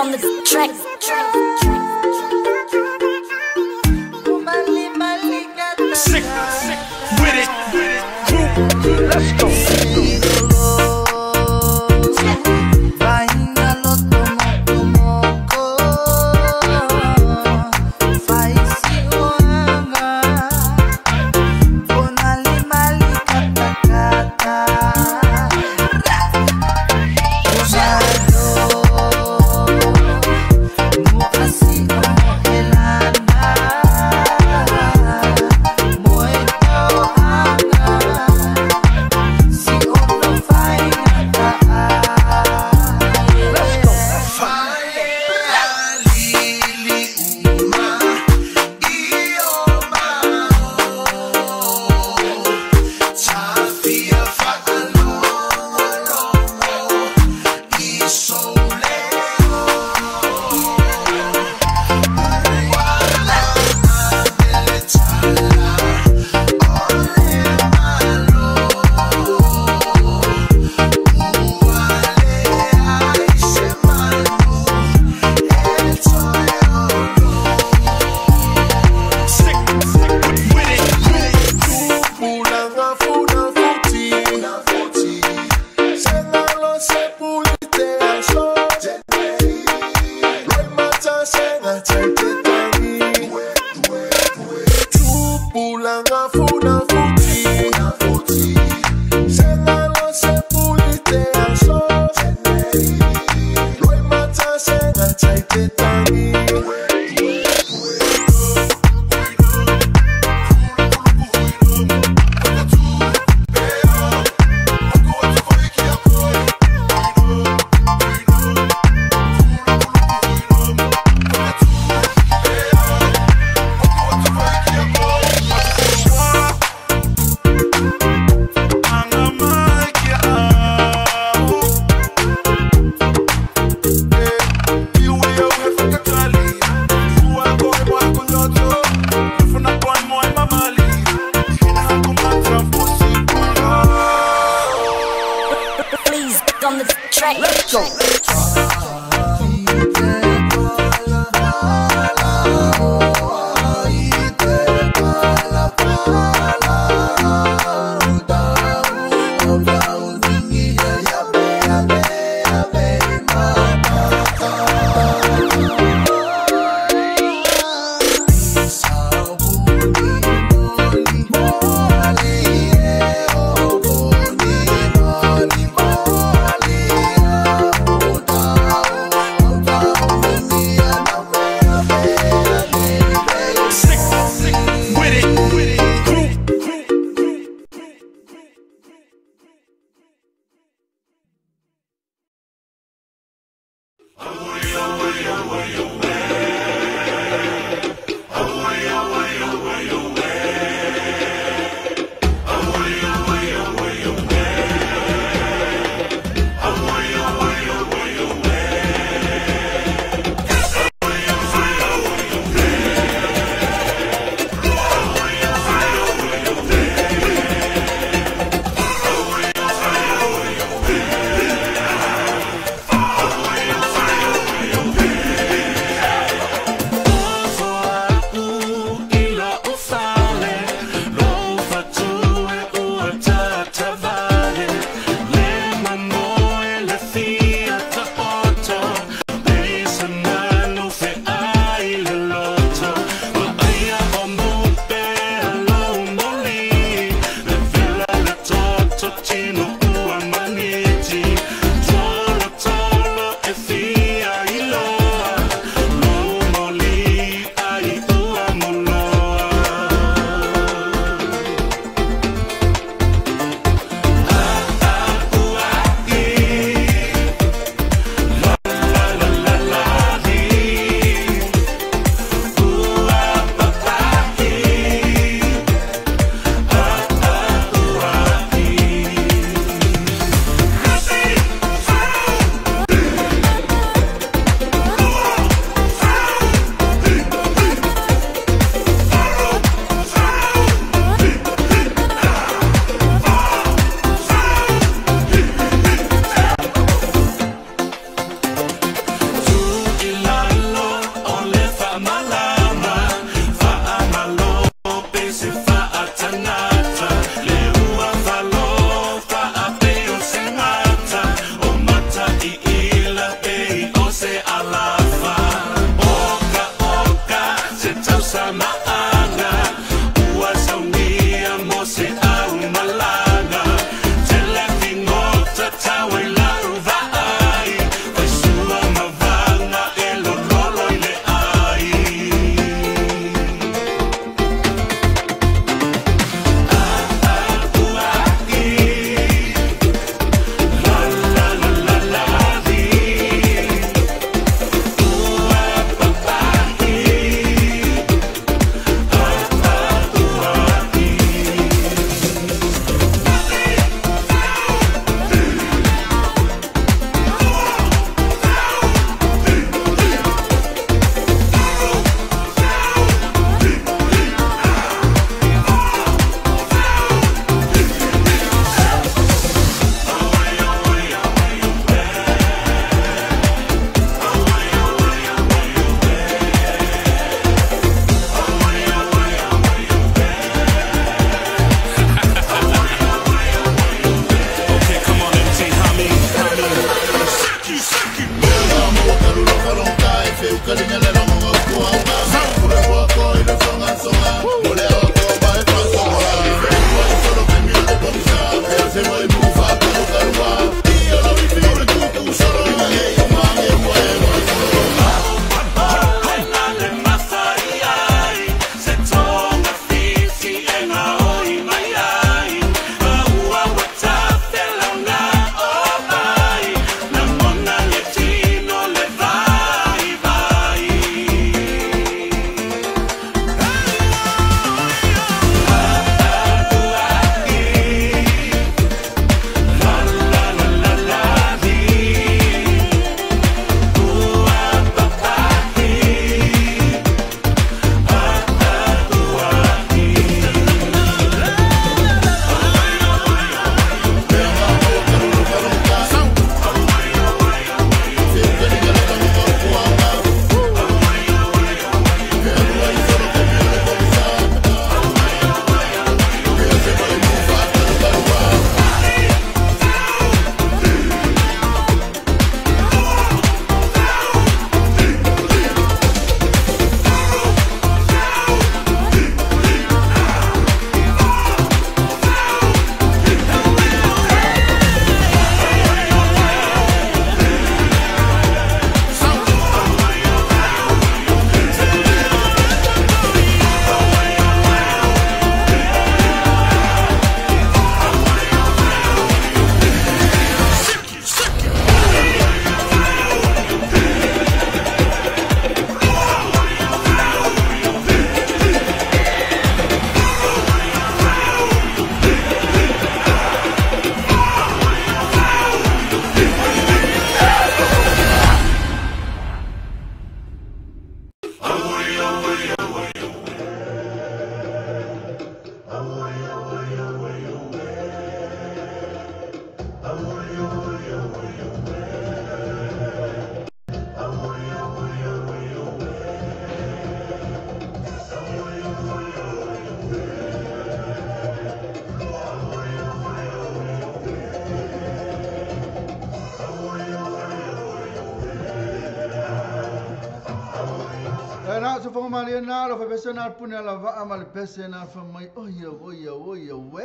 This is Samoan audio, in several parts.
on the track. Sick with it, group, let's go. Please on the track. Let's go. Sofonga malie na lo fa na pune la va ma le pese na fa mai oia oia oia we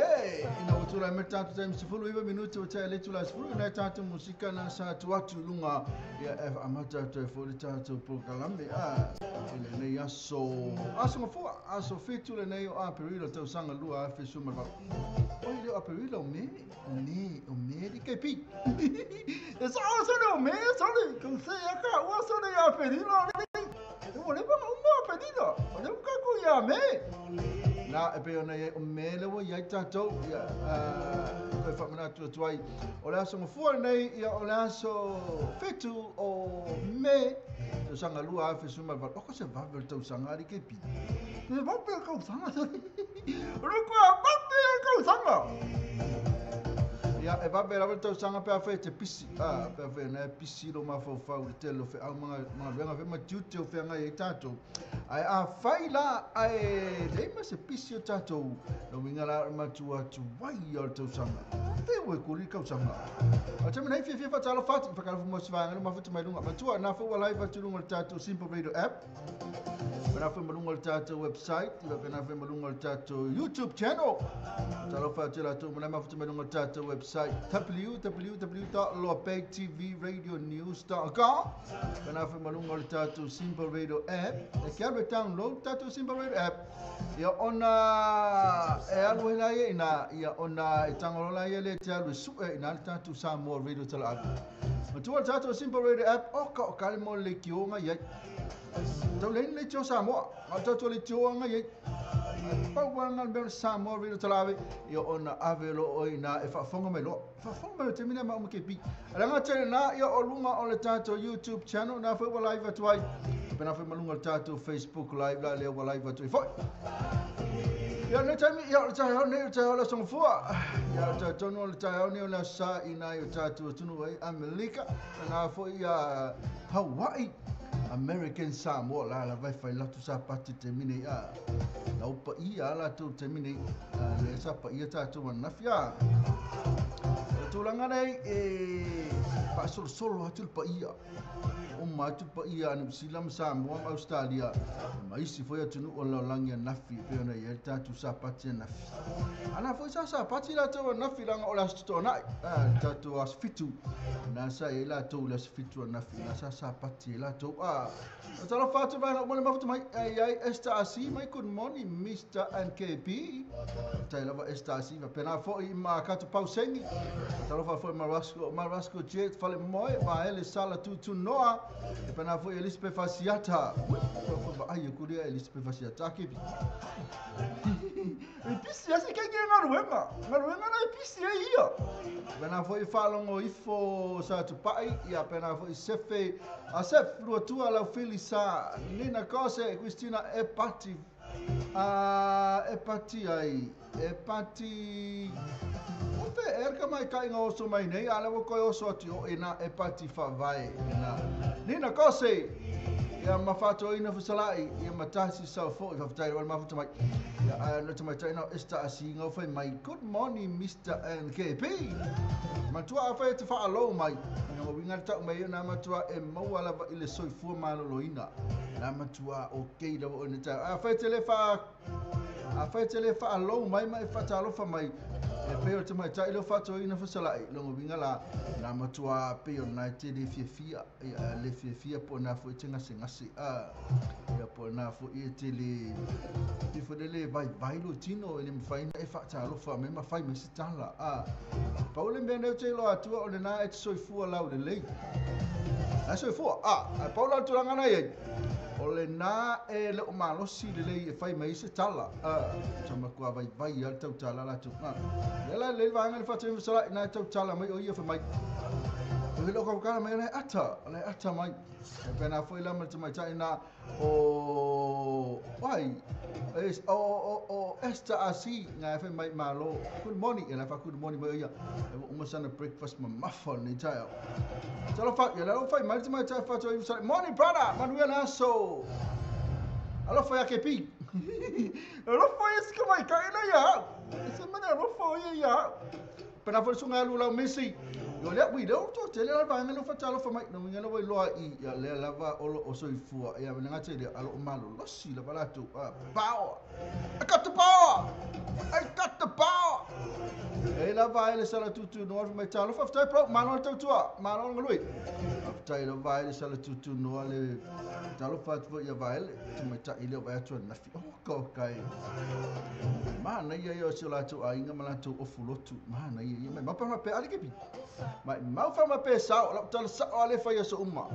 ina o tula me tatu time 19 minuti o tele tula sefulu na tatu musika na sa tu atu lunga ia e amata te fo le tatu prokalame a ile nei aso aso mafua aso fitu le nei o Aperila tau sanga lua afe suma va o ile Aperila o me o me o me di ke pi e sa o so no me so le con se aka o so le Aperila o le ba pedido o le ka ku ya me na e pe ona o me le wo ia tatou ia ko fa mana tu tu ai o le aso mafua nei ia o le aso fitu o me to sanga lua afe suma va o ko se va vel tau sanga ri ke pi te va pe ka sanga ro ko va pe ka sanga ia e va bela tau sanga pe afe te pisi a pe afe na pisi lo ma fau fau le telo fe au manga manga venga fe ma tiute o fe ngai e tatou ai a fai la ai le ma se pisi o tatou no winga la ma tu atu wai o tau sanga te we ko li kau sanga a te mena fi fi fa talo fat fa ka fu mo svanga no ma fu mai lunga ma tu na fu wala fa tu lunga tatou Simple Radio app na fu lunga tatou website na fu lunga tatou YouTube channel talo fa te la tu ma fu mai lunga tatou website www.loapegtvradionews.com Kana fa malunga le tatou Simple Radio app e kia le download tatou Simple Radio app ia ona e alu hela ia ina ia ona e tangolola ia le te alu su e ina le tatou Samoa Radio Tala app matua le tatou Simple Radio app o ka o kale mo le kionga ia tau le le tio Samoa ma tatou le tionga ia pauanga le Samoa Radio Tala ia ona ave lo o ina e faafonga mai lo faafonga mai te mina ma ke pi alanga tele na ia o lunga o le tatou YouTube channel na foi live atu ai pe na foi malunga le tatou Facebook live la le ua live atu ai foi ia le taimi ia le taimi nei le taimi o le songfua ia le tatou le taimi nei o le sa ina i o tatou tunu ai Amerika na foi ia Hawaii American Samoa la la vai fai latu sa pati te mine a la upa ia la tu te mine le sa pa ia tatou anafia tulaga nei e faasolosolo atu le paia o ma atu paia a New Zealand Samoa ma Australia ma isi foi atunuu o le lalolagi anafi e pei ona i ai le tatou sapati anafi ana foi sa sapati latou anafi laga o le aso totoanai le tatou aso fitu na sa i ai latou le aso fitu anafi na sa sapati ai latou a talofa atu vaega uma le mafuta mai ai ai Esther Asi mai good morning Mr NKB tai lava Esther Asi faapena foi ma katu pausengi talofa foi Marasco Jet fale moe ma ele sala tutu noa e pena foi Elizabeth Fasiata ai eu kuria Elizabeth Fasiata ke e pisi ase ke ngaruenga ngaruenga na e pisi e ia pena foi falongo ifo sa tupai ia pena foi sefe asef luatua la Felisa Nina Kose Christina Epati a Epati ai Epati Ofe erka mai kai oso mai nei ala wo koi oso atu o ina Epati favae ina Nina Kose ia mafato ina fasalai ia matasi sa fo i fatai wal mafuta mai ia no mai tai no esta asi ngau fai mai good morning Mr NKP matua afa te fa alo mai na winga ta mai na matua e maua lava i le soifua maloloina na matua okay lava o ne ta afa te le fa afa te le fa alo mai mai fa talofa mai e pe o te mai tai lo fato ina fasalai longo winga la na matua pe o na te le fiafia ia le fiafia po na fo te ngase ngase a ia po na fo i te le i fo le vai vai lo tino e le mfai na e fa talofa me ma fai me se tala a paule me ne te lo atua o le na e soifua lau le lei a soifua a paula tulanga na e o le na e le o malosi le lei e fai mai se tala a tama kua vai vai al tau tala la tu na le la le vanga le fatu sala na tau tala mai o ia fa mai o le ko ka mai le ata mai e pena foi la mai tai na o ai es o Esther Asi na fa mai malo good morning e la fa good morning mai ia e uma sana breakfast ma mafa ni tai talo fa ia la fa mai mai tai fa tu morning brother Manuel Aso alo fa ke pi alo fa es que mai kai na ia se mana alo fa ia ia pena foi sunga lu la Messi Yo le ui le o to tele la vaega le fatalofa mai no nginga le iloa i ia lea lava o lo o soifua ia le gata i lea a lo o malolosi lava latou power. I got the power. I got the power. E lava ai le sala tutu noa mai talofa faafetai bro malo le tautua malo le galue. Faafetai lava ai le sala tutu noa le talofa atu foi ia Vaele tamaitai le o vai atu ananafi. Oh ka kai. Manaia ia o si o latou aiga ma latou ofu lotu. Manaia ia mai mau pa pe ali kepi. Mai mau fa ma pe sao lau tala sao ale fai aso uma.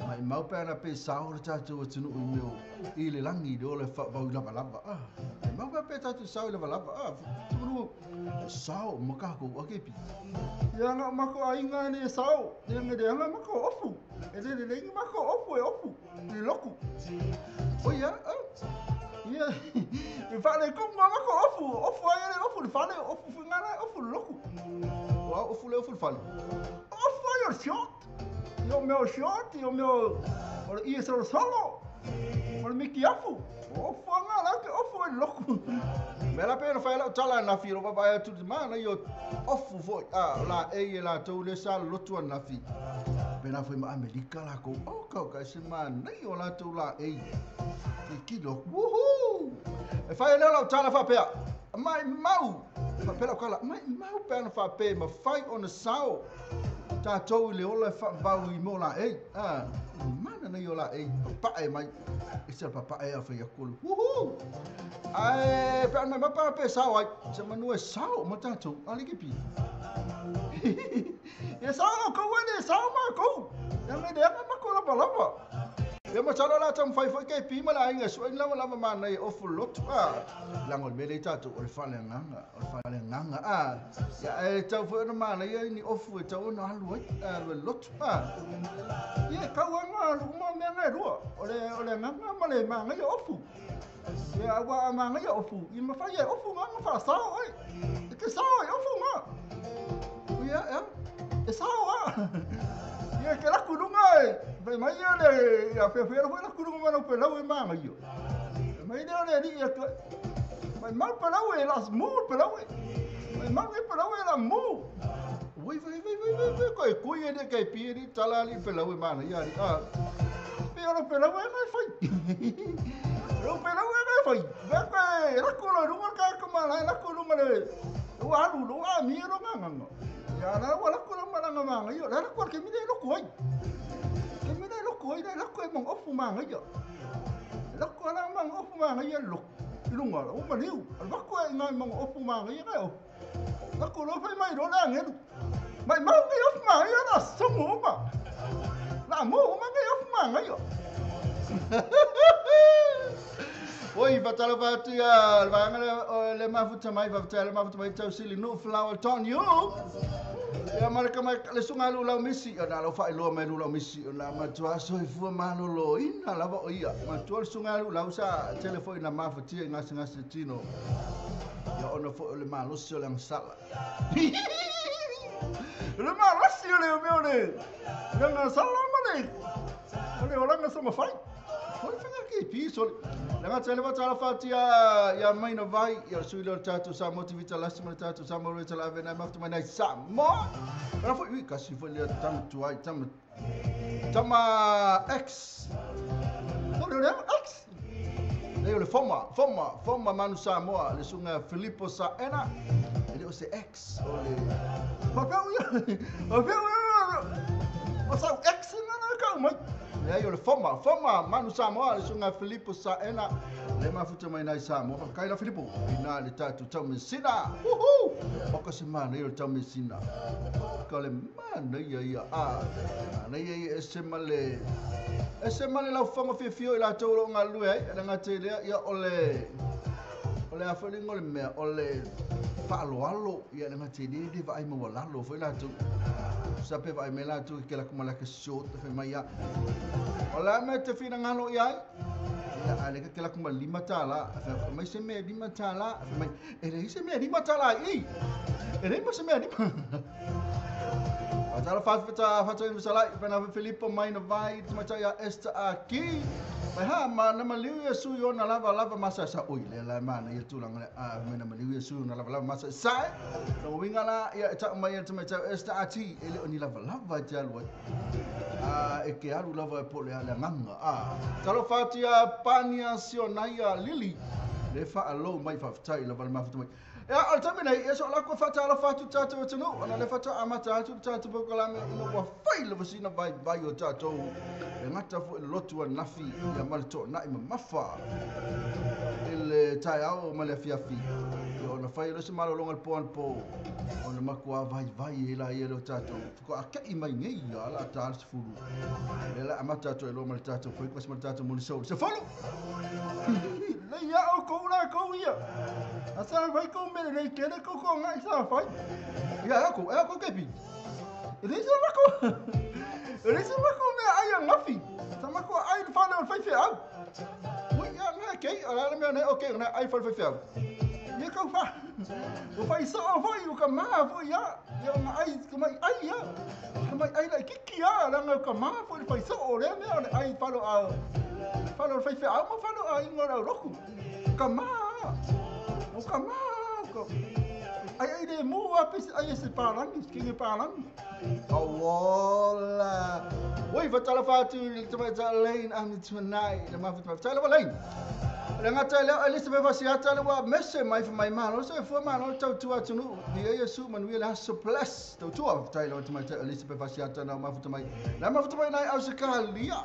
Mai mau pe ana pe sao le tatou atunuu i mea i le lagi le ola e faavau i lavalava. Ah, mai mau pe pe tatou sao i lavalava. Ah, tunu sao ma kākou a kepi. Ia nga mako aiga le sao, le nga le anga mako ofu. E le le le mako ofu e ofu. Le loku. O ia, ah. Ia, e whale ko ngā mako ofu, ofu ai le ofu le fale, ofu fungana, ofu le loku. Wa ofu le ofu le fale. Ofu ai o short. Io meo short, io meo o le ia solo solo. O le miki afu. Ofu anga la ke ofu e loku. Me la pena fai lau tala na fi ro baba atu te mana io ofu foi a la e e la tou le sa lotu anafi. Pena foi ma Amerika la ko. O ka ka se mana io la tou la e. Te kilo. Woohoo! E fai leo lau tala whapea. Mai mau. Whapea lau kala. Mai mau pe ana whapea. Ma fai ona sao. Tātou i le ola e whaavau i mō la e. Ah, mana nei o la e. Papae mai. E se papae a whai akolu. Woohoo! Ai, pe ana mai mapa pe sao ai. Se manu e sao ma tātou. Ali ke pi. E sao lau kau e sao ma kou. E me le anga mako lava lava. Ia masalo la tam fai foi ke pi ma la inga sui lava lava ma nei ofu lotu a. Lango me le tatou o le fale nganga, o le fale nganga a. Ia e tau foi na ma nei ni ofu e tau na alu ai, alu lotu a. Ia kau anga alu ma me ngai rua. O le nganga ma le ma ngai ofu. Ia wa ma ngai ofu. I ma fai e ofu nganga fa sao ai. E ke sao ai ofu nga. Ia ia e sao a. Ia ke la kulunga e. Vai mai ia le ia fe fe la kulunga ma pe lau e manga ia. Mai le le ri ia mai mau pe lau e la mu pe lau e. Mai mau e pe lau e la mu. Ui vai vai vai vai ko e kui e ke pi ri tala li pe lau e manga ia ri. Ah. Pe ora pe lau e mai fai. Ro pe lau e mai fai. Ba ko la kulo runga ka ko ma la kulunga le. O alu lo a mi ro nganga. Ia la wala ko la manga manga ia la ko ke mi le lo ko ai. Ke mi le lo ko ai la ko e mong ofu manga ia. La ko la manga ofu manga ia lo. Lunga o maliu. La ko e ngai mong ofu manga ia o. La ko lo fai mai ro la ngelu. Mai mau ngai ofu manga ia la songo ma. La mo ma ngai ofu manga ia. Oi, fatalo fatu ia, le vaega le mafuta mai, faafetai le mafuta mai tausili nu flower ton you. Ia maraka mai le sunga lu lau misi, ia na lau faailoa mai lu lau misi, na matua soifua maloloina lava o ia. Matua le sunga lu lau sa tele foi na mafatia i gasegase tino. Ia ona foi o le malosi o le agasala. Le malosi o le mea o le agasala ma le o le olaga sa mafai. Foi whanga ke pi sole. Le ngata le vatala fatia ia maina vai ia sui le tatou sa motivita lasi ma le tatou sa mo le tala vena maftu mai nei sa mo. Kana foi ui kasi foi le tama tuai tama tama X. No le X. Le le foma foma foma manu Samoa le sunga Filippo Saena. E le o se X o le Papau ia. Papau ia. O sa X na na ka mai. Ia o le foma, foma, manu Samoa, le sunga Filippo Saena, le mafuta mai nai Samoa, kai la Filippo, ina le tatu tau mesina, uhu, o ka se mana ia le tau mesina, ka le mana ia ia, a, mana ia ia e se male lau whanga whiawhio i la tau lo ngā lue ai, e ngā te lea, ia o le awharinga o le mea, o le whaaloalo, ia le ngā te lea, le vaai mawalalo, foi la tau, sape vaai me la tau, ke la kumala ke short, te mai ia. O la me te whina ngano i ai, ia a le ke la kuma lima tāla, a mai se mea lima tāla, a mai, e le se mea lima tāla i, e le se mea lima. A tala whawhita whata i masalai, pena Filippo mai na vai, te matai a Esther Aki. Mai ha ma na maliu Iesu i ona lava lava masa sa oi le la mana ia tulaga le a me na maliu Iesu ona lava lava masa sa no winga la ia ta mai ia tama ta esta ati e le oni lava lava te alu ai a e ke alu lava e po le ale nganga a talo fatia pania sionaia lili le fa alo mai fa tai lava le mafuta mai. Ia, o le taimi nei, ia so la ko fa talo fatu tatou atunuu, ona le faatoa amata atu le tatou polokalame ina ua fai lava sina vaivai o tatou e gata foi le lotu ananafi ia ma le toonai mamafa i le taeao ma le afiafi. Ia ona fai le se malologa le po anapo, ona matua vaivai ai laia le o tatou faatoa mai nei ia la ta le 10. Le la amata atu ai loa ma le tatou breakfast ma le tatou morning show. 10! Le ia o kou la kou ia. A sa vai kou me le kele kou ko ngai sa fai. Ia e ko kepi. E le sa mako. E le sa mako me ai a ngafi. Sa mako ai le fale o le fai feau. Ui ia ngai kei ala le mea nei okay na ai fale fai feau. Ia kau fa. O fai so o foi o ka ma foi ia. Ia nga ai ka mai ai ia. Ka mai ai la kiki ia la nga ka ma foi fai so o le mea o le ai falo a falo fai feau ma falo a ingo rau roku. Ka ma. O ka ma. Ai ai le mo a pesi ai se palangi, ke palangi. Awola. Oi fatala fatu le tamaita lane am tonight. Le ma fatu tala lane. Le ngata le Elizabeth Asiata le wa mese mai fa mai malo se fo malo tau tua tunu ni Yesu manuia la surplus tau tua tai le tamaita Elizabeth Asiata na ma fatu mai. La ma fatu mai nai au se kalia.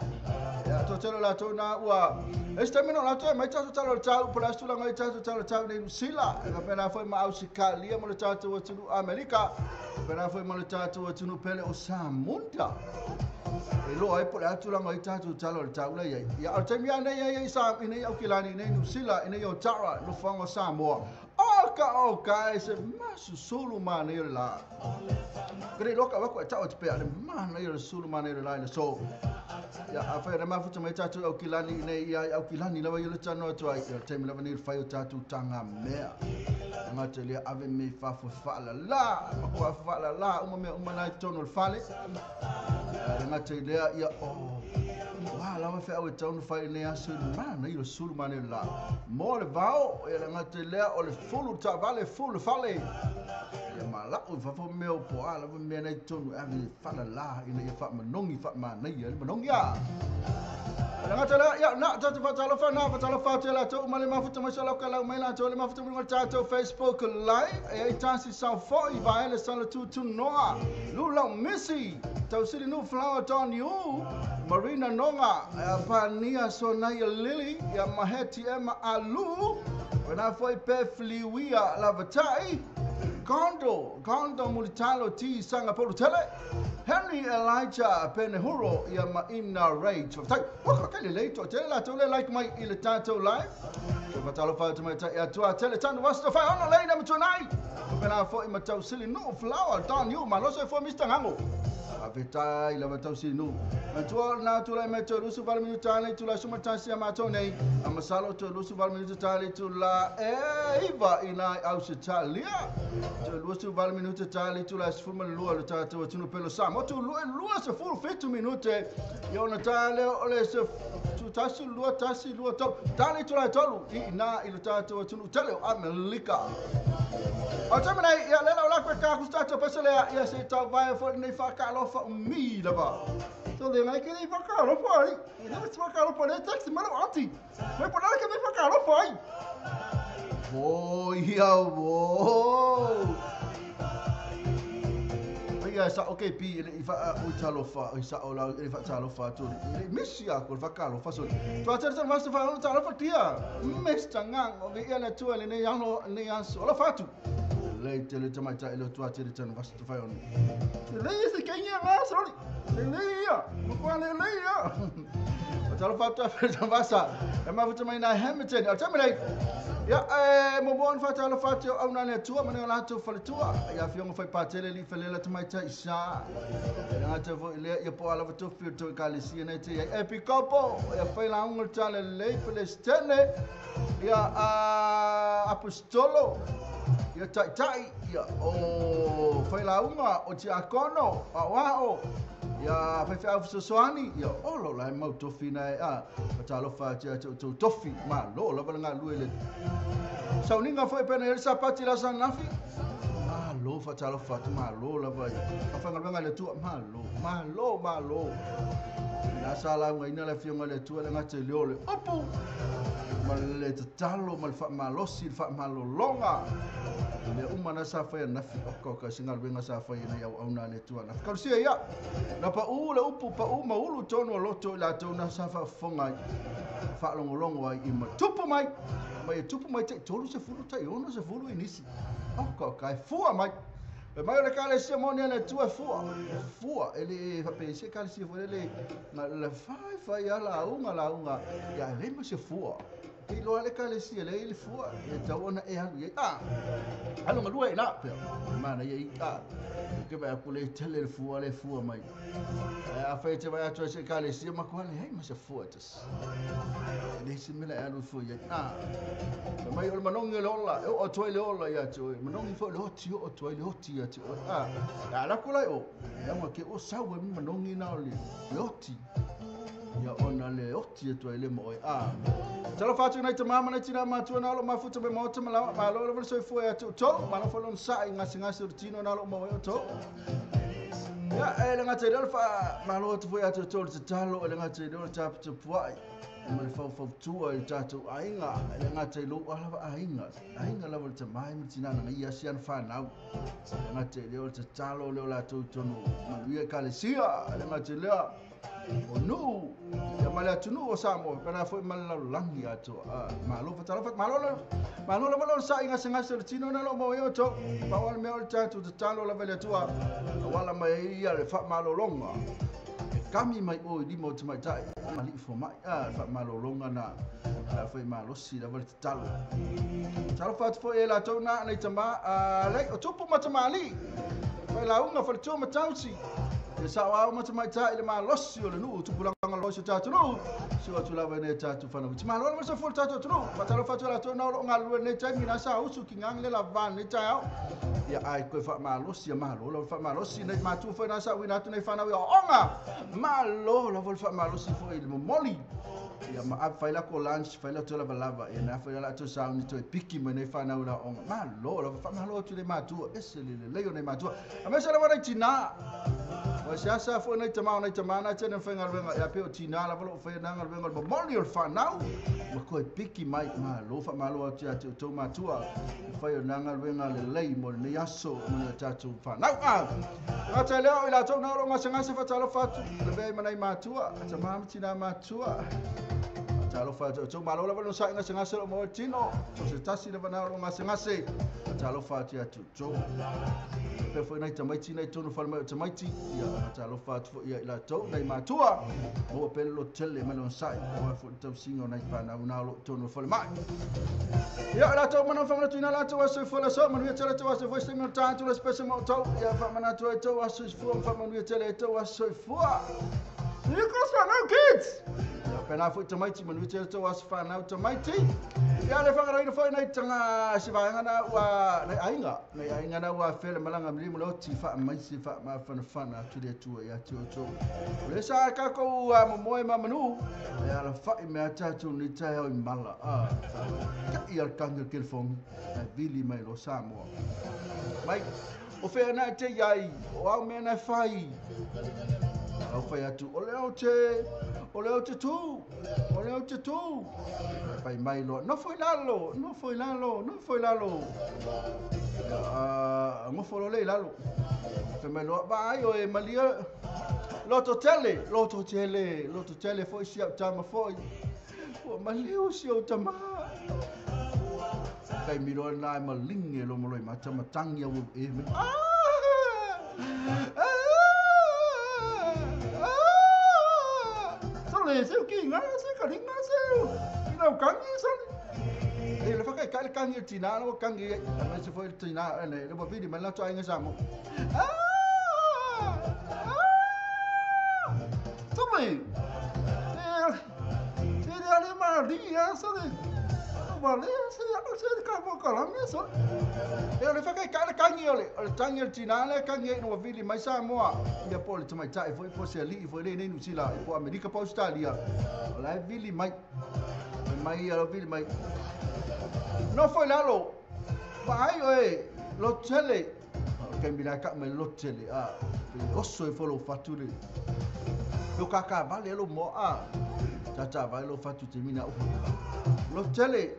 Ya to tele la to na ua estamino la to mai tau talo tau plus tu la ngai tau talo tau nei sila e pena foi ma au se kalia mo le tau tunu Amerika. Pena foi mo le tau tunu pele o Samunda. E loa e po le atu langa i tātou talo le taula ia. Ia, o taimi nei ia i sa, i nei au kilani, i nei New Zealand, i nei o Tara, no whanga Samoa. O ka o ka e se masu sulu mana i le la. Kere loka wako e tau te pea, le mana i le sulu mana i le la i le so. Ia, a whai re mafuta mai tātou au kilani, i nei ia au kilani lawa i le tano atu ai. Ia, taimi lava nei le whai o tātou tanga mea. Nga te lea ave me whafo whala la, makua whala la, uma mea uma nai tono le fale. Le ngata lea ia o wa lava fe au e taunu fai nei aso mana i le sulu mana i la. Mo le vao ia le ngata lea o le fulu ta vale fulu fale. Ia malau fafo mea o po a lava mea nei tonu ave whala la ina ia wha manongi wha mana ia le manongi a. Le ngata lea ia na tatu whatalofa na whatalofa te la tau male mafuta mai sa lauka lau mai la tau le mafuta mai tātou Facebook Live e ai tasi sau foi vai le sala tutu noa Lula Missy tau sili nu flower don you Marina Nonga Pania Sonaya Lily ia Maheti Emma Alu wena foi Pefliwia Lavatai Gondo Mulitalo T Sanga Polo Tele Henry Elijah Penehuro ia Maina Rage. Whatai, waka kele le to tele la tole like mai i le tātou live. Te whatalo whau mai tai atua tele tanu wasta whai ono leina mtunai. Pena foi matau sili no flower don you maloso foi Mr. Ngango. Avetai lava tau sili no. Matua na tula mai to lusu vale minuta tale tula suma tasi amato nei. Amasalo to lusu vale minuta tale tula e iva ina au se talia. To lusu vale minuta tale tula sfuma lua le tātou tunu pelo sa. Motu lua lua se full 50 minute. Ia ona tale o le se tu tasi lua tolu. Tale tula tolu i na i le tātou tunu tele o Amerika. O taimi nei, ia lela o la koe kā kustato peselea, ia se tau vai fo nei whakalofa mi lava. So le ngai ke nei whakalofa ai. I nei whakalofa nei taxi manu auntie. Mai po nai ke nei whakalofa ai. O ia wo. Ia sa okay pi le i fa o talofa i sa o la i fa talofa tu le misia ko whakalofa so. Tu ata ta fa fa o talofa tia. Mr Ngang o ia na tu le nei ano nei aso. Ola fatu. Le tele tamaita le tua tele tanu vasta fai on. Le se kenya nga sorry. Le ia. Mo kwa le ia. O talofa tu fa vasa. E ma futa mai na Hamilton. O tamai ia e mo bon fa talofa tu au na le tua mane la tu fa le tua. Ia fionga fai patele li felela tamaita isa. E ngata fo le ia po ala tu fi tu kalisi nei te e pikopo ia fai la unga tale le Palestine ia a apostolo. Ia taitai, ia o failauga, o tiakono, aoao, ia faifeau fesoasoani, ia o lo la e mau tofi na e a, faatalofa atu ia te outou tofi, malo lava le galulue i le sauniga foi pena i ai le Sapati i le aso ananafi. Malo faatalofa atu, malo lava i aufaigaluega a le Atua, malo, malo, malo. Na sa laugaina le afioga i le Atua le gata i le o le upu ma le tatalo ma le faamalosi, le faamalologa. Mea uma na sa fai ananafi, oka oka se galuega sa fai e nai auauna a le Atua ananafi. Talosia ia, na pau le upu, pau ma ulu tonu o loto i latou na sa faafofoga ai, faalogologo ai i ma tupu mai, ma ia tupu mai tai 30, tai 60 i nisi. Oka oka e fua mai. Fai mai o le ekalesia moni a le Atua e fua, e fua, e le faapea i se ekalesia foi lele, na o le fai fai lava lauga, lauga, ia e leai ma se fua. Te iloa le ekalesia lea i le fua, e tatau ona e alu i ai. Ah, alu galue i ina, pea, manaia i, ah, ke vaai atu le tele le fua le fua mai. Ae afai e te vaai atu ai se ekalesia, matua leai ma se fua e tasi. E leai se mea e alu fua i ai. Ah, fai mai o le manogi o le ola, e oo atu ai le ola ia te oe, manogi foi o le oti, oo atu ai le oti ia te oe. Ah, e ala atu la i o, e auga ke o sau ai manogi na o le oti. Ia ona le oti atu ai le mo oe. Ah, talofa atu nai tama ma nai tina matua na alo mafuta mai maota ma lawa, malo lava le soifua ia te outou, malo foi lona sa'i gasegase o le tino na alo maua ai outou. Ia, e le gata i lea o le faamalo atu foi ia te outou le tatalo, e le gata i lea o le taputapuai ma le faufautua i le tatou aiga, e le gata i lou lava aiga, aiga lava le tama ma le tina na ia si ana fanau. E le gata i lea o le tatalo lea o latou i tonu manuia ekalesia, e le gata i lea o nuu ia ma le atunuu o Samoa, pena foi ma le lalolagi atoa. Malo faatalofa, malo le malo lava le onosai gasegase o le tino na lo maua ai outou. Pau lava le mea o le tatou tatalo lava i le Atua, auala mai ai ia le faamalologa e kami mai o i lima o tamaitai ma alii fomai. Le faamalologa na la foi malosi lava le tatalo. Talofa atu foi e latou na nei tama lei o tupu ma tamalii, failauga faletua ma tausi, e saoao ma tamaitai i le malosi o le nuu tupulaga loa si o tatou nuu, sio atu lava i nei tatou fanau. Te malo lava soifua le tatou atunuu. Faatalofa atu i latou na o lo o galulue i lenei taimi na sa usu ki ngang le lava lenei taeao. Ia ai koe faamalosi ia malo lava le faamalosi nei matua foi na sa uina atu nei fanau i aoaoga. Malo lava le faamalosi foi i le momoli. Ia ma ave fai lako lunch, fai latou lavalava, ia na foi la latou sauni toe piki mai nei fanau i le aoga. Malo lava, faamalo atu i nei matua, ese le lelei o nei matua. Aemaise lava nei tina. Ua seasea foi nei tama o nei tama na tene faigaluega, ia pe o tina lava loo faia na galuega o le momoli o le fanau ma koe piki mai. Malo faamalo atu ia te outou matua e fai o na galuega lelei mo lenei aso mo le tatou fanau. Ah, gata i lea o i latou na o loo gasegase, faatalofa atu lavea ai ma nai matua, tama ma tina matua. Faatalofa atu outou, malo lava le onosai gasegase o loo maua i le tino, so se tasi lava na o loo gasegase. Faatalofa atu ia te outou. Faapea foi nai tamaiti nai tonu fale mai o tamaiti, ia faatalofa atu foi ia i latou nai matua, maua pea le loto tele ma le onosai, aua foi le tausiga o nai fanau na o loo tonu fale mai. Ia i latou mana whamanatu ina latou aso i fua le aso, manuia tele tou aso i fua, se taimi o le ta atu le special mo outou, ia whamanatu ai tou aso i fua, ma whamanuia tele ai tou aso i fua. You cross whanau kids! Ia pena foi tamaiti, manuia tele tou aso whanau tamaiti. Ia le whangaraina foi nei tanga se vaega na ua nei aiga, nei aiga na ua fele malaga mili mo le oti whaamaisi whaamafanafana atu le Atua ia te outou. O le sa e kākou a momoe ma manu, e ala whai mea tātou nei taeao i mala. A, kai al kangi o kelefongi, ai vili mai lo Samoa. Mai, o whea na e te iai, o au mea na e whai. Au whai atu, o leo te, o leo te tū, o leo te tū. Whai mai loa, nofo i lalo, nofo i lalo, nofo i lalo. Ia, ngofo lo le i lalo. Whai mai loa, vaai o e malia, loto tele, loto tele, loto tele foi si au tama foi. Ua maliu si au tama. Kai miro na e malinge lo moloi mata matangi au e me. Ah! Ah! Ah! Sole seu ki nga se ka ringa seu. Ina o kangi sole. E le whakai kai le kangi o tina o kangi e. A mai se foi le tina e le wawiri mai lato ainga sa mo. Ah! Ah! Sole! E le ale maria sole. ma le se se ka mo ka la me so. E o le whakai ka le kangi o le tangi o le tina le kangi e no vili mai Samoa. Ia po le tamaitai foi po se alii foi le nei New Zealand po Amerika po Australia. O la e vili mai. Mai ia vili mai. No foi lalo. Vaai oe lo tele. O kai mila ka mai lo tele a. Oso e folo fatu le. Yo ka ka vale lo mo a. Tata vai lo fatu te mina upu. Lo tele.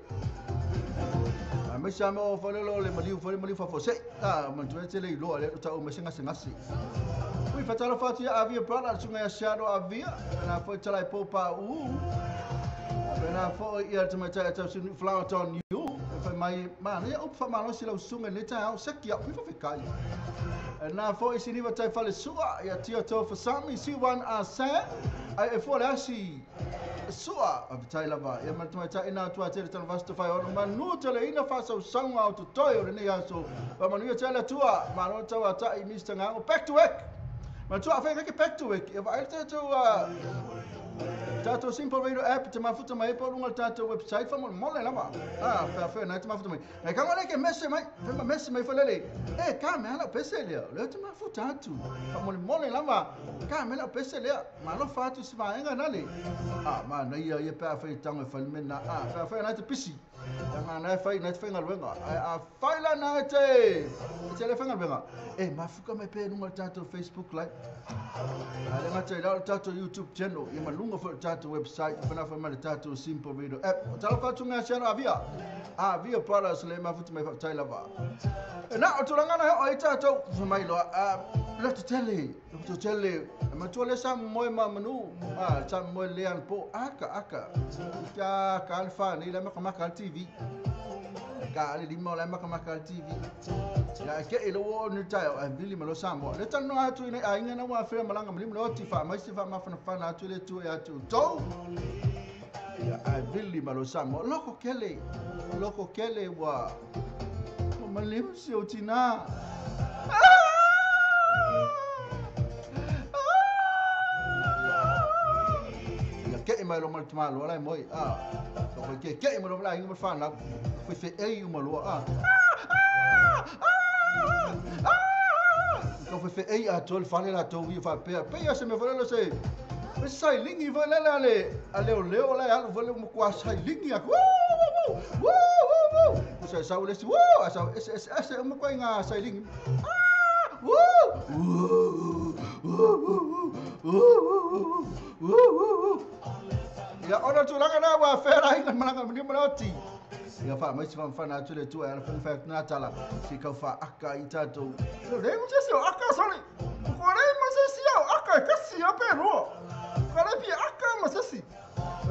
A me sa mo fole lo le maliu fole maliu fa fose. A man tu tele i lo ale ta o me singa singa si. Ui fatalo fatu ia avia brother sunga ya shadow avia. Na foi tala po pa u. Na foi ia te mai ta sunu flower ton you. Fa mai ma ne up fa malo si lo sunga le ta au seki au fa kai. Na foi siniva tai fale sua ia tia to fa sami si wan a sa. Ai e foi asi sua a tai lava ia ma tai tai na tua tele tan vasto fai o manu tele ina fa so sanga au to toi o nei aso ba manu ia tele tua ma no tau tai Mr Ngao back to work ma tua fa ke back to work e va te to tatou Simple Radio app te mafuta mai po lunga tatou website fa mo le lava ah fa fa na te mafuta mai e ka ngone ke messe mai fa ma messe mai fa lele e ka me ala pese le le te mafuta atu fa mo le lava ka me ala pese le ma lo fa tu se va enga na le ah ma na ia ia pa fa tanga fa me na ah fa fa na te pisi nga na fa na te fa ngaluenga a fa la na te te le fa ngaluenga e mafuka mai pe lunga tatou Facebook live ale ngata ila tatou YouTube channel ia malunga fa tatou website fa fa ma tatou Simple Radio app tala fa tunga channel avia avia brothers le mafuta mai fa tai lava na o tulanga na o tatou fa mai lo a le tele ma tu le sa mo ma manu a sa mo le an po aka aka ka ka alfa ni la ma ka TV ka le limo la ma ka TV ya ke ile wo ni tai a vili malo sa mo le tan no atu ni a inga na wa fe malanga mlimo lo ti fa mai si fa ma fa fa na atu le tu ya tu to ya a vili malo sa mo loko kele wa mo malimo si o tina ke mai lo mal tma lo lai moi a ko ke ke mai lo lai ngi fa na fe fe ei uma lo a ko fe fe ei a tol fa le la to wi fa pe pe ya se me fa lo se pe sai lingi fa le la le a le o la al fa le mo kwa sai lingi a wo wo wo wo sa sa le si wo a sa s s s mo kwa nga sai lingi wo wo wo wo ya ona tulanga na wa fera inga malanga ni maloti ya fa mai fa fa na tule tu ala fa na tala si ka fa aka itato le mo se aka sori ko le mo se si aka ka si pe ro ko le pi aka mo se si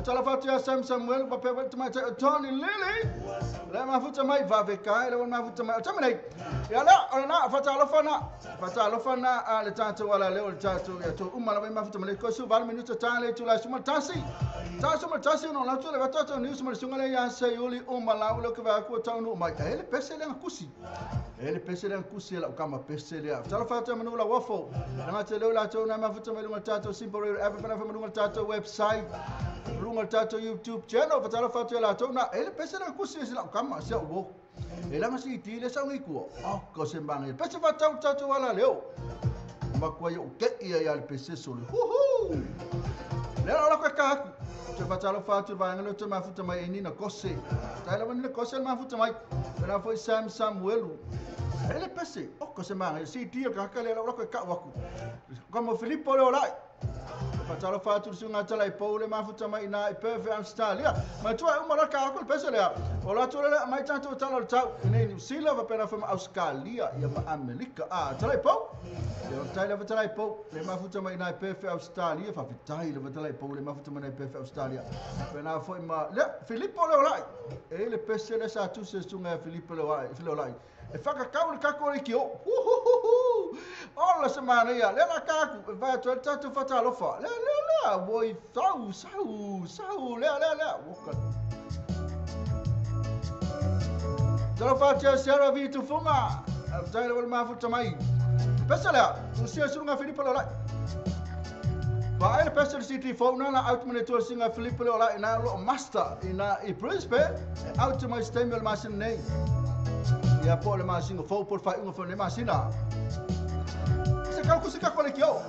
tala fa tia Sam Samuel pa pe mai Tony Lily le ma futa mai va ve kai le ma futa mai tamai ya la ona fa tala fa na a le tato wala le o tato ya to umala mai futa mai ko su val minuto tale tu la suma tasi taso ma tasi no la tu le va tato ni suma sunga le ya se yuli umala lo ke va ko tau mai ele pese le kusi ele pese le kusi la kama pese le tala fa ta manu la wafo na te le la to na ma futa mai lunga tato Simple Radio app fa ma lunga tato website lunga tato YouTube channel fa tala fa la to na ele pese le kusi se la kama se wo ele ma si ti le sa ngi ku o ko se mbang ele pese fa tau tato wala leo ma kwa yo ke ia ya le pese so le hu hu le la ka ka te fa tala fa tu va ngalo te ma futa mai ni na kose ta la ni na kose ma futa mai na foi Sam Samuel ele pese o ko se mbang si ti ka ka le la ka ka waku como Filippo le olai Fatalo fatu sunga tala i pole mafuta mai na i perfect Australia. Ma tua uma la ka ko pese le. O la tua le mai tanto tala tau nei New Zealand va pena from Australia ia ma Amerika. Ah tala i po. Ia tala va tala i po le mafuta mai na i perfect Australia fa fitai le va tala i po le mafuta mai na i perfect Australia. Pena foi ma le Filippo le olai. E le pese le sa tu se sunga Filippo le olai. Filippo olai. E whakakau le kako le ki o. Uhuhuhu. Ola se mana ia. Le la kaku. Vai atu tatu whatalofa. Le le le. Woi sau sau sau. Le le le. Woka. Talofa tia Sarah Vitu Funga. Taila wal mafuta mai. Pesa lea. Usia sunga Filipo lolai. Vaai le pese le city fou na la out mane tua singa Filipe le ola ina lo master ina i Brisbane out mai stay le masin nei. Ia po le masin fou po fai unga fo le masina. Se kau kusika ko le kio.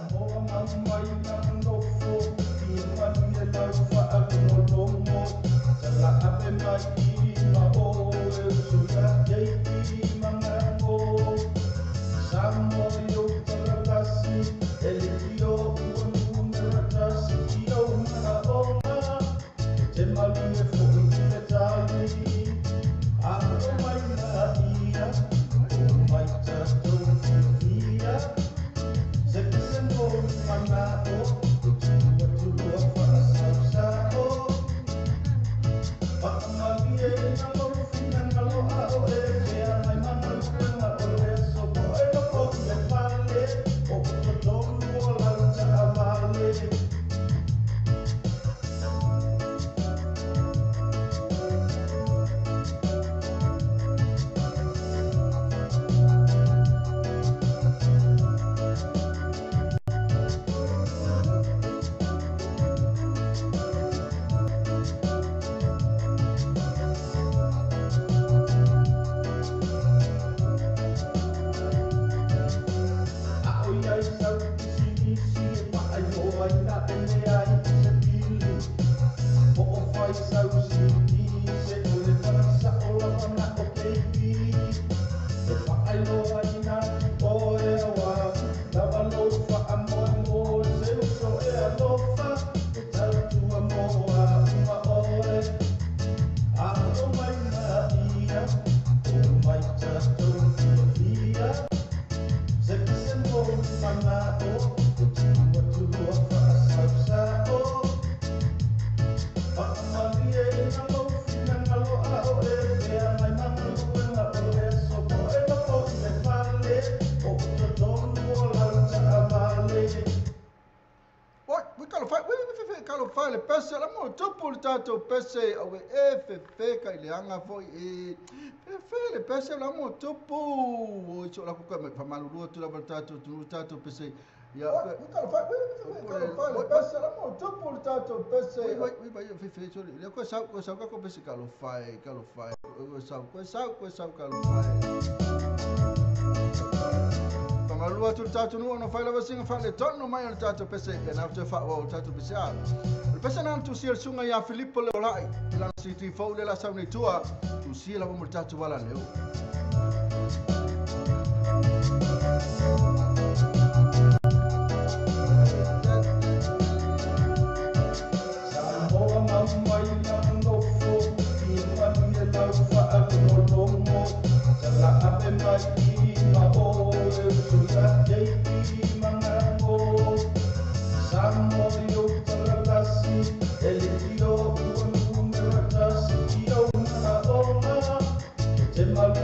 Le pese la mo tupu le tatou pese awe e fefe ka ile anga foi e fefe le pese la mo tupu o tso la ku ka fa malulu tu la tatou tu tatou pese ya le pese la mo tupu le tatou pese oi fefe tso le ko sa ko pese ka lo fai ko sa ka lo fai Malua tu tatou nu ona fai lava singa fa le tono mai le tatou pese e na te fa o tatou pese a. Le pese na tu sia sunga ia Filipo le olai la city fou le la sa nei tua tu sia la mo tatou wala leo. But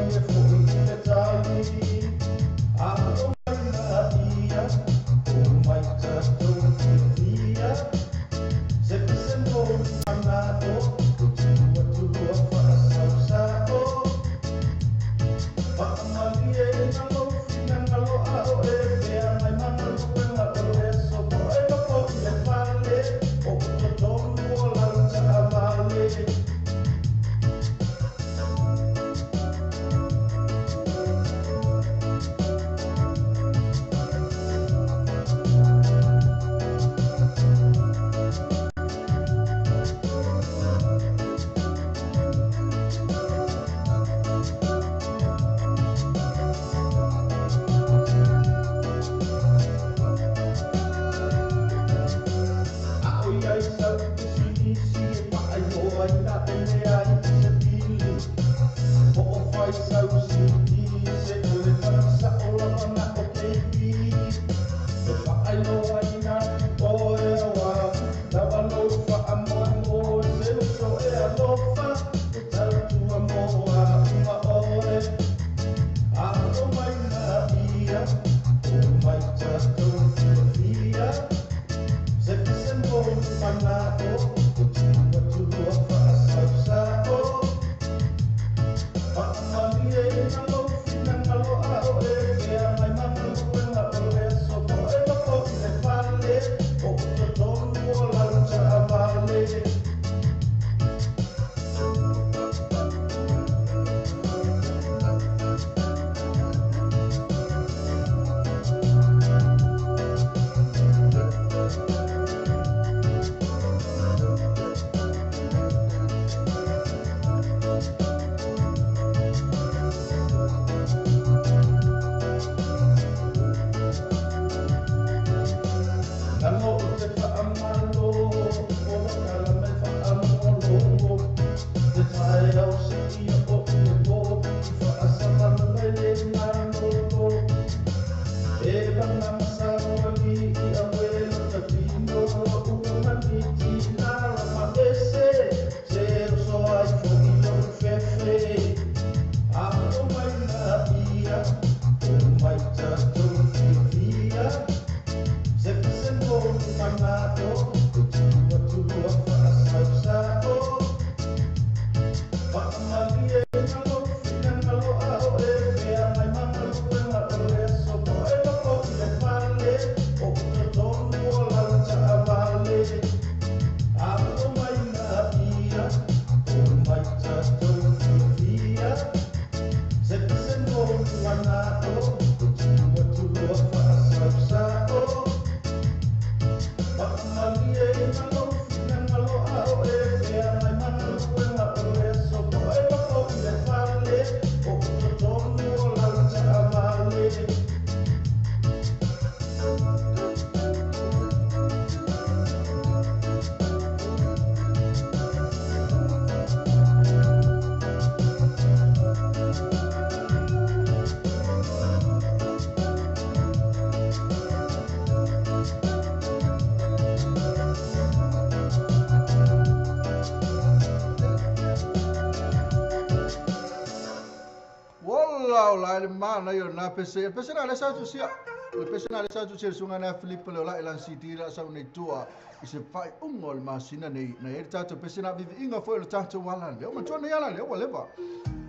Mana ia na pese, pese na le sa tu sia. Le pese na le sa tu sia sunga na Filipe le ola e lan CD la sa nei tua. I se fai ungo le masina nei na e tatou pese na vivi inga foi le tatou wala le. O matua nei ala le o leva.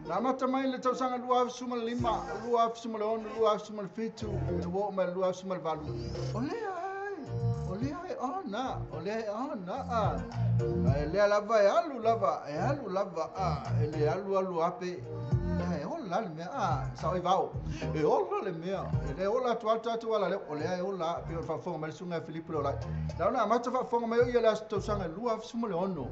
Na mata mai le tausaga 2005, 2006, 2007, le wo mai 2008. O le ai, o le ai ona, o le ai ona a. E le lava e alu lava, e alu lava a, e le alu alu ape. E ola le mea, a, sa oi vau. E ola le mea, e le ola atu atu atu ala le, o le ai ola, pe o le faafofoga mai le suga Filipe le olai. La ona amata faafofoga mai o ia le aso tausaga 2006.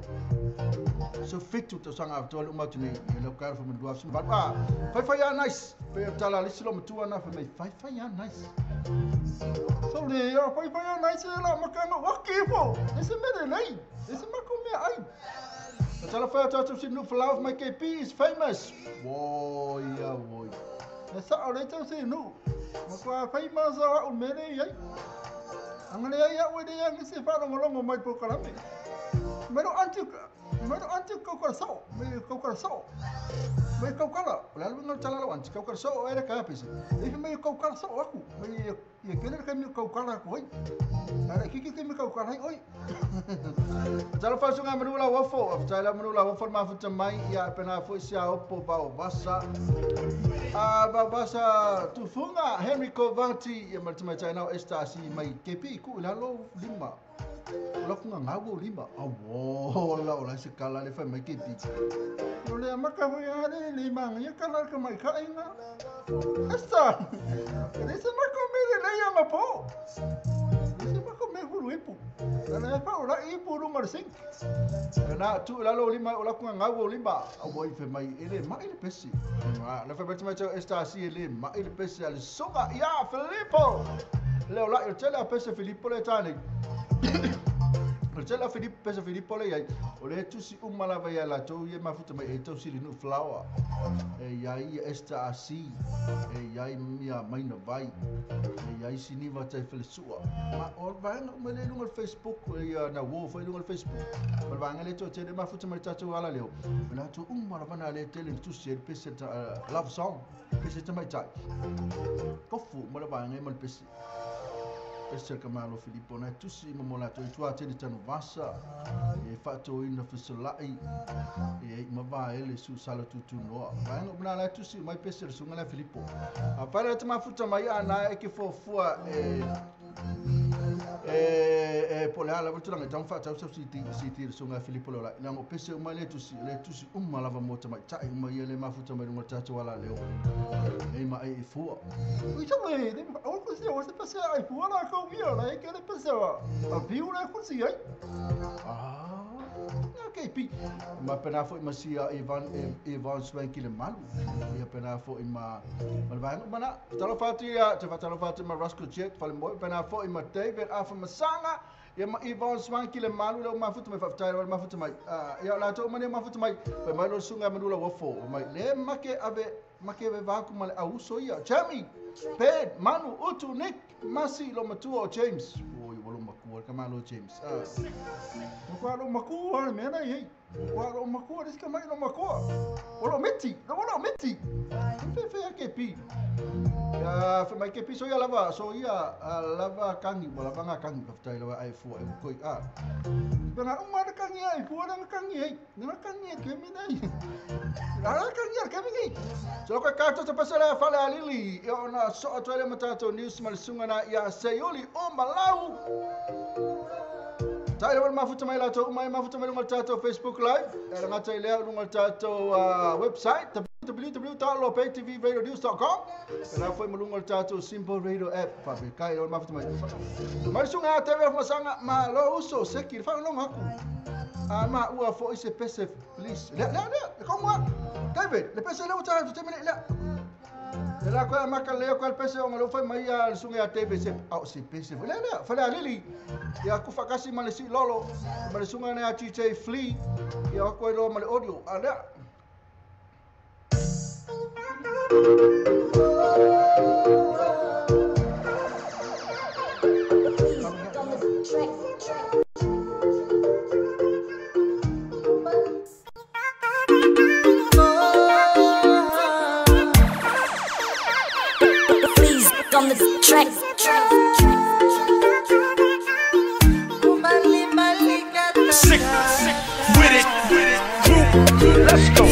So fitu tausaga atoa le uma atu nei, e lau kara fai 2008. A, fai fai a nice. Pe o tala lisi lo matua na fai mai, fai fai a nice. So le, a fai fai a nice e la makanga waki fo. E se mere nei, e se mako mea ai. Tala whai atu si nu flower my KP is famous. Woi ia woi. E sa o le tau si nu. Ma kua famous a o mere ai. Angale ai au le ang se fa longo longo mai po kalame. Mero anti kau kala sao, me kau kala sao. Me kau kala, la lu no tala lo anti kau kala sao era ka pese. E me kau kala sao aku. Me ia kele ka me kau kala ko oi. Ara kiki ke me kau kala oi. Tala fa sunga manu la wafo, tala manu la wafo ma futa mai ia pena fo sia opo ba o vasa. A ba vasa tufunga Henry Covati ia maltima china esta si mai KP ku la lo lima. La kunga ngau lima. Awo la ola se kala le fa mai KP. O le maka ho ia le lima ia kala ka mai ka inga. Esta. Ese mako me le ia mapo. Ese mako me hulu ipu. La fa ora ipu lu mar sing. Na tu la lo lima ola kunga ngau lima. Awo i fe mai ele mai le pesi. La fa mai esta si ele mai le pesi al soga ia Filippo. Le ola il tele a pesi Filippo le tani. O tele Filippo pesi Filippo le ai. O le tusi uma lava ia la tou ia mafuta mai e tau sili nu flower. E iai esta asi. E iai mia maina vai. E iai siniva tai felesua. Ma o vaenga uma le lunga Facebook ia na wo foi lunga Facebook. Ma vaenga le tou tele mafuta mai tatou ala leo. O la tou uma lava na le tele tusi e pesi love song. Pesi te mai tai. Kofu ma le vaenga ma le pesi. Pese ka malo Filipo na tusi mo la to tua tele tanu vasa e fato ina fisolai e ma va ele su sala tutu noa vaenga na la tusi mai pese sunga la Filipo a para te mafuta mai ana e ke fofua e e pole ala votu langa tau fa tau si ti sunga Filipo la na mo pese mai le tusi umma lava mota mai tai mai ele mafuta mai ngo tatu ala leo e ma e fua o sa le o ko se o se pese ai fua la ko via la e ke le pese a viu la ko si ai ah KP ma pena fo ma sia Ivan Swanky le malu ia pena fo ma ma mana talo fatia te talo fatia ma Rascal Jet fale mo pena fo ma David afa masanga ia ma Ivan Swanky le malu le ma futu mai fa ma futu mai ia la to mane ma futu mai mai lo sunga manula wofo mai le make ave make ve va ku ma auso ia Jamie Ben Manu Utu Nick Masi lo matua James oi walo makua ka malo James ko lo makua me na ei ko lo makua dis ka mai lo makua walo meti walo meti fe fe ke pi ya fe mai ke pi so ia lava so ia lava kangi wala nga kangi ka tai lava ai fu ai ko a na uma na kangi ai fu na kangi ai na kangi ke mi nei na kangi ke mi nei so ka ka to pasala fala alili e ona so atoele matato news mal sunga na ia seioli o malau Tai lewa mafuta mai lato mai mafuta mai lunga tato Facebook Live e ngata ile lunga tato website www.loptvradionews.com e la foi lunga tato Simple Radio app fa be kai o mafuta mai mai sunga TV masanga ma lo uso seki fa longa ku a ma ua fo ise pese please le le le como David le pese le uta tu me le le la kwa makale kwa pese o ngalo fa mai a sunga TV se au se pese le le fa la lili ya ku fakasi ma le si lolo ma le sunga na TJ Flea ya ko lo ma le audio a le on the track. Sick with it, crew. Let's go.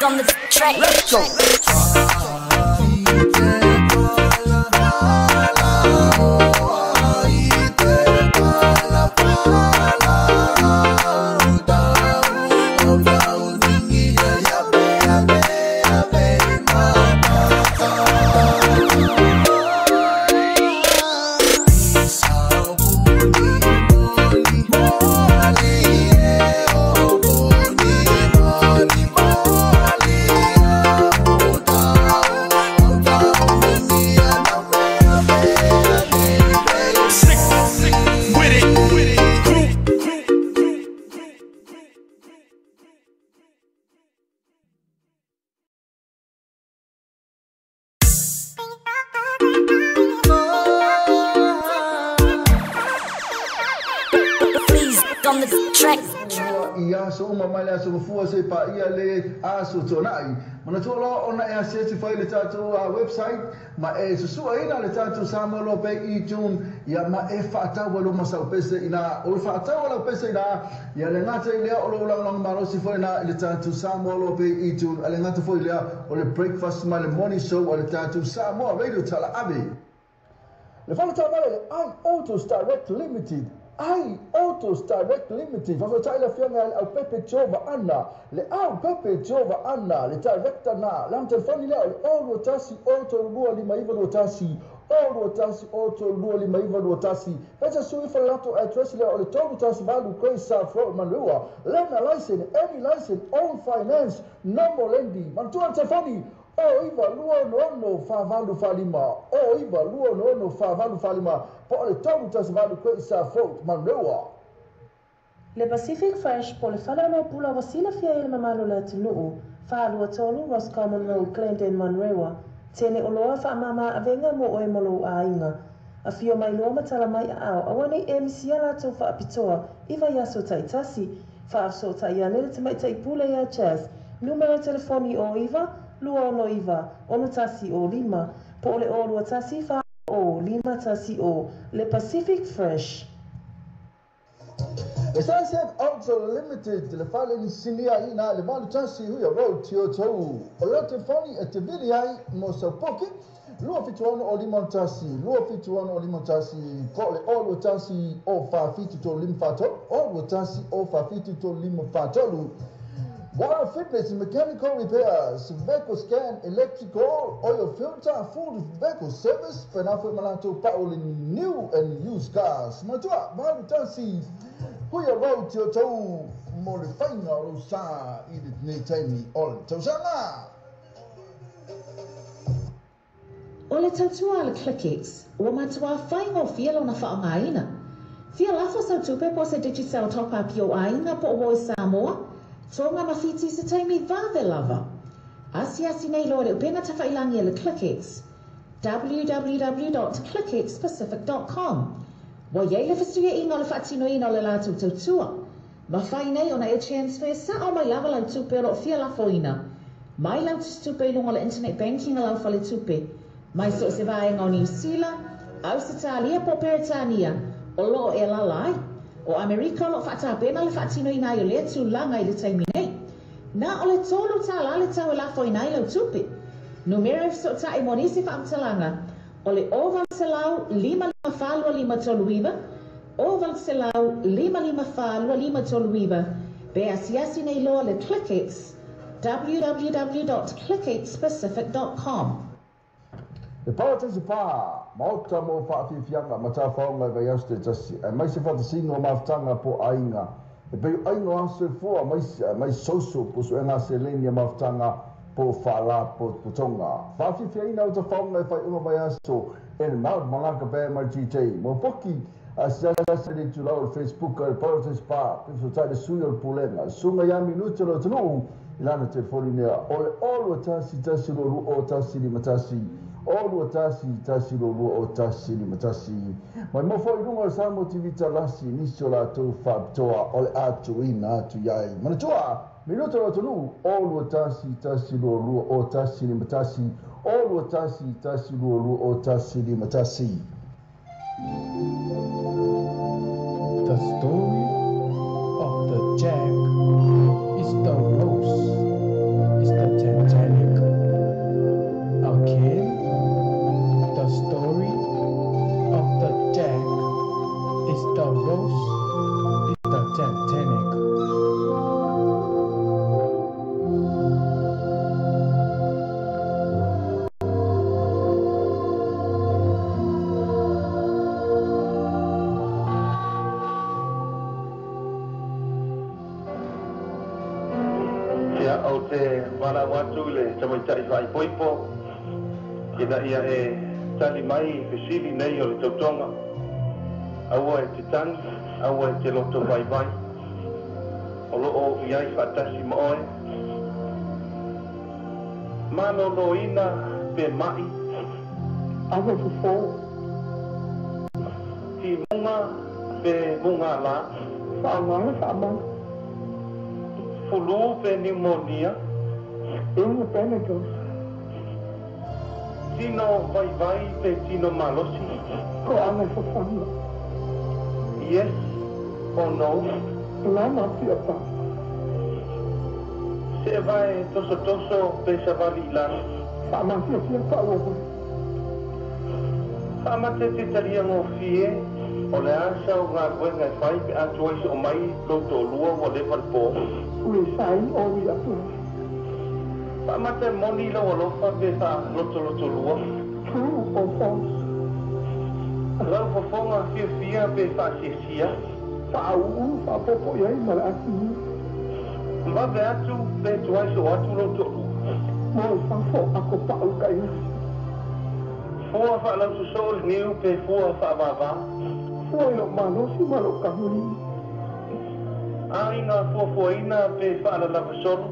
On the track. Let's go. On the track. Ia so uma mai le aso fua se pa ia le aso tonai. Mana tua loa ona e asiasi fai le tatou website ma e susua ina le tatou Samoa Loa Pay iTunes ia ma e whaatau alo masau pese ina o le whaatau alo pese ina ia le ngata i lea o lo ulangulanga malosi foi na le tatou Samoa Loa Pay iTunes a le ngata foi lea o le breakfast ma le morning show o le tatou Samoa Radio Tala Ave. Le whanatāmale le iAutos Direct Limited. iAutos Direct Limited. Fafatai la fianga le au Pepe Jova Anna. Le au Pepe Jova Anna. Le director na. Lam telefoni lea o le 0 1 0 2 5 9 1. 0 1 0 2 5 9 1. Pesa sui fa lato address lea o le 3 1 8 Great South Road Manua. Lena license, any license, own finance, no more lending. Mantua telefoni. O iva lua no fa valu falima. O iva lua no fa valu falima. Po le 3 1 8 Great South Road Manua. Le Pacific Fresh po le whala pula wasila fia ele mamalo le atunuu, whaalua tolu Roscommon Road Glendale Manrewa, tele oloa wha mama avenga mo oe molo ainga. A fio mai loa matala mai a ao, awane e misia lato wha apitoa, iwa yaso taitasi, wha afso tai anele te mai taipule ia jazz, numero telefoni o iwa, lua ono iwa, ono tasi o lima, po ole o lua tasi wha o, lima tasi o, Le Pacific Fresh. Le Sunset Auto Limited, le fale ni sinia ina le malu tasi hui a road tio tau. O le telefoni e te vili ai mo sau poki, 271 o 51, 271 o 51, po le o 21 o 47 3 5 4 3, o 21 o 47 3 5 4 3. Wire fitness, mechanical repairs, vehicle scan, electrical, oil filter, full vehicle service, penafu malato paoli new and used cars. Matua, malu tasi, huia rau tio tau, mo le whainga o sa i le nei taimi o le tausanga. O le tautua le ClickX, ua matua whainga o fia lona whaangaina. Fia lafo sau tupe po se Digicel top up i o ainga po o Samoa, Tonga mawhiti se taimi vave lava. Asiasi nei loa le upenga tawhailangi le ClickX. www.clickxpacific.com Wa iei le whasuia inga le whaatino ina le lātou tautua. Mawhai nei ona e transfer sa o mai lava lau tupe o fia lafo ina. Mai lau tupe i lunga le internet banking a lau fale tupe. Mai so se vaenga o Niu Sila, Ausitalia po Peretania, o loo e lalai. O Amerika o lo whaatāpena le whaatino ina i o lea tūlanga i le taimi nei. Nā o le tōlu tā le tau e lafo ina i lau tupe. Numera e so i monisi whaamtalanga o le oval selau 5 5 4 2 5 3 9, oval selau 5 5 4 2 5 3 9, pe asiasi nei loa le ClickX, www.clickxpacific.com. Le Paratisi Pā, maota mo whaafifianga, matawhaonga e vai aste tasi, e mai se whatasinga o mawhatanga po ainga. E pei ainga aso e fua, mai soso po so enga se leni a mawhatanga po whala po tonga. Whaafifiaina o ta whaonga e whai unga vai aso, e le Mount Malaka Bay mai GT. Mo poki, a siasa le tulau o Facebook o le Paratisi Pā, piso tai le sui o le pulenga. Sunga ia minuti o le tunu, ilana telefoni nea, o le olu tasi tasi lolu o tasi lima tasi. Olu tasi tasi lolu o tasi lima tasi. Mai mofo i lunga o Samoa TV talasi nisi o latou faapitoa o le atuina atu iai. Manatua, minuta o atunuu, olu tasi tasi lolu o tasi lima tasi. Olu tasi tasi lolu o tasi lima tasi. The story of the Jack is the Rose, is the Titanic. Again, the story of the Jack is the Rose, is the Titanic. Ia o te wala watu le tamaitai whaipoipo, ina ia e tali mai fesili nei o le tautoga, aua e te tagi, aua e te loto vaivai, o loo i ai faatasi ma oe. Maloloina pe mai. Aua fofo. Timuga pe muga lā. Faamala faamala. Fulu pe pneumonia. Inu Panadol. Tino vaivai pe tino malosi. Ko anga fofanga. Yes or no. Lama pia pa. Se vai toso toso pe savali lalo. Faamatia fia pa ua. Faamate te talia ngofie o le asa o ngā kuenga e whai pe atu ai o mai lou to'olua ua leva le pō. Ui sai o ui atua. Faamate moni lau alofa pe faalotolotolua. True or false. Lau fofoga fiafia pe faasiasia. Faauu faapopo i ai ma le atini. Vave atu pe tuai so atu lou to'olua. Mo i fafo ako pa'u kaina. Fua faalausoso le niu pe fua faavavā. Fua i lou malosi ma lou kahuli. Aiga fuafuaina pe faalalafasolo.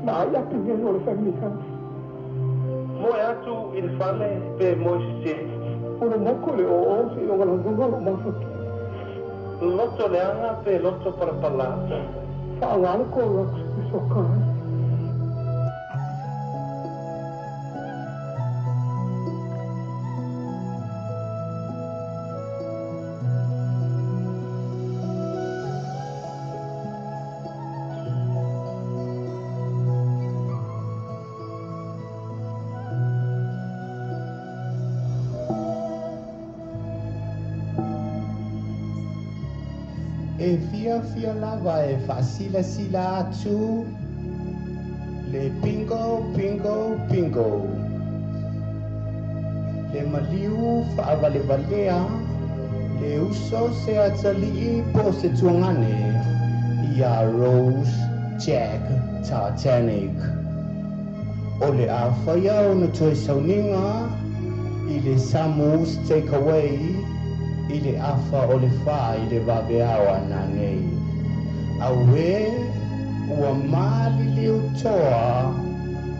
Ma ai apigelo o le family house. Moe atu i le fale pe moe sesē. O le moko le oo se i ogalauga lou mafaki. Loto leaga pe loto palapalā. Faaaogā le Clorox i soka ai. E fiafia lava e faasilasila atu le bingo bingo bingo le maliu faavalevalea le uso se atalii po o se tuagane iā Rose Jack Titanic. O le a faia ona toe sauniga i le Samo's Takeaway i le afa o le 4 i le vaveao a nanei. Auē, ua maliliu toa,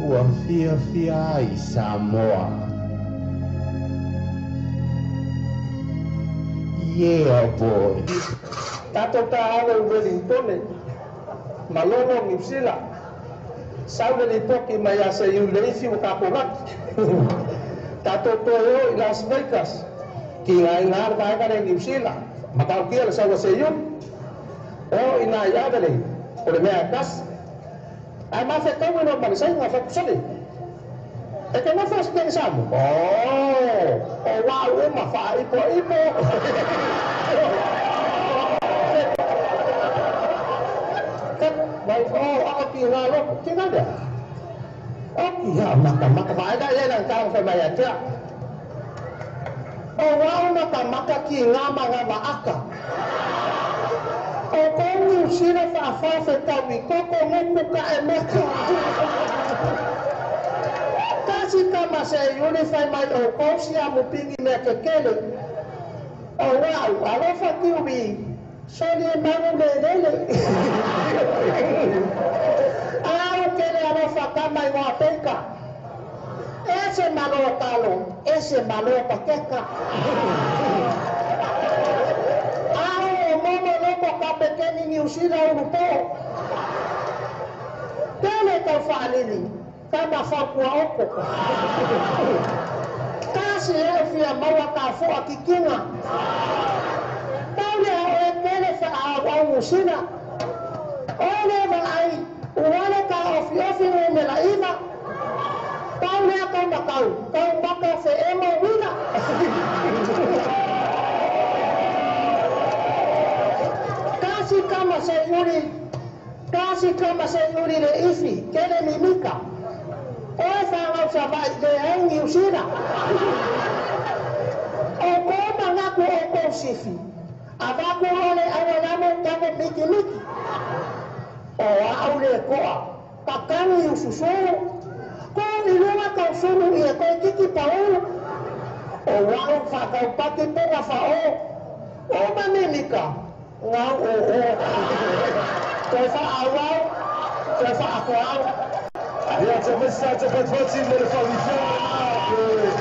ua fiafia ai Samoa. Yeah, boy. Tatou taalo i Welingtone, malolo Niu Sila. Sau le lipoti mai ia Seiuli le isi ua tatou laki. Tatou toe o i Las Vegas, tigaina le vaega lea i Niu Sila, matautia le sau a Seiuli. O i ina i Adelaide, o le mea e tasi. Ae mafetaui loa ma le saina fatu sole. E te nofo Siteni Samoa? Oh, o au uma faaipoipo. Mai o ao ki ngā loko, ki ngā mea. O ki ngā maka maka, vaega e nang tau whai mai atea. O wau maka maka ki ngā manga maaka. O kongi usira whaawhawhe tau i koko nguku ka e maka. Kasi kama se iuli whai mai o kousi a mupingi mea kekele. O wau, alofa ki ui, soli e mangu le lele. Au kele alofa kama i ngā peka. Ese malo talo, ese malo pakeka. Au o momo loko ka pekeni ni usira ulupo. Tele tau whaalili, kama whakua oko. Kasi e fia maua ka foa kikinga. Tau lea o e tele wha au usira. O le vaai, uale ka ofi ofi o mela iwa. Tau lea kau makau, kau maka fe emo wina. Kasi kama se yuri, kasi kama se yuri le ifi, kele mimika. Oe whangau sa vai le aingi usira. O koma ngaku o kou sifi. Avaku ole awalamo tango miki miki. O au le koa, pakangi ususuru. Ko ilunga kau sulu i e koe kiki paulu. O wau whakau paki ponga whao. O mamimika, ngau o o. Toe wha awau, toe wha akoau. Ia te mesa te patwati mo le whawifua e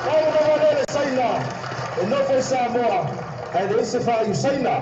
Au na wale le saina e nofo i Samoa ae le ise wha i saina.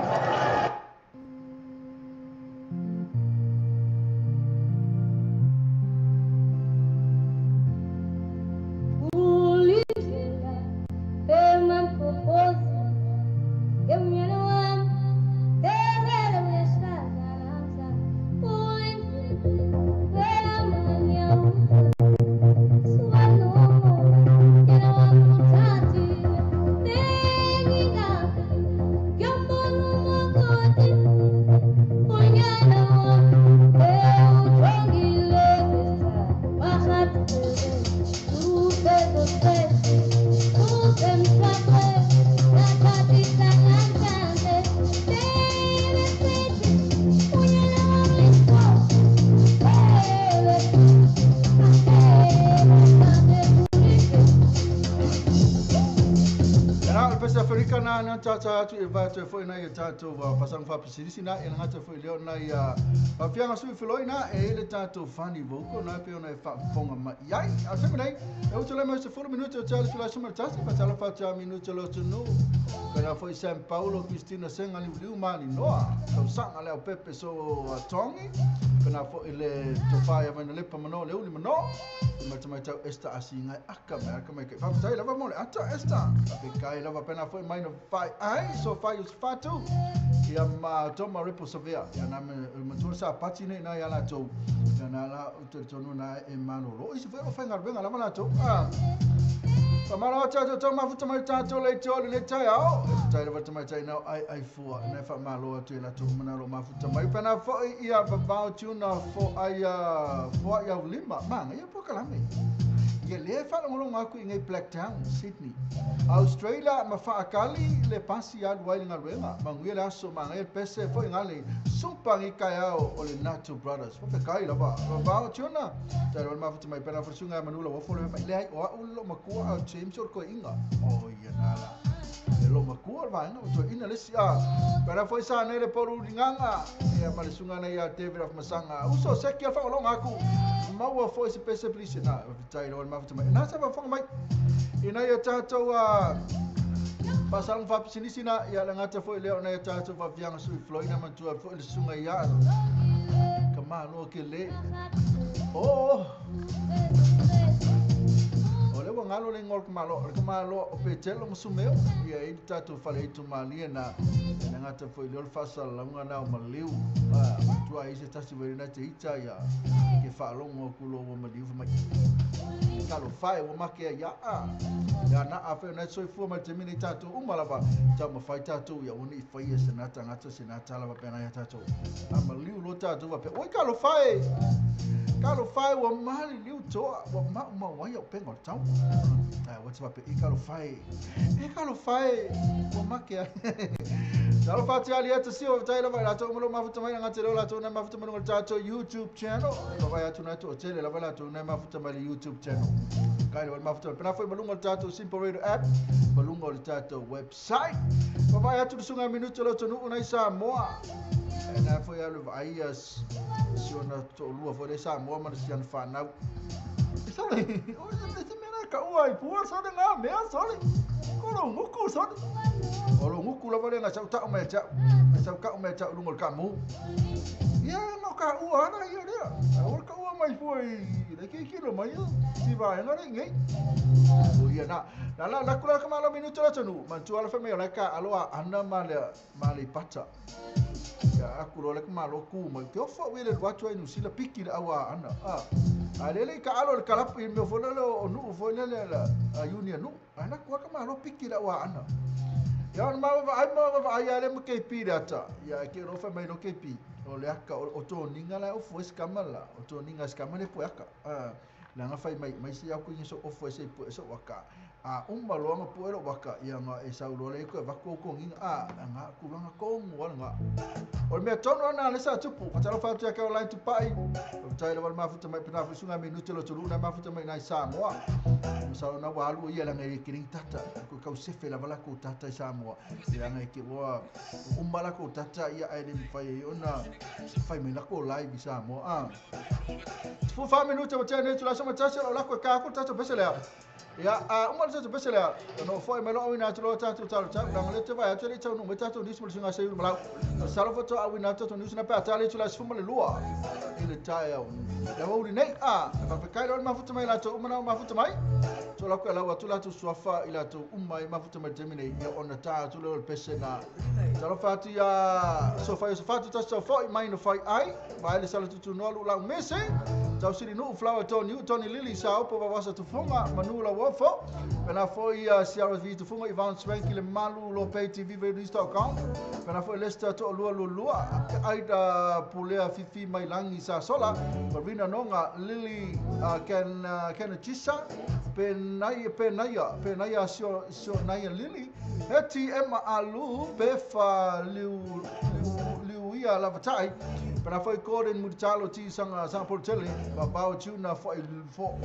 Tata atu e vai te foi na ia tatou pasang fa pisilisi na e ngata foi leo na ia fianga sui feloi na e le tatou fani voko na pe ona e fa fonga ma iai a se nei e utole mai se 4 minuto tali sula suma tasi fa tala fa ta minuto lo tunu pena foi San Paulo Cristina Senga liu mali noa tau sanga leo Pepe so tongi pena foi le tofa ia mai le pa mano le uli mano mai tau esta asinga aka mai aka mai fa tai lava mo le ata esta pe kai lava pena foi mai no fai ai so fai us fatu ia ma toma repo savea ia na me matua sa pati nei na ia la to ia na la te tonu na e mano ro isi foi o fai ngarbenga lava la to a Whamalo atu atu tau mafuta mai tātou le te ole le tai ao. Tai rawa tamai tai nau ai ai fua. Nei wha malo atu e la tō mana ro mafuta mai. Pena fo i a vavao tuna fo ai fo ai au lima. Manga ia po kalame. Ia le whalongolonga aku i ngai Blacktown, Sydney. Australia ma whaakali le pasi alu ai le ngaluenga. Manguia le aso manga ia pese fo i ngale. Sumpangi kai ao o le Nato Brothers. Fo kai lava. Vavao tuna. Tai rawa mafuta mai pena fo sunga manula wafo le mai le ai o au lo makua au James o ko inga. O ia nala. Le lo makua vaenga o to ina le si a. Pena fo isa nei le poru nganga. Ia ma le sunga nei a David of Masanga. Uso seki alfa olonga aku. Maua fo isi pese please na tai rawa mafuta mai. Na sa fa mai. Ina ia tātou a pasalang fa sinisi na ia ngata fo le ona ia tātou fa vianga sui floina matua fo le sunga ia. Kamalo ke le. Oh. O le wangalo le ngol kamalo, le kamalo o petelo musumeo ia i tātou fale i tumalia na ngata fo le fasa launga na o maliu. Matua i se tasi verina te ita ia ke whaalongo kulo o maliu mai. Kalo whae o makea ia a. Ia na a whae na soifua mai te mini tātou umalava. Tau mawhai tātou ia uni i whaia se nata ngata se nata lava pena ia tātou. A maliu lo tātou wape. Oi kalo whae! Kalo whae wa mali liu toa. Wa mau mau ai au pengo tau. What's wape i kalo whae. E kalo whae wa makea. Talo whati ali ata sio tai lava la to umalo mafuta mai ngate lo la to na mafuta mai tātou YouTube channel. Lava atu na to tele lava la to na mafuta mai YouTube channel. Kai le mafuta pena foi malunga tātou Simple Radio app, malunga le tātou website. Lava atu sunga minuto lo to nu na Samoa. Na foi alu ai si ona to lua foi le Samoa ma si an whanau. Sorry. O se mena ka ua i pua sorry nga mea sorry. Kolo nguku sorry. Olo nguku lava le nga sau tau mea tau. Sau kau mea tau lunga le ka mu. Ia no ka ua ana ia lea. O ka ua mai pua i le ke kilo mai ia. Si vaenga le ngai. O ia na. Na la la kula ka malo minuto la tonu. Mantua la whamea le ka aloa ana ma le pata. Ia aku lo le ka malo ku mai. Te ofa ue le watu ai nusila piki le awa ana. A lele ka alo le kalapu i mea fo lele o nuu fo lele la union nuu. Ana kua ka malo piki le awa ana. Ia ona mawa ai ale ma KP le ata. Ia ke rofa mai no KP. O le aka o tōninga la o fo skama la. O tōninga skama le po aka. La nga fai mai mai se au ku so o fo se po so waka. A umma loanga po ero waka ia nga e sau lo le ko vaku ko nginga a nga ku nga ko ngo nga. O me tono na le sa tupu. Patalo fa tu ka online tu pai. O tai le mafuta mai pena sunga minuto lo tulu na mafuta mai na Samoa. Sa na walu ia la ngai kiring tata ko kau sefe la vala ko tata Samoa. Ia ngai ke wa umma la ko tata ia ai le fai ona fai mai la ko live Samoa. Fu fa minuto o tene tu la sama tasa la ko ka ko tata pese lea. Ia a umma tata pese lea. No foi mai lo ina tu lo tata tata tata la le te vai atu le tau no me tata ni smu singa sei malau. Salo foto a wina tata ni sna pa tale tu la sfu le lua. Ile tai au. La wo nei a fa kai lo mafuta mai la to umma na mafuta mai. To la ko la wa tu la tu suafa ila tu umma i mafuta mai temine ia ona ta tu le pese na. Talo fati ia so fai so fatu ta so foi mai no fai ai vai le sala tu no lu la mese. Tau siri nu flower Tony Tony Lily sa opo vavasa tufunga manu la wofo. Pena foi CRV tufunga Ivan Swanky le malu lo pay TV radio.com. Pena foi Lester to lua lua aida pulea fifi mai langi sa sola. Marina nonga Lily ken ken chisa penaya penaya penaya sio sio naya Lily. Heti Emma alu befa liu liu ia lavatai. Pena foi Gordon Mutalo ti sanga sanga Portelli babao tuna fo fo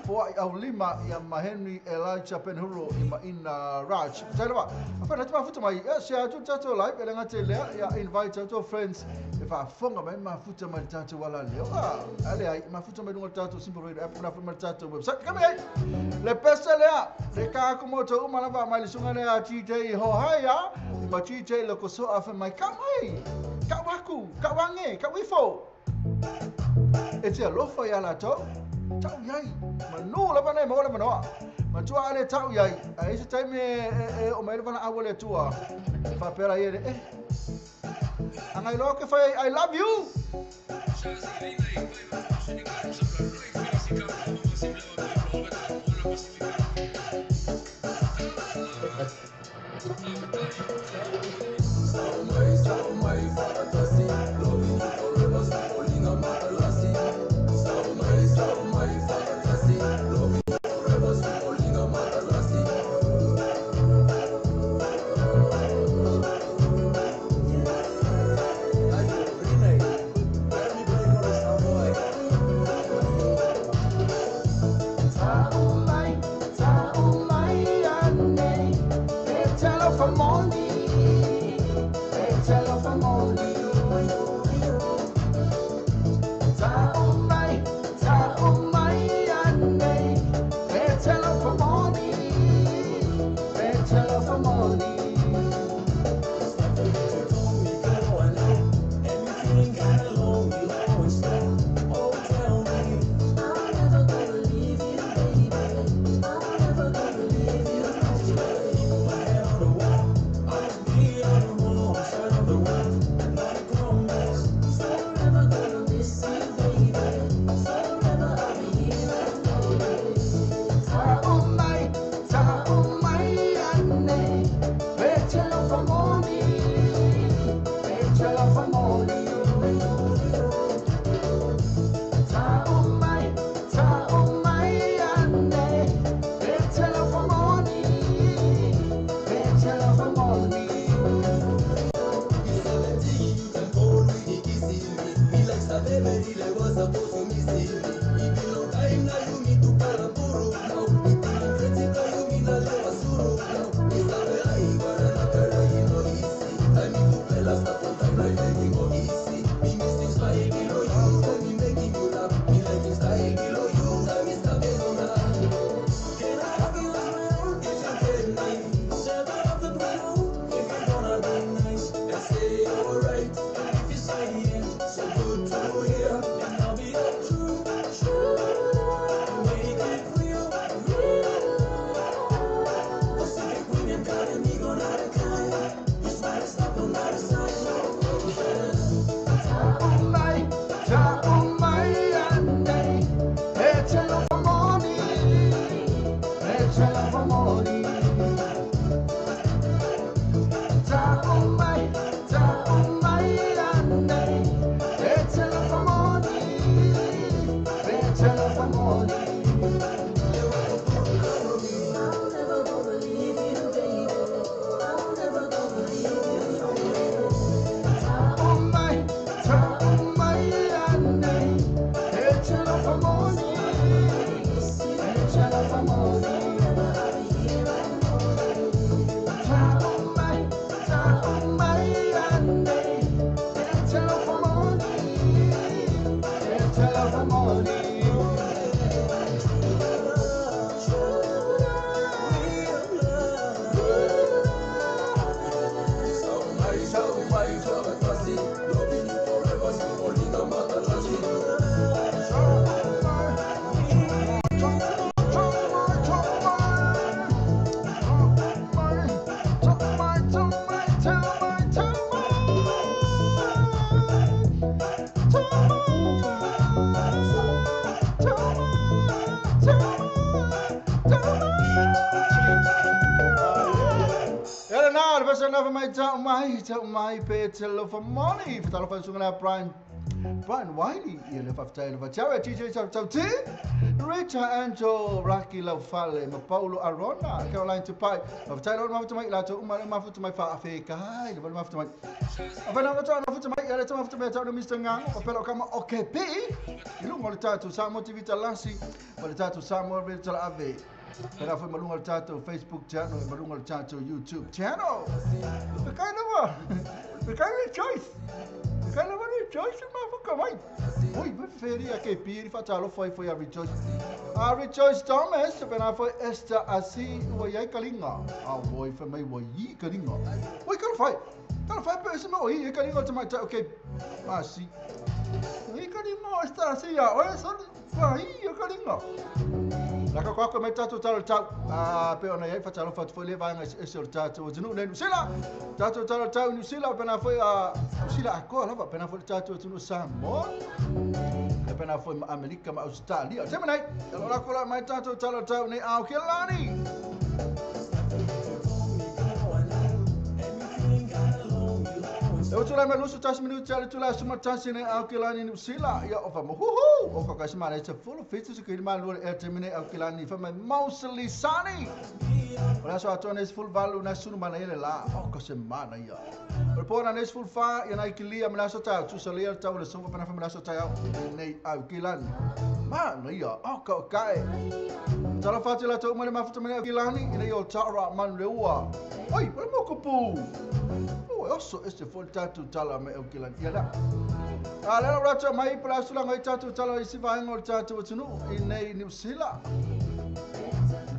fo au lima ia ma Henry Elijah Penhuro i ma ina Raj. Tele va. Afa na mafuta mai ia se atu tato live ele ngate lea ia invite to friends e fa fonga mai mafuta mai tato wala leo. Ale ai mafuta mai lunga tato Simple Radio app na mai tato website. Kame ai. Le pese lea le ka ko moto uma lava mai le sunga lea TJ ho haia ma TJ lo ko so afa mai ka mai. Ka waku, ka wange, ka wifo. E te alofa ia latou, tau iai. Manu lava nei maua le manoa. Matua ale tau iai. A ese taimi e o mai le vana aua le atua. E faapea ia le, Angai loa ke fai, I love you. Mai pe te lofa moni whatalofa sunga Brian Wiley ia le whaftai le whatiawe TJ Tau Te Rita Angel Raki Laufale ma Paulo Arona Caroline Tupai whaftai lo mafuta mai lato uma le mafuta mai whaawhe kai le mafuta mai awhena mafuta mai ia le mafuta mai tau Mr. Ngango o pelo kama OKP i lunga o le tātou Samoa TV Talasi o le tātou Samoa Radio Talaave. Pena foi malunga le tātou Facebook channel e malunga le tātou YouTube channel. Pekai lava. Pekai rejoice. Pekai lava rejoice e mafuka mai. Oi, feria ke piri whatalo foi foi a rejoice. A Rejoice Thomas, pena foi esta asi ua iai kalinga. A oi foi mai ua i kalinga. Oi, kala whai. Kala whai pe ese mo i kalinga te mai tai, okay. Asi. I kalinga esta asi ia. Oi, sorry. Wai i kalinga. Laka koa mai tātou talo tau, pe ona iai whatalo whatu le vaenga ese o tātou o tunu nei New Zealand. Tātou talo tau New Zealand, pena foi a New Zealand akoa lava, pena foi tātou o tunu Samoa. E pena foi ma Amerika ma Australia. Te manai, alo lako la mai tātou talo tau nei ao ke lani. O tula mai 21 minuti ale tula suma tasi nei au ke lani New Zealand ia o fa mo huhu o ka kasi mana te fulu fitu se kiri malu e te mine au ke lani fa mai Mosely Sani. O la so atone full valu na sunu mana ile la o ka se mana ia. O po na nes full fa ia na ikilia mena so tau tu salia tau le sofa pana fa mena so tau nei au ke lani. Mana ia o ka kai. Tala fati la tau mane mafuta mane au ke lani ina ia o tara man reua. Oi, o mo kupu. O oso este full tatu tala me au ke lani. Ia la. A le rata mai pala sula ngai tatu tala isi vaenga o tatu atunu i nei New Zealand.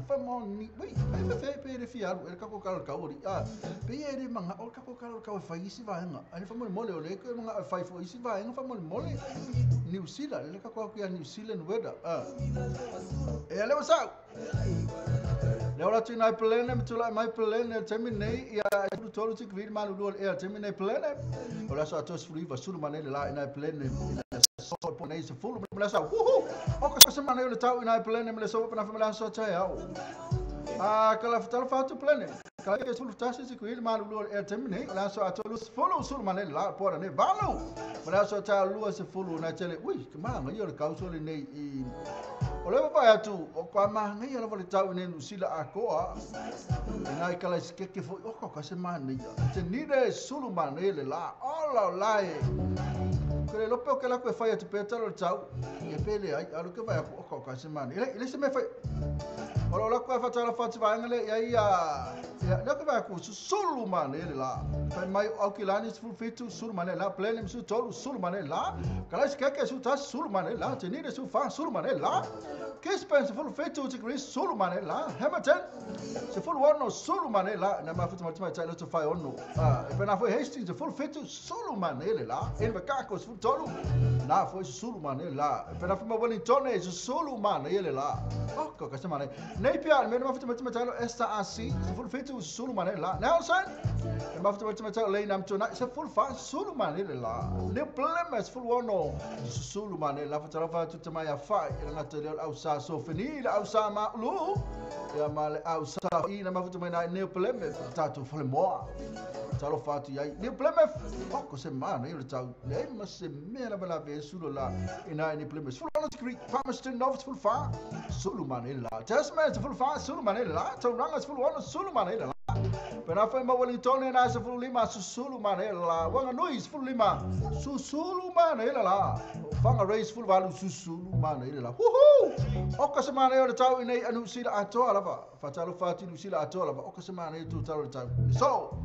Famoni, wei, fe pe le fialu, e kako kalo kauri. Ah, pe e le manga o kako kalo kau fai isi vaenga. Ale famoni mole o le ko manga fai fo isi vaenga famoni mole. New Zealand, le kako ku ya New Zealand weather. Ah. E le wasa. Le ora tu nai plene, tu la mai plene temi nei ia tu tolu tik vid malu lu e temi nei plene. O la so atos fuli va sulu manele la nai plene. So po nei se fulu me la sa. Huhu. O ka se manele le tau nai plene me le so pa na fa so ta ya. Ah, kala fatala fatu plene. Kala ke sulu tasi se kuil malu lu e temi nei la so atos fulu sulu manele la po na ne valu. Me la so ta lu se fulu na tele. Ui, ke manga yo le kauso le nei i o le vai atu o kwa manga ia le tau nei New Zealand akoa. Nai kala skeke fo o ka se mane ia. Te nire sulu manele la. Ola la e. Kere lope o ke la koe whai atu pētaro le tau. Ia pele ai, alu ke vai aku o ka se mane. Ile se me whai. Ora ola koe whatara whati vaenga le ia ia. Ia ke vai aku sulu mane le la. Whai mai au ki lani sulu fitu sulu mane la. Plene su tolu sulu mane la. Kala skeke su tas sulu mane la. Te nire su wha sulu mane la. Kispen se fulu fitu te kri sulu mane la. Hamilton se fulu ono sulu mane la. Na mafuta matima tai loto whai ono. E pena foi Hastings se fulu fitu sulu mane le la. Invercargill se fulu tolu. Na foi sulu mane la. E pena foi ma Wellington se sulu mane le la. Oh, ka se mane. Napier me mafuta matima tai lo SRC se fulu fitu sulu mane la. Nelson me mafuta matima tai le nam tonight se fulu fa sulu mane le la. New Plymouth fulu ono sulu mane la fatara fa tu tamai fa ina ngata le au sa so fini le au sa ma lu ia ma le au sa ina mafuta mai na New Plymouth tatu fole moa. Talo fatu ia New Plymouth oh ko se mana ia le tau le ma se mera bala ve sulu la ina New Plymouth fulu ono Greek Palmerston North fulu fa sulu mane la. Tasman fulu fa sulu mane la. Tauranga fulu ono sulu mane la. Pena foi ma Wellington na se fulu lima susulu mane la. Wanganui fulu lima susulu mane la. Whangarei fulu valu susulu mane la. Huhu! O ka se mane o le tau i nei anu sila atoa lava. Fatalo fati New Zealand atoa lava. O ka se mane tu talo le tau. So,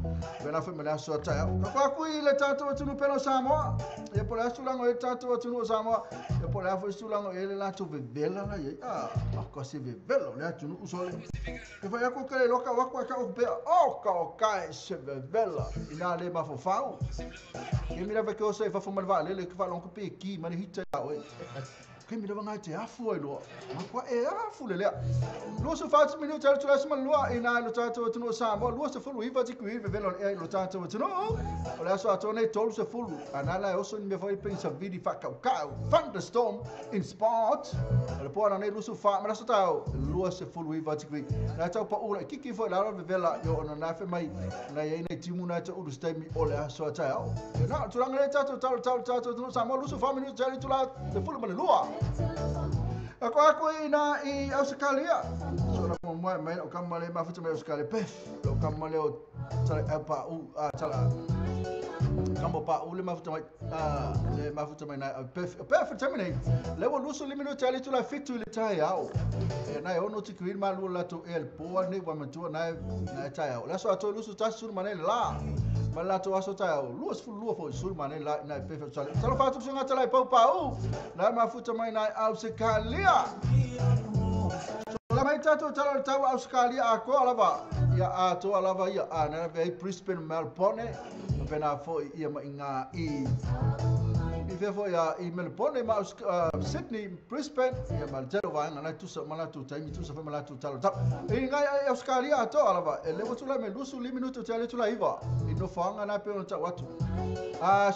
pena foi mele aso atai. Ka kwa kui le tātou atunu pelo Samoa. Ia po le aso lango e tātou atunu o Samoa. Ia po le afo isu lango e le lato vevela la ia. Ah, o ka se vevela le atunu usole. Ke whai ako kare loka wako ka o pea. O ka o kai se vevela. Ina le mafofau. Ke mira ve ke o se e fafo malva lele ke whalongo pe ki mane hita ia oe. Ke mira wa ngai te afu ai loa. Ma kwa e afu le lea. Lua se whati minuti alu tula sima lua ina lo tātou atunu o Samoa. Lua se fulu iwa tiku i vevela e lo tātou atunu. O le aso atone tolu se fulu. Anala e oso ni mea whai pensa vidi whakaukau. Thunderstorm in sport. O le poana nei lusu wha. Mara so tau. Lua se fulu iwa tiku i. Nā tau pa ula. Kiki fo i laro vevela. Yo ona nā whe mai. Nā ia nei timu nā te uru stemi o le aso atai au. Nā tulanga le tātou tau tau tātou atunu o Samoa. Lusu wha minuti alu tula se fulu mane lua. Ako ako ina i Australia. So na mo mai mai o kamale mafuta mai Australia pef. O kamale o tala pa u tala kambo pa u le mafuta mai le mafuta mai na pef pef terminate. Le wo lusu limino tali tula fitu le tai au. E na ono ti kuil malu la to el po ne wa matua na na tai au. La so ato lusu tasu mane la. Malato aso tai au. Luas fu lua fo sul mane la na pef tala. Tala fatu sunga tala pau pau. Na mafuta mai na Australia. La mai tātou tala tau Australia akoa lava. Ia atoa lava ia a na ve Brisbane Melbourne. Pena fo ia mai ngā i i fo ia i Melbourne ma Sydney Brisbane ia ma telo vai na tu sa ma tu taimi tu sa fa ma tu talo tau. I ngai Australia atoa lava. E lewa tula me lusu li minuto te ale tula iwa. I no whanga na pe ona tau atu.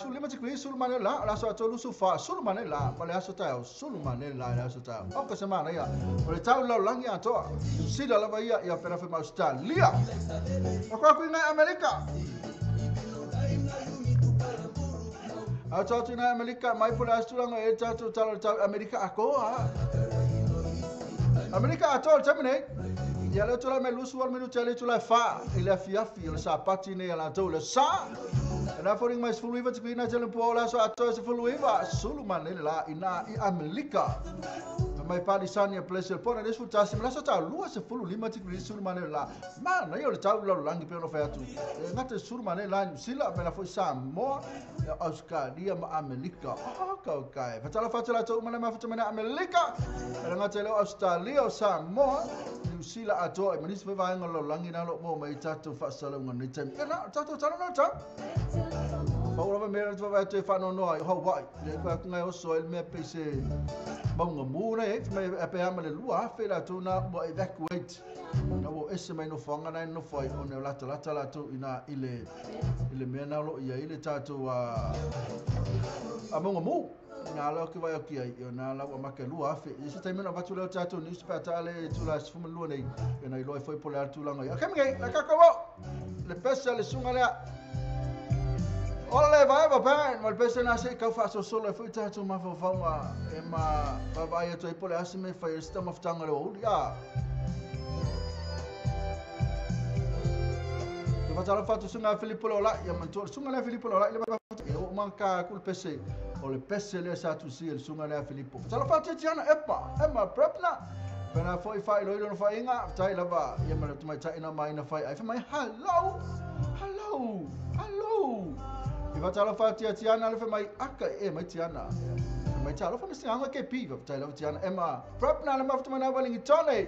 Su lima te kri sulu mane la la so ato lusu fa sulu mane la ma le aso tau sulu mane la le aso tau. O ka se mana ia. O le tau lau langi atoa. Sila lava ia ia pena fe ma Australia. O kwa kui ngai Amerika. A tātou nā Amerika, mai po le asturanga e tātou tala tau Amerika akoa. Amerika atoa le taimi nei. Ia leo tula mai lusu wal minuti a le tula fa i le afiafi o le sapati nei a latou le sa. E nā fōring mai 19 tikuina te lumpu o le aso atoa 19 sulu mane le la ina i Amerika. Mai pali sani a place pona le fu tasi mala sa lua se fulu lima tikuina sulu mane la. Ma na ia le tau lau langi pe ono whai atu. E ngata sulu mane la New Zealand pena foi Samoa, Australia ma Amerika. Oh, kau kai. Fatala fatala tau mana ma fatala mana Amerika. E ngata le Australia Samoa, New Zealand atoa e manisi foi vaenga lau langi na lo mo mai tātou whaasalauga nei taimi. E na, tātou tala na tau. Paura mea tu vai te whano noa i Hawaii. Le koe aku ngai oso ele mea peise maunga mū nei, mai e pe ama le lua afe la tū nā ua evacuate. Na ua ese mai no whanga nei no whai o neo lata lata la tū ina i le mea nā lo ia i le tātou a maunga mū. Nā lau ki vai o ki ai, nā lau a make lua afe. I se taimena watu leo tātou newspaper tāle tū la sifuma lua nei, e nai loa e whai pole atu langa i. A kemi ngai, la kako wau, le pesa le sunga lea. Ole vai va band, ma le pesa nā se kau whaaso solo e whai tātou mawhawhaunga e ma vavai atu ai pole ase me whai rista mawhtanga leo uri a. Te whatala whatu sunga a Filipo leo lai, ia mantua sunga lea Filipo leo lai, le whatu e o mangka ku le pese, o le pese lea sa tu si le sunga lea Filipo. Whatala whatu tiana epa, ema prepna, pena foi whai loilo no whai inga, tai lava, ia ma le tumai tai ina mai ina whai ai whai mai, hello, hello, hello. I whatala whatia tiana le whai mai aka e mai tiana. Mai talo whai misi anga ke pi, whatai lava tiana, ema prepna le mawhata mai walingi tone.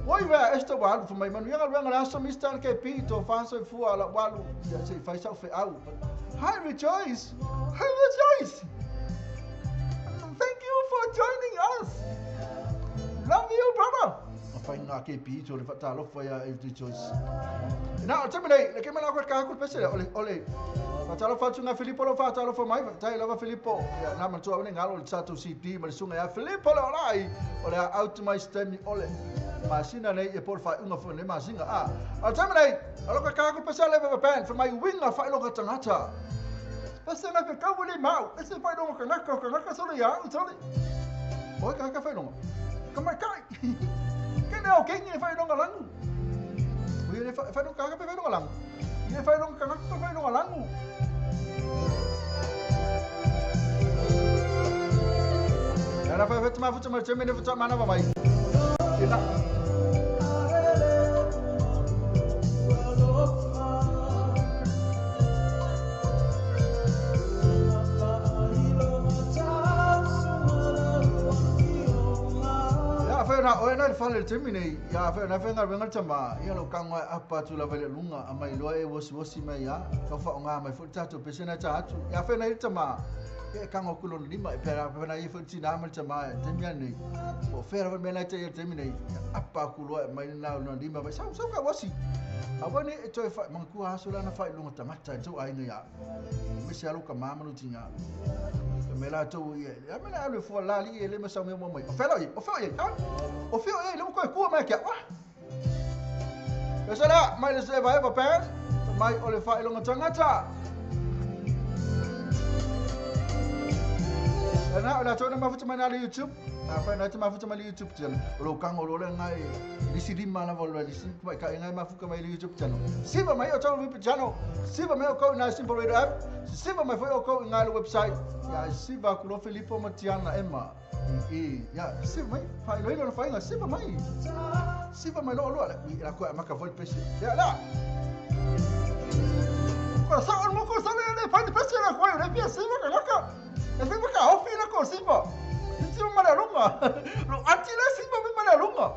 Oi wea esta walu whai mai manu ianga renga la mista ke pi to whanso fua la walu ia se whai sau whe au. Hi Rejoice! Hi Rejoice! Thank you for joining us! Love you brother! Whai ngā ke pi to le whatalo whai a Rejoice. Nā, o temi nei, le ke mana koe kākul pese le, ole, whatalo whatu ngā Filipo lo whatalo wha mai, whatai lava Filipo. Ia, nā mantua one ngalo le tātou CD ma le sunga ia Filipo le olai, ole a autu mai stemi ole. Masina nei e pol whai unga whai masinga a. O temi nei, aloka kākul pese le wewa band, whai mai winga whai loka tangata. Pese ngā pe kau le mau, ese whai longa kanaka, kanaka sole ia, sole. Oi kaka whai longa. Kamai kai. Kene o kengi e whai longa langu. Ui e whai longa kaka pe whai longa langu. E whai longa kanaka pe whai longa langu. Nana whai whai mafuta mai teme ne whata mana wa mai. Ina. Na oe na le fale le temi nei, ia whai na whenga renga tama, ia lo kangwa apa tu la vele lunga, a mai loa e wosi wosi mai ia, ka wha o ngā mai fo tātou pese na tā atu, ia whai na i tama, e kangwa kulo lima, e pera whai na i fo tina ama tama, e temi nei, o whera whai mena i te ia temi nei, apa kulo e mai na na lima, mai sau sau ka wosi, a wane e toi whai, mangkua aso lana whai lunga tamata, e tau ainga ia, mese alo ka mamanu tinga. Me la tau ia, ia me la alu fua lali e le masa mea mai. O whela i, o whela i, ha? O whela i, le mkoe kua mai kia, wah! Pesa la, mai le se vai pa pen, mai o le whai longa tangata. Na, o la tau na mafuta mai na le YouTube. A whai na te mafuta mai le YouTube channel. O lo kango lo le ngai, lisi lima na volo, lisi mai ka ngai mafuka mai le YouTube channel. Siva mai o tau YouTube channel. Siva mai o kau ngai Simple Radio app. Siva mai foi o kau ngai le website. Ya siva kulo Filipo Matiana Emma. I ya siva mai whai loi lona whainga siva mai. Siva mai lo lo la koe maka foi pese. Ya la. Ko sa o mo ko sa le le pai pese la koe le pia siva ka laka. E siva ka ofi la ko siva. Siva mana lunga. Lo ati la siva me mana lunga.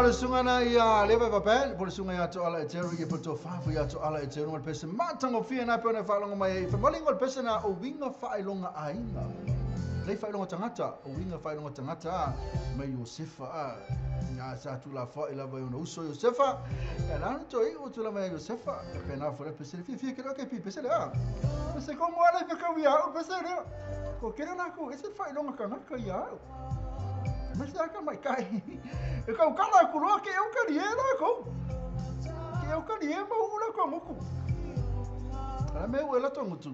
le susuga na ia Leva Vapan, po le susuga ia Toala e Jerry, ia po le tofa foi ia Toala e Jerry, ma le pese matagofie na pe ona e faalogo mai ai. Famaliga o le pese na o uiga faailoga aiga. Lei faailoga tagata, o uiga faailoga tagata a mai Iosefa a. Ia sa tulafoai lava i ona uso Iosefa. Ia la na toe iu atu lava ia Iosefa. Ia pena fo le pese le fiafia ke ke pi pese le a. Pese ko mo ala i whakau ia au pese le. Ko kere la ko ese faailoga tagata ia au. Me se aka mai kai. E kau kala ku loa ke eu kari e la ko. Ke eu kari e mau ula ko nguku. Ala me u ela tongutu.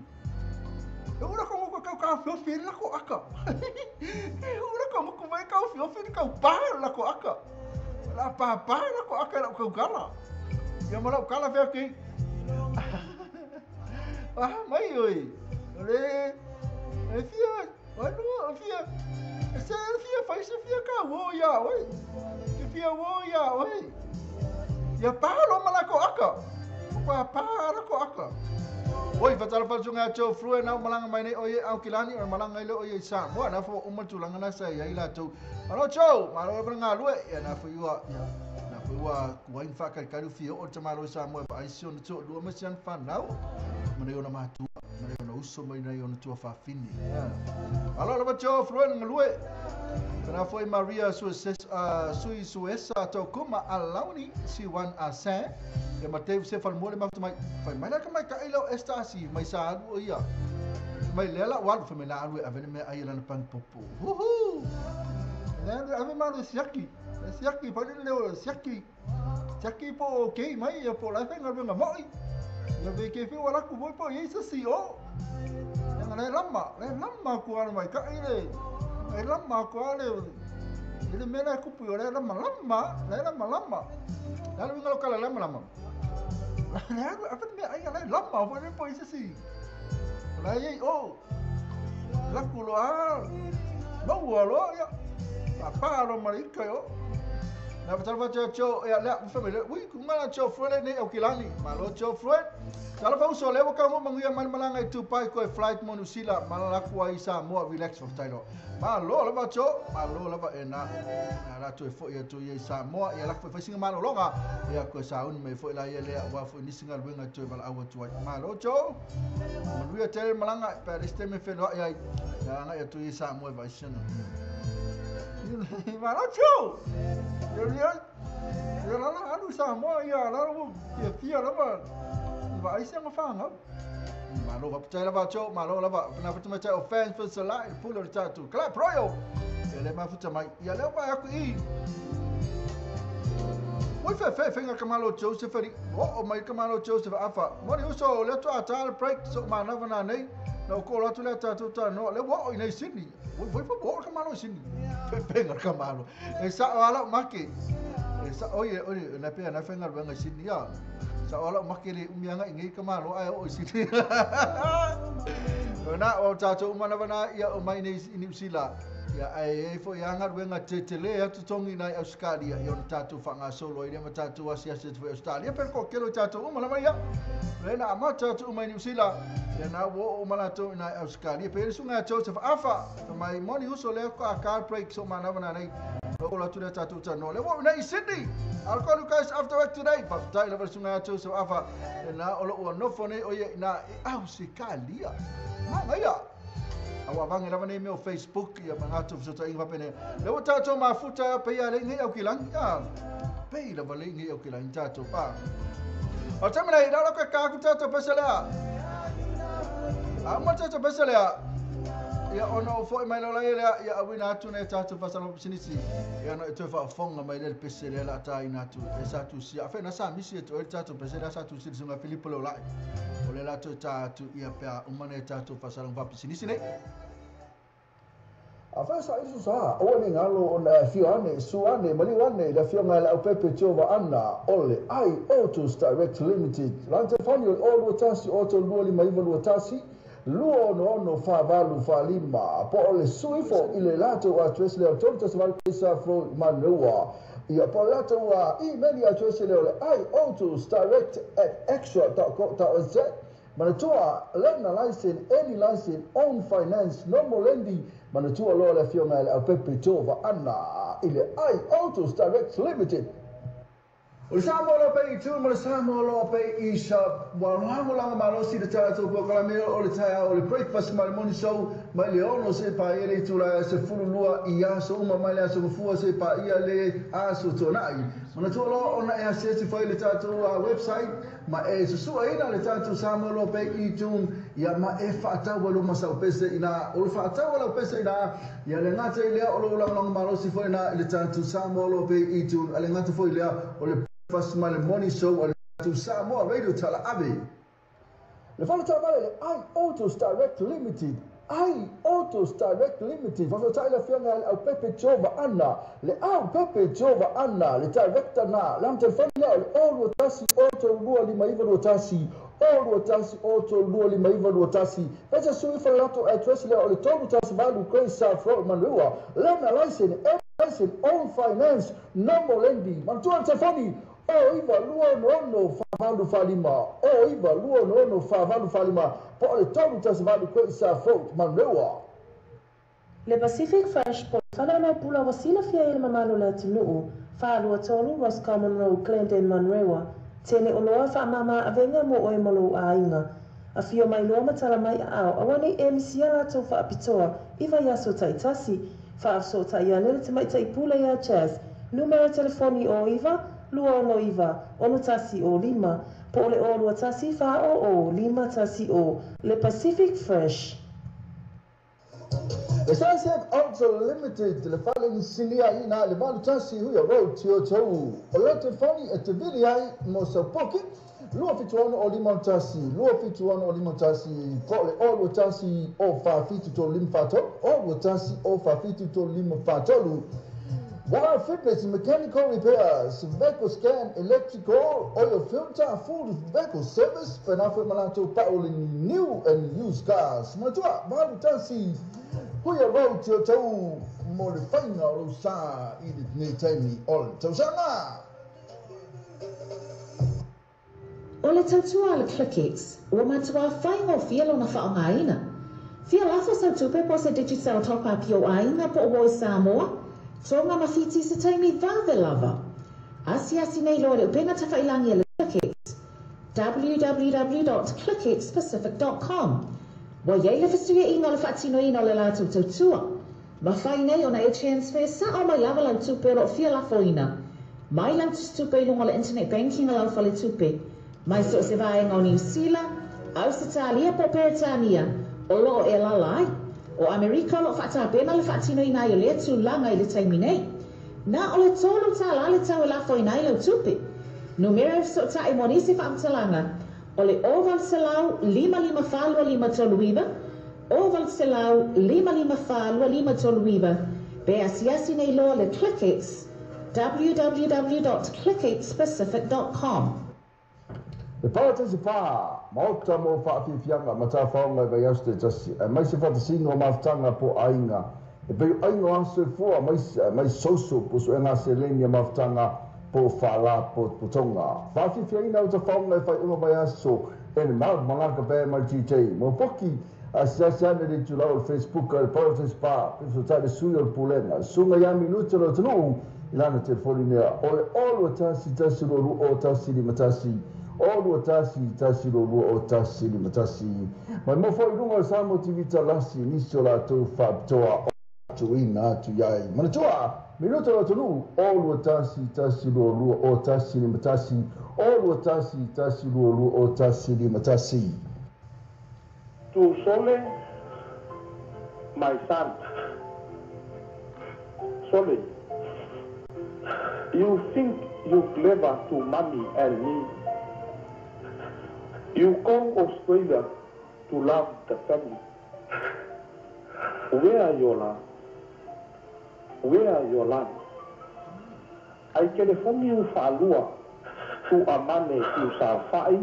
E ula ko nguku kau ka fio fi la ko aka. E ula ko nguku mai kau fio fi kau pa la ko aka. La pa pa la ko aka la kau kala. Ia ma la kala fe ki. Ah mai oi. Le e fia, ai no fia. Se fia fai se fia ka wo ia oi. Se fia wo ia oi. Ia pa lo mala ko aka. Pa pa la ko aka. Oi fatala fa sunga cho flue na malanga mai nei oi au kilani o malanga ile oi sa. Mo na fo uma tulanga na sa ia ila tu. Alo cho, malo ba nga lue ia na fo iwa ia. Na fo iwa kuain fa kai kai fio o tamalo sa mo ba ai sion to lua ma sian fa nau. Mana yo na matu. Mana yo na uso mai nei ona tua fafini. Alo lava cho flue nga lue. Na foi Maria sui suesa to kuma alauni si wan asen. E Mateu se fal mo le mai fai mai la ka mai ka ilo estasi mai sa alu ia. Mai lela walu fa me la alu avene me ai la na pan popo. Huhu. Le ave ma le siaki. Le siaki pa le le siaki. Siaki po okay mai ia po la fa nga nga moi. Ia ve ke fi wala ku po ia sa si o. Nga le lama ku ala mai ka ile. E lama ku ale. Ile me la ku pu le lama lama, le lama lama. La lu ngalo kala lama lama. Le alu apa me ai le lama fo le po isa si. La ye o. La ku lo a. Mau lo ya. Pa lo marika yo. Na fatala fa cho ya la fa me ui ku ngala cho fro le nei au kilani. Malo cho fro. Tala fa uso le ka mo manguia mal malanga i tu pai ko flight mo Nusila malala ku ai sa mo relax for tailo. Malo lava cho, malo lava e na la tu e fo ia tu ia sa mo ia la fa singa malo longa ia ko sa un me fo la ia le wa fo ni singa luenga tu vala awa tu ai. Malo cho. Manuia tel malanga pa este me felo ia ia nga ia tu ia sa mo va sina. Malo cho. Yo yo la la alu sa mo ia la lo ia fia lava. Va ai singa fa ngau. Malo va ptai lava cho, malo lava na futa mai o fans for salai pulo le tatu. Clap royal. Ele ma futa mai. Ia leo pa aku i. Oi fe fe fe nga kamalo Joseph ari. O mai kamalo Joseph afa. Mori uso le to ata break so ma na na nei. No ko la tu le tatu ta no le wo i nei Sydney. Oi foi foi wo kamalo Sydney. Fe fe nga kamalo. E sa ala make. E sa oi oi na pe na fe nga nga Sydney ya. Sa wala makili umianga ingi kamalo ay o Sydney. Na o tatu umana na ia o mai nei New Zealand. Ia ai fo ia nga wenga tetele atu tongi na Australia ia ona tatu whanga solo i ma tatu asi asi atu Australia per ko kelo tatu umana mai ia. Lena ama tatu umai New Zealand. Ia na wo umana tu na Australia per sunga Joseph Afa mai moni uso le ko a car break so mana na nei. O la tu le tatu ta no le wo nei Sydney. I'll call you guys after work today. Fatai lava sunga Joseph Afa na o lo no fone o ia na Australia. Ma ia. Awa vange lava nei meo Facebook ia mangatu fsota inga pene. Le o tato mafuta pe ia le ngi au kilangi. Ah. Pe lava le ngi au kilangi tato pa. O tamana i la ka ku tato peselea. A mo tato peselea. Ia ona o foi mai lola ia ia awina atu nei tato fasala sinisi. Ia no e te fa fonga mai le peselea la ta ina tu. E sa tu sia. Fe na sa misi e to e tato peselea sa tu sinisi nga Filipo lola. O le la tu ta tu ia pe umane tato fasala va sinisi nei. A fa sa isu sa o ni ngalo ona fio ane su ane mali ane la fio ngala o pepe tova ana ole ai Autos Direct Limited. La telefoni o lua tasi o to lua lima iva lua tasi lua ono ono fa valu fa lima po ole suifo ile lato a tres le auto to val pesa fro manua ia po lato a email address le ole ai Autos Direct at extra.co.nz. Manatua lena license any license own finance no more lending. Manatua loa le fio ngai au pepe tova ana ile ai Autos Direct Limited. O le Samoa loa pea i tu ma le Samoa loa pea i sa ua lagolago malosi le tatou polokalame o le taeao o le breakfast ma le morning show mai le 6 seia paia le itula e 12 i aso uma mai le aso Gafua seia paia le aso Tuanai. Manatua loa ona e asiasi foi i le tatou website ma e susuaina le tatou Samoa loa pea i tu ia ma e faatau ai lou masau pese ina o le faatau a lau pese ina ia le gata i lea o lou lagolago malosi foi ina i le tatou Samoa loa pea i tu a le gata foi lea o le Breakfast ma le Morning Show a le tatou Samoa Radio Tala Ave. Le fale taavale le I Autos Direct Limited I Autos Direct Limited Faafetai le afioga ia le Aupepe Jova Anna Le Aupepe Jova Anna le Director na le telefoni lea o le 0 2 1 3 2 5 9 2 1 0 2 1 3 2 5 9 2 1 Pesa sui fa le latou address lea o le 318 Grey South Road Manurewa Lena Laisene License Own Finance Nomo Lendi Manatua le telefoni o 9 2 6 4 8 4 5 o 9 2 6 4 8 4 5 po o le 318 Great South Road Manurewa. Le Pacific Fresh po o le fale oloa pula ua silafia ai e le mamalu o le atunuu, 423 Roscommon Road, Glendale, Manurewa. Tele oloa faamama avega mo oe ma lou aiga. Afio mai loa ma tala mai aao, aua nei e misia latou faapitoa i vaiaso taitasi. Faafesootai ane le tamaitai pule iā Jazz, numera telefoni o 9 269 61 o 5, po o le o 21 4 o 5 1 o, le Pacific Fresh. Le Sunset Auto Limited, le fale inisinia ina le 81 Huia Road, Tiotou. O le telefoni e te vili ai mo sau poki, 276 o 51, 276 o 51, po o le o 21 o 47 3 5 4 3, o 21 o 47 3 5 4 3. Wild Fitness Mechanical Repairs, Vehicle Scan, Electrical, Oil Filter, Full Vehicle Service, pena foi ma latou pau le new and used cars. Manatua, 81 Huia Road, Tiotou, mo le faiga o lou sa i lenei taimi o le tausaga. O le tautua a le ClickX, ua matuā faigofie lona faaaogaina. Fia lafo sau tupe po o se Digicel top-up i ou aiga po o Voice Samoa, Tonga ma Fiti i se taimi vave lava. Asiasi nei loa i le upega tafailangi a le ClickX, www.clickxpacific.com. Ua i ai le fesuiaiga o le faatinoina o le latou tautua. Mafai nei ona e transfer sao mai lava lau tupe o lo o fia lafoina mai lau tusitupe i luga o le internet banking a lau faletupe mai so o se vaega o Niu Sila, Ausetalia po o Peretania o lo o e alaala ai. O Amerika o lo o faatapena le faatinoina ai o lea tulaga i le taimi nei. Na o le $3 le tau e lafoina ai lau tupe. Numera e fesootai mo nisi faamatalaga o le 0800 554 2539, 0800 554 2539, pe asiasi nei loa le ClickX, www.clickxpacific.com. Le Parataiso Pa, Maota mo Faafiafiaga ma Tafaoga i Vaiaso taitasi, aemaise faatasiga o mafutaga po o aiga, e pei o aiga o aso soifua, aemaise social po o suega seleni a mafutaga po o faalapotopotoga. Faafiafiaina o tafaoga i faaiuga vaiaso e le Mount Malaka Band ma le DJ mo Poki. Asiasi ane le itulau o le Facebook a le Parataiso Pa, pe fesoatai le sui o le Pulega, Susuga ia Minute o le atunuu i lana telefoni mea o le 0 2 1 1 2 2 0 1 5 1 o 2 1 1 2 2 0 1 5 1. Mai mo foi i luga o le Samoa TV Talasi nisi o latou faapitoa o tuuina atu i ai. Manatua, minuta o le atunuu, o 2 1 1 2 2 0 1 5 1, o 2 1 1 2 2 0 1 5 1. To Sole, my son. Sole, you think you clever to mommy and me. You come Australia to love the family. Where are your love? Where are your love? Ai telefoni u faalua tu amane u sa fai,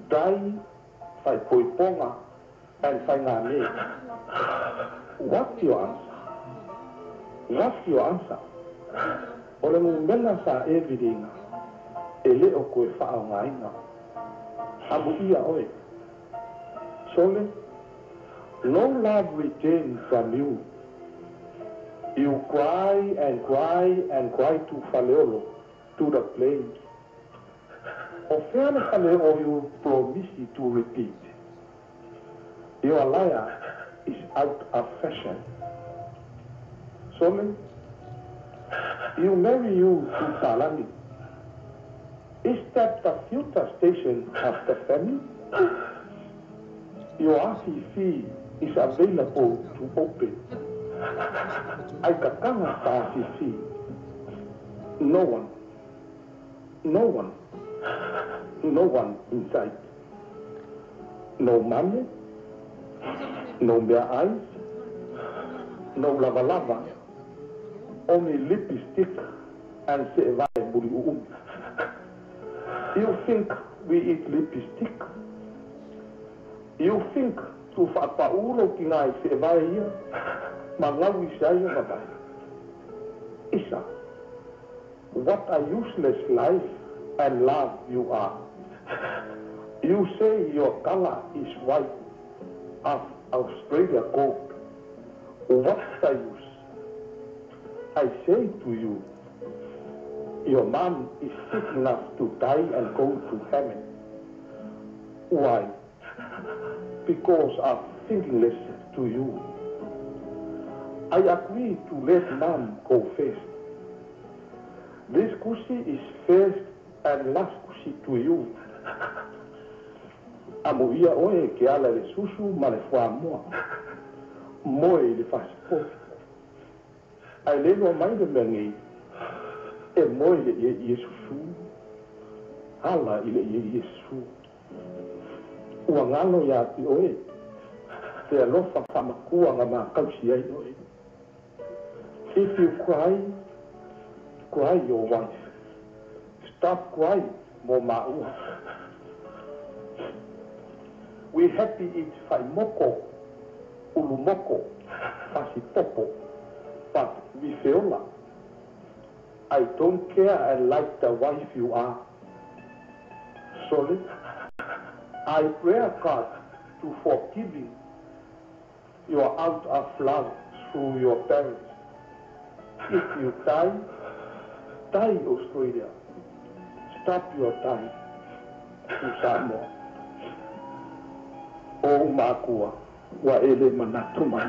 dai fai poiponga and fai ngane. What's your answer? What's your answer? O le numela sa e viringa, e le o koe whaongainga. Amu ia oe. Sole, no love return from you. You cry and cry and cry to Faleolo. To the play. O fea le fale o you promise to repeat. Your liar is out of fashion. Sole, you marry you to Palani. Is that the future station of the family? Your RCC is available to open. I kakanga ta RCC. No one. No one. No one inside. No money. No bare eyes. No lava lava. Only lipstick and se'evae muliuumi. You think we eat lipstick? You think tu whaapauro ki ngai se'evae ia ma ngau i se ai o mavae? Isa, what a useless life and love you are. You say your color is white of Australia gold. What's the use? I say to you, your mom is sick enough to die and go to heaven. Why? Because of thinking less to you. I agree to let mom go first. This kusi is first and last kusi to you. Amo ia oe ke ala le susu ma le fuamoa. Moe i le fasipoto. Ai le loa mai le mea nei, e moe i le ie ie susu, ala i le ie ie susu. Ua galo iā te oe, te alofa faamakua na makausi ai oe. If you cry, cry your wife. Stop cry mo maua. We happy eat whaimoko, ulumoko, fasipopo, but we feola. I don't care and like the wife you are. Solid. I pray God to forgiving your out of love through your parents. If you die, die Australia. Stop your time to Samoa. O makua, wa ele manatu mai.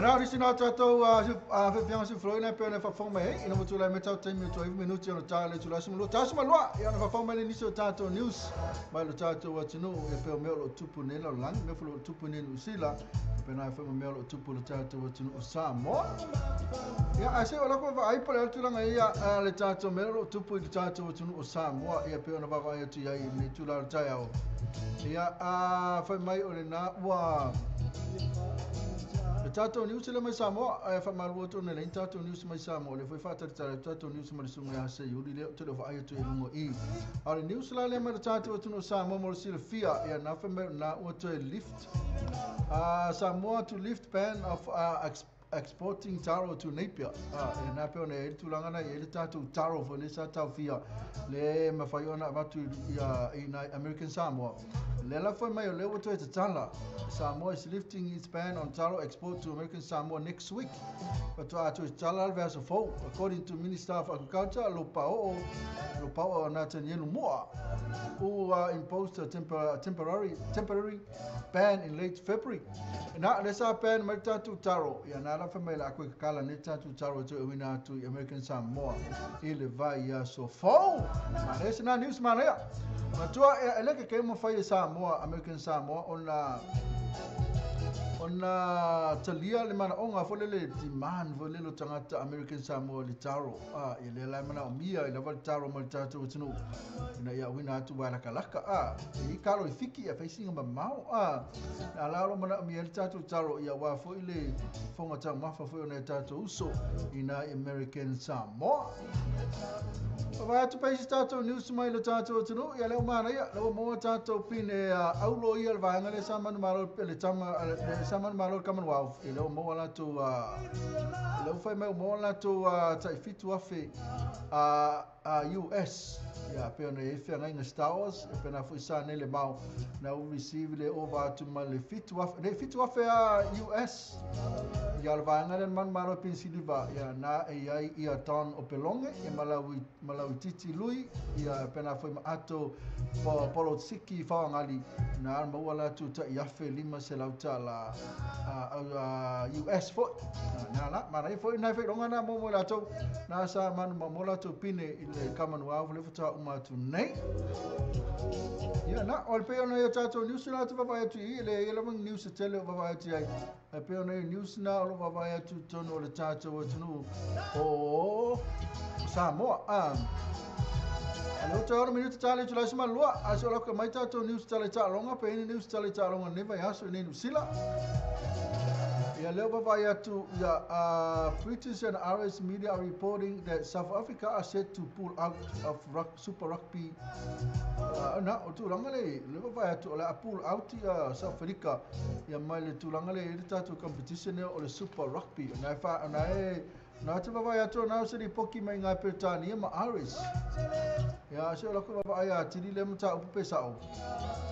Na risi na tātou a whiwhianga si floi nei pe ona whawhong mai hei. Ina motu lai me tau taimi o tua iwi minuti ona tā le tula sima lua. Tā sima lua, ia ona whawhong mai le nisi o tātou news. Mai lo tātou atunu, ia peo meo lo tupu nei lo langi, meo lo tupu nei New Zealand. Pe nā whai meo lo tupu lo tātou atunu o Samoa. Ia, a se o lako wa ai pale atu langa ia le tātou meo lo tupu i le tātou atunu o Samoa. Ia pe ona wawa ai atu ia i me tula o tai au. Ia, a whai mai o le nā ua... Le tātou news le mai Samoa, e whamaru atu ne lein tātou news mai Samoa, le foi whātaritara tātou news mai le sunga ia se yuri le te leo whaai atu e lungo i. A le news la le mai le tātou atu no Samoa mo le sila fia, ia nā whai mai nā ua toe lift. Samoa to lift ban of exporting taro to Napier. E nā peo ne e tūlanga nei, e le tātou taro fo le sa tau fia, le mawhai ona watu i nai American Samoa. Le la foi mai o le ua toe tatala. Samoa is lifting its ban on taro export to American Samoa next week. But atu tala le verso fou, according to Minister of Agriculture, Lopao Natanielu Moa, who imposed a temporary ban in late February. Na le sa ban mai tātou taro, ia nā la whamai la koe kakala ne tātou taro e tō uina atu i American Samoa i le vai ia so fou. Ma le se nā news ma lea. Matua e leke ke mo whai e Samoa, American Samoa, ona talia le mana onga fo le demand fo le lo tangata American Samoa le taro. I le la mana o mia i la wale taro ma le tātou tunu. Ina ia wina atu wa laka laka. I kalo i fiki a facing ma mau. Na la lo mana o mia le tātou taro ia wa fo i le fonga tau mafa fo i tātou uso ina American Samoa. Vai atu paisi tātou news mai le tātou tunu. Ia leo mana ia, leo moa tātou pine aulo ia le vaanga le sa manu malo le tama le sa manu malo Commonwealth. Ia leo moa lātou leo whai mai moa lātou tai fitu afe US. Ia pe ona e whia ngai Star Wars, e pena fui sa nei le mau na u receive le ova atu ma le fitu afe, le fitu afe a US. Ia le vaanga le manu malo Pensiliva, ia na e iai ia Don Opelonge, ia Malawi Titi Lui, ia pena fui ma ato Polo Tsiki whaangali, na maua lātou ta i afe lima se lauta la US foi. Na la, mana i foi nai whai ronga nā momo lātou, nā sa manu ma lātou pine i le Commonwealth, le whata uma atu nei. Ia na, o le peo nei o tātou news na atu wawai atu i, le ia lawang news e tele o wawai atu ai. E peo nei news na o lo wawai atu tonu o le tātou atunu o Samoa. Ale o tāro minuta tāle tu laisima lua, a se o lako mai tātou news tale tālonga, pe ene news tale tālonga neva i aso i nei Nusila. Ia leo wawai atu, ia British and Irish media are reporting that South Africa are set to pull out of Super Rugby. Na, o tūlanga le, le wawai atu, o le a pull out ia South Africa, ia mai le tūlanga le le tātou competition o le Super Rugby. Na e wha, na e, na te wawai atu, na o se poki mai ngā Britania ma Irish. Ia, se o lako wawai a tiri le mata upu sao.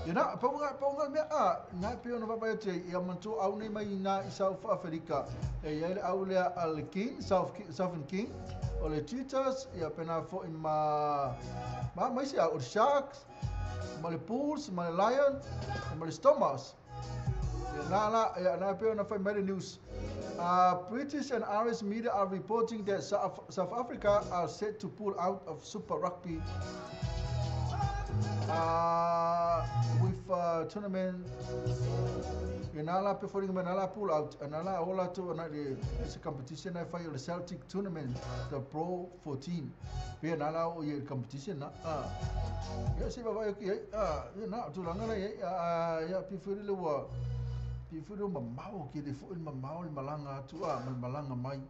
Ia na, paunga mea a, nā pe ona wawai atu, ia mantu au nei mai nā i South Africa. E ia le au lea a le King, Southern King, o le Cheetahs, ia pena fo i ma maisi au, o le Sharks, ma le Bulls, ma le Lion, ma le Stormers. Ia nā la, ia nā pe ona whai mai le news. British and Irish media are reporting that South Africa are set to pull out of Super Rugby with tournament. Nala performing nala pull out and nala all out to it's a competition I find the Celtic tournament, the Pro 14. Be nala o ye competition na. Ya se ba ya na tulanga na ya pifuri le wa pifuri mamao ke le fo mamao le malanga atu a malanga mai.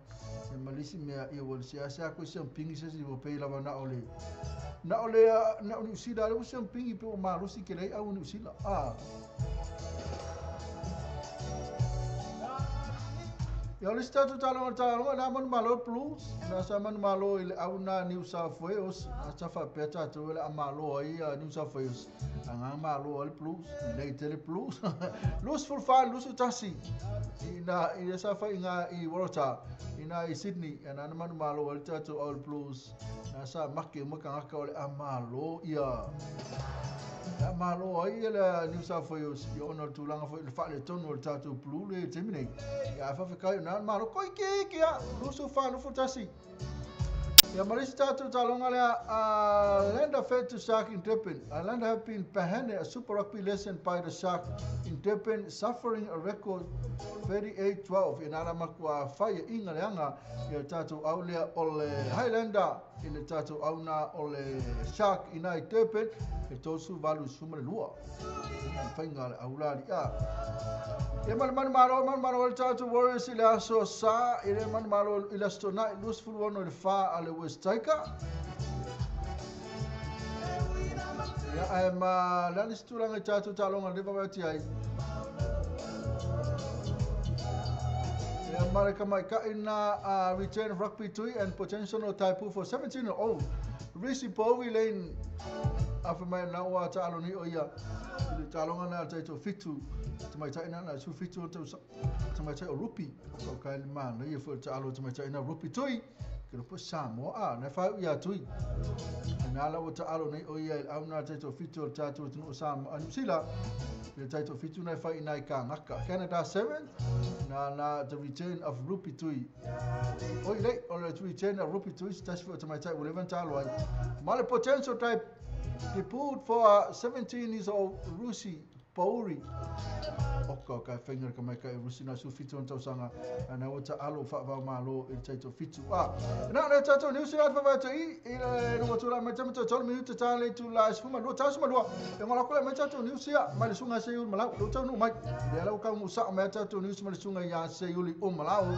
Se malisi mea ia wal se asa ko se pingi se se pe la na ole. Na ole na o New Zealand le se pingi pe o malosi ke le au New Zealand. Ia o le statu talonga nā manu malo Blues, nā sa manu malo i le au nā New South Wales, nā sa whapea tātou le a malo ai a New South Wales. A ngā malo ai le Blues, nei te le Blues. Blues full file, Blues utasi. I nā, i le sa whai ngā i Waratah, i nā i Sydney, a nā manu malo ai le tātou All Blues. Nā sa make umaka ngaka o le a malo ia. Ia malo ai le New South Wales i ona o le tulaga foi le faaletonu o le tatou Blue le taimi nei. Ia faafetai na malo koi ke ke a 24 21. Ia ma le isi tatou taaloga lea, Lander fell to Shark in Durban. Islander have been behind a Super Rugby lesson by the Shark in Durban, suffering a record 38-12. Ia na ala makua fai e inga leaga ia tatou au lea o le Highlander i le tatou au na o le Shark ina i Durban e 38 22. Faiga le au la lia. Ia ma le manumalo, manumalo le tatou Warriors i le aso sa, i le manumalo i le aso Tona'i 26 i le 4 a le West Tiger. Ia ae ma le a le isi tulaga i tatou taaloga le vaavaai atu ai. Ia ma le kamaikai na return of rugby tui and potential taipu for 17 year old. Risi Bowie Lane afa mai na ua taalo ni o ia i le taaloga na taito fitu tamaitai na na su fitu o tau tamaitai o Rupi o kai le mana ia fo taalo tamaitai na Rupi Tui ke lo Samoa a na fa ia Tui na la ua taalo nei o ia au na taito fitu o tatou tunu Samoa New Zealand le taito fitu na fa ina i ka ngaka Canada 7 na na the return of Rupi Tui o ile o le return of Rupi Tui tasi fo tamaitai ua leva taalo ai ma le potential type debut for 17 years old Rusi Pauri. Oka ka whainga ka mai kai Rusi na su fitu on tausaga na ua taalo whaavau malo i le taito fitu. A na le tatou New Zealand whawhai i le no tula mai tama tolu minuta ta le tu la sfuma lua tau suma lua. E ngola kule mai tatou New Zealand mai le sunga se ul malau lo tau nu mai. Le ala ka mu sa mai tatou New Zealand mai le sunga ya se uli o malau.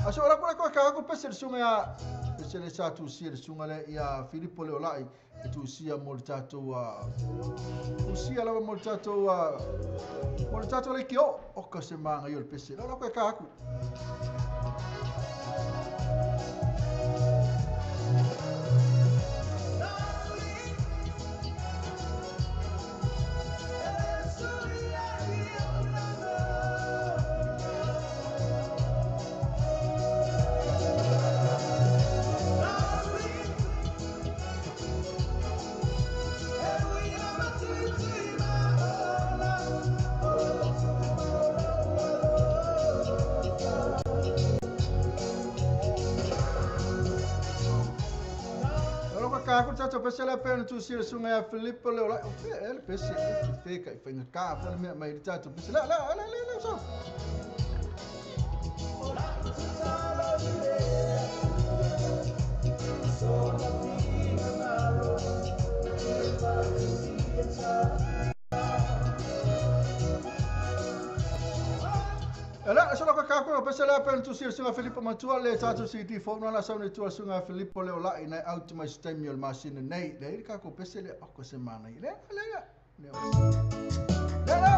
A so ora kule ko ka ko pese le sunga ya pese le sa tu si le sunga le ia Filipo le olai e tusia mo le tatou tusia lava mo le tatou mo le tatou le kio o ka se manga i o le pese la koe ka aku. Ka ku tatou pese le pena tusia le sunga ia Filipo le olai o fe ele pese e fe ka i whainga ka fo le mea mai le tatou pese la la la la la so. Ela so ka ka ko pese le pena tusia le sunga Filipo matua le tatou CD fo na sa ni tua sunga Filipo le olai na out mai stemi o le masina nei le ka ko pese le o ko se mana i le le le le le.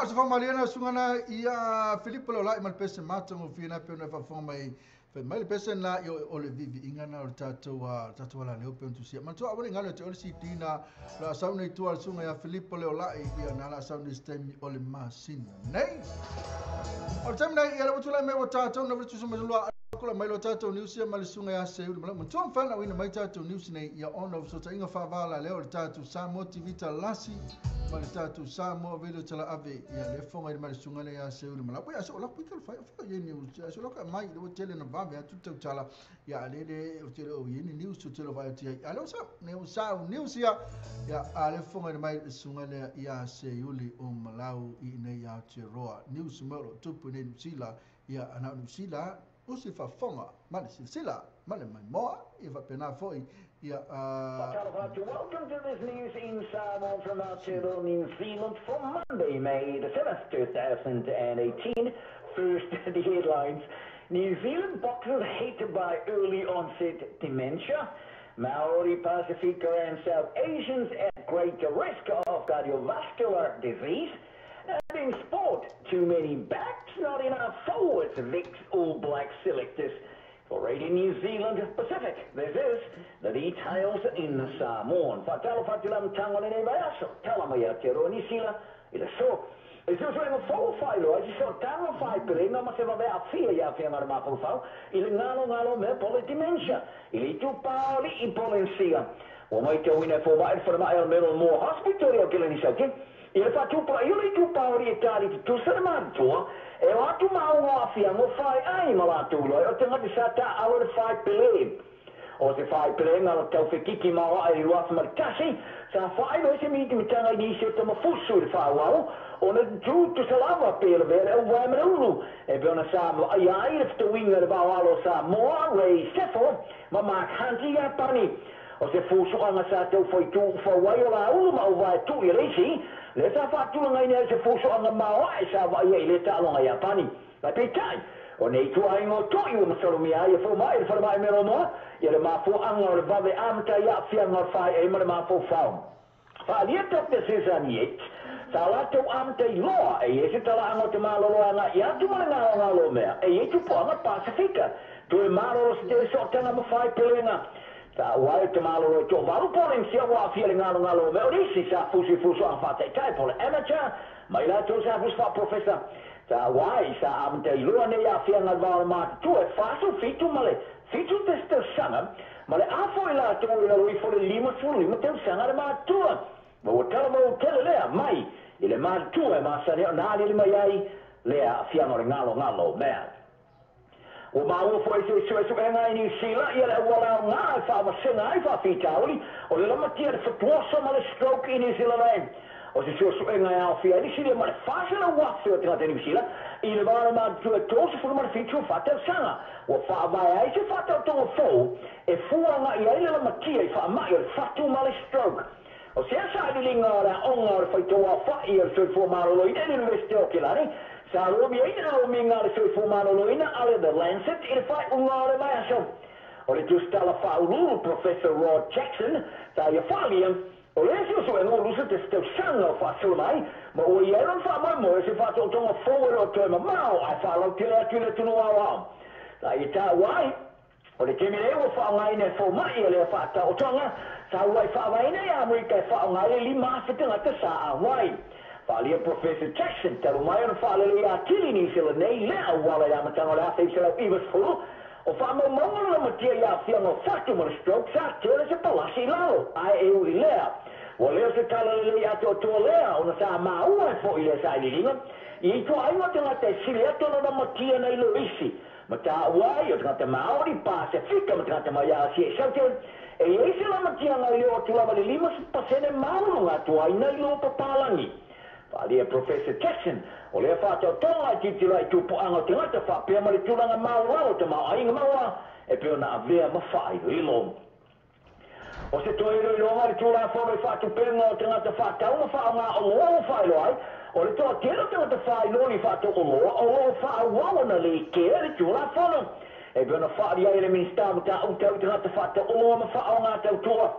Na o se whamariana sungana ia Filipo Leolai ma le pese matongo fina pe ona whafonga mai fe mai le pese na i o le vivi inga na o le tātou ala leo pe ontusia. Mantua awale ngalo te ole CD na la saune i tua le sunga ia Filipo Leolai ia na la saune stemi o le masina. Nei! O le taimi nei ia le utulai mai o tātou na vile tusa mai lua kula mai lo tātou news ia ma le sunga ia Seuli Malau. Mantua mwhana uina mai tātou news nei ia ona o sota inga whawala leo le tātou Samoa TV talasi ma le tātou Samoa video tala ave ia le fonga i mai le sunga le ia Seuli Malau. Ia so la pika le whai o ia news ia so la mai le tele na vave atu tau tala ia le le o tele o ia ni news o tele vai tia ia le sa ne o sa news ia ia le fonga i mai le sunga le ia Seuli o Malau i nei ia te roa news mo lo tupu nei New Zealand ia ana New Zealand usi fafonga male silsila male mai moa i fa pena foi ia Welcome to this news in Samoa from Aotearoa, New Zealand for Monday, May the 7th, 2018. First, the headlines. New Zealand boxers hated by early onset dementia. Maori, Pasifika and South Asians at greater risk of cardiovascular disease. And in sport, too many backs, not enough forwards, vex All Black selectors. For Radio New Zealand Pacific, this is the details in Samoan. Fatalo fatulam tango nene vaiaso, tala mai Aotearoa New Zealand, ila so. E se usuenga fau whailo, ai se so tango whai perenga ma se vavea fia ia fia ngara mafau i le ngalo ngalo mea pole dementia, i le itu paoli i polensia. O mai te uina fo mai whare mai al Mero Moore Hospital i o Kelani Sauke. I le whātupura, i le itu paori e tāri te tusa le mātua, e o atu maunga awhia ngō whai ai ma lātou loi, o te ngati sa tā alo le whai pele. O te whai pele ngā lo tau whekiki maua ai ruafa ma le tasi, sa whai loi se miti mitanga i nisi o tamafusu i le whāwau, o na tū tusa lava pele vere o wai mara ulu. E pe ona sa mo ai ai le whitawinga le wao alo sa moa, Ray Sefo, ma Mark Hunt i Japani. O se fūsoanga sa tau whai tū whawai o la ulu ma o vai tū i reisi, le sa whātulanga ina se fūsoanga maoa e sa vai i le tālonga Japani. Lai peitai, o nei tua ingo toi o masalomia ia fō mai le wharamai mero moa, ia le mafuanga o le vave amata ia whianga o whai e ma le mafu whau. Whaalia Dr. Susan Yates, sa lātou amata i loa e ese talaanga o te maloloanga i atu ma le ngalo ngalo mea, e e tupuanga Pasifika, tue malolo se te sotanga ma whai pelenga. Sa wai te malolo i tō valu pōreng sia wā fia le ngalo ngalo mea o risi sa fusi fuso ang whātai tai pole amateur, mai lātou sa fusi wha professor. Sa wai sa amata i loa nei a fia ngal vāla mātua e whāsu fitu male, fitu te tau sanga, male afo i lātou i lalo i fole 55 tau sanga le mātua. Ma ua tala mau tele lea mai i le mātua e māsani o nā lili mai ai lea fia ngore ngalo ngalo mea. O maua fo e se sue enga i New Zealand, ia le uala o ngā e whaamasenga ai whawhitauli, o le lamatia le whatuoso ma le stroke i New Zealand ai. O se sue enga e awhia, ni sile ma le whasela wafe o te ngata New Zealand, i le vāna mātua tōsa funa ma le whitu whatau sanga. Ua whaavae ai se whatau tonga fō, e fuanga i ai le lamatia i whaamai o le whatu ma le stroke. O se asa alilinga o le onga o le whaitoa whai o le soifua maloloina i le University o Kelani, sa romi ai na romi ngā le soifua maloloina ale The Lancet i le whai unga o le mai aso. O le tustala whaululu Professor Rod Jackson, sa ia whalia, o le esi o so engo lusa te stau sanga o whaasula mai, ma o ia eron wha mai moe se whaatotonga forward o toi mamao ai whalau tele atu le tunu au au. Sa ia tā wai, o le temi leo whaongai nei fō mai o le whaataotonga, sa wai whaavaina i Amerika e whaongai le lima awhitanga te sa a wai. Whalia Professor Jackson, taru mai ona whaalele i a tili New Zealand nei, lea wala i amatanga o le awhi selau iwas fulu, o whaamaumaunga la matia i a whianga o whatu ma le stroke, sa tele se palasi i lalo, ai e ui lea. Ua leo se talalele i atoa toa lea, ona sa maua e fo i lea sa ililinga, i itoa ainga te ngata e sile atu ona matia nei lo isi. Ma tā uai o te ngata Māori, Pasifika, ma te ngata mai Asia e Southern, e eise la matia ngai leo atu lava le 5% maunu ngā tua ai nei lo papalangi. Whalia Professor Jackson, o lea whātautonga i titira i tūpuanga o te ngata whapea ma le tūranga mauraro te mau ainga maua, e peo na avea ma whailo. O se toi roi ronga le tūrā whoro i whātupenga o te ngata whātau ma whaonga o loa o whailo ai, o le toa tero te ngata whailo ni whātau o loa, o loa whaawau na le kea le tūrā whoro. E peo na whaaria i le minista ma tā utau te ngata whātau o loa ma whaonga tautua.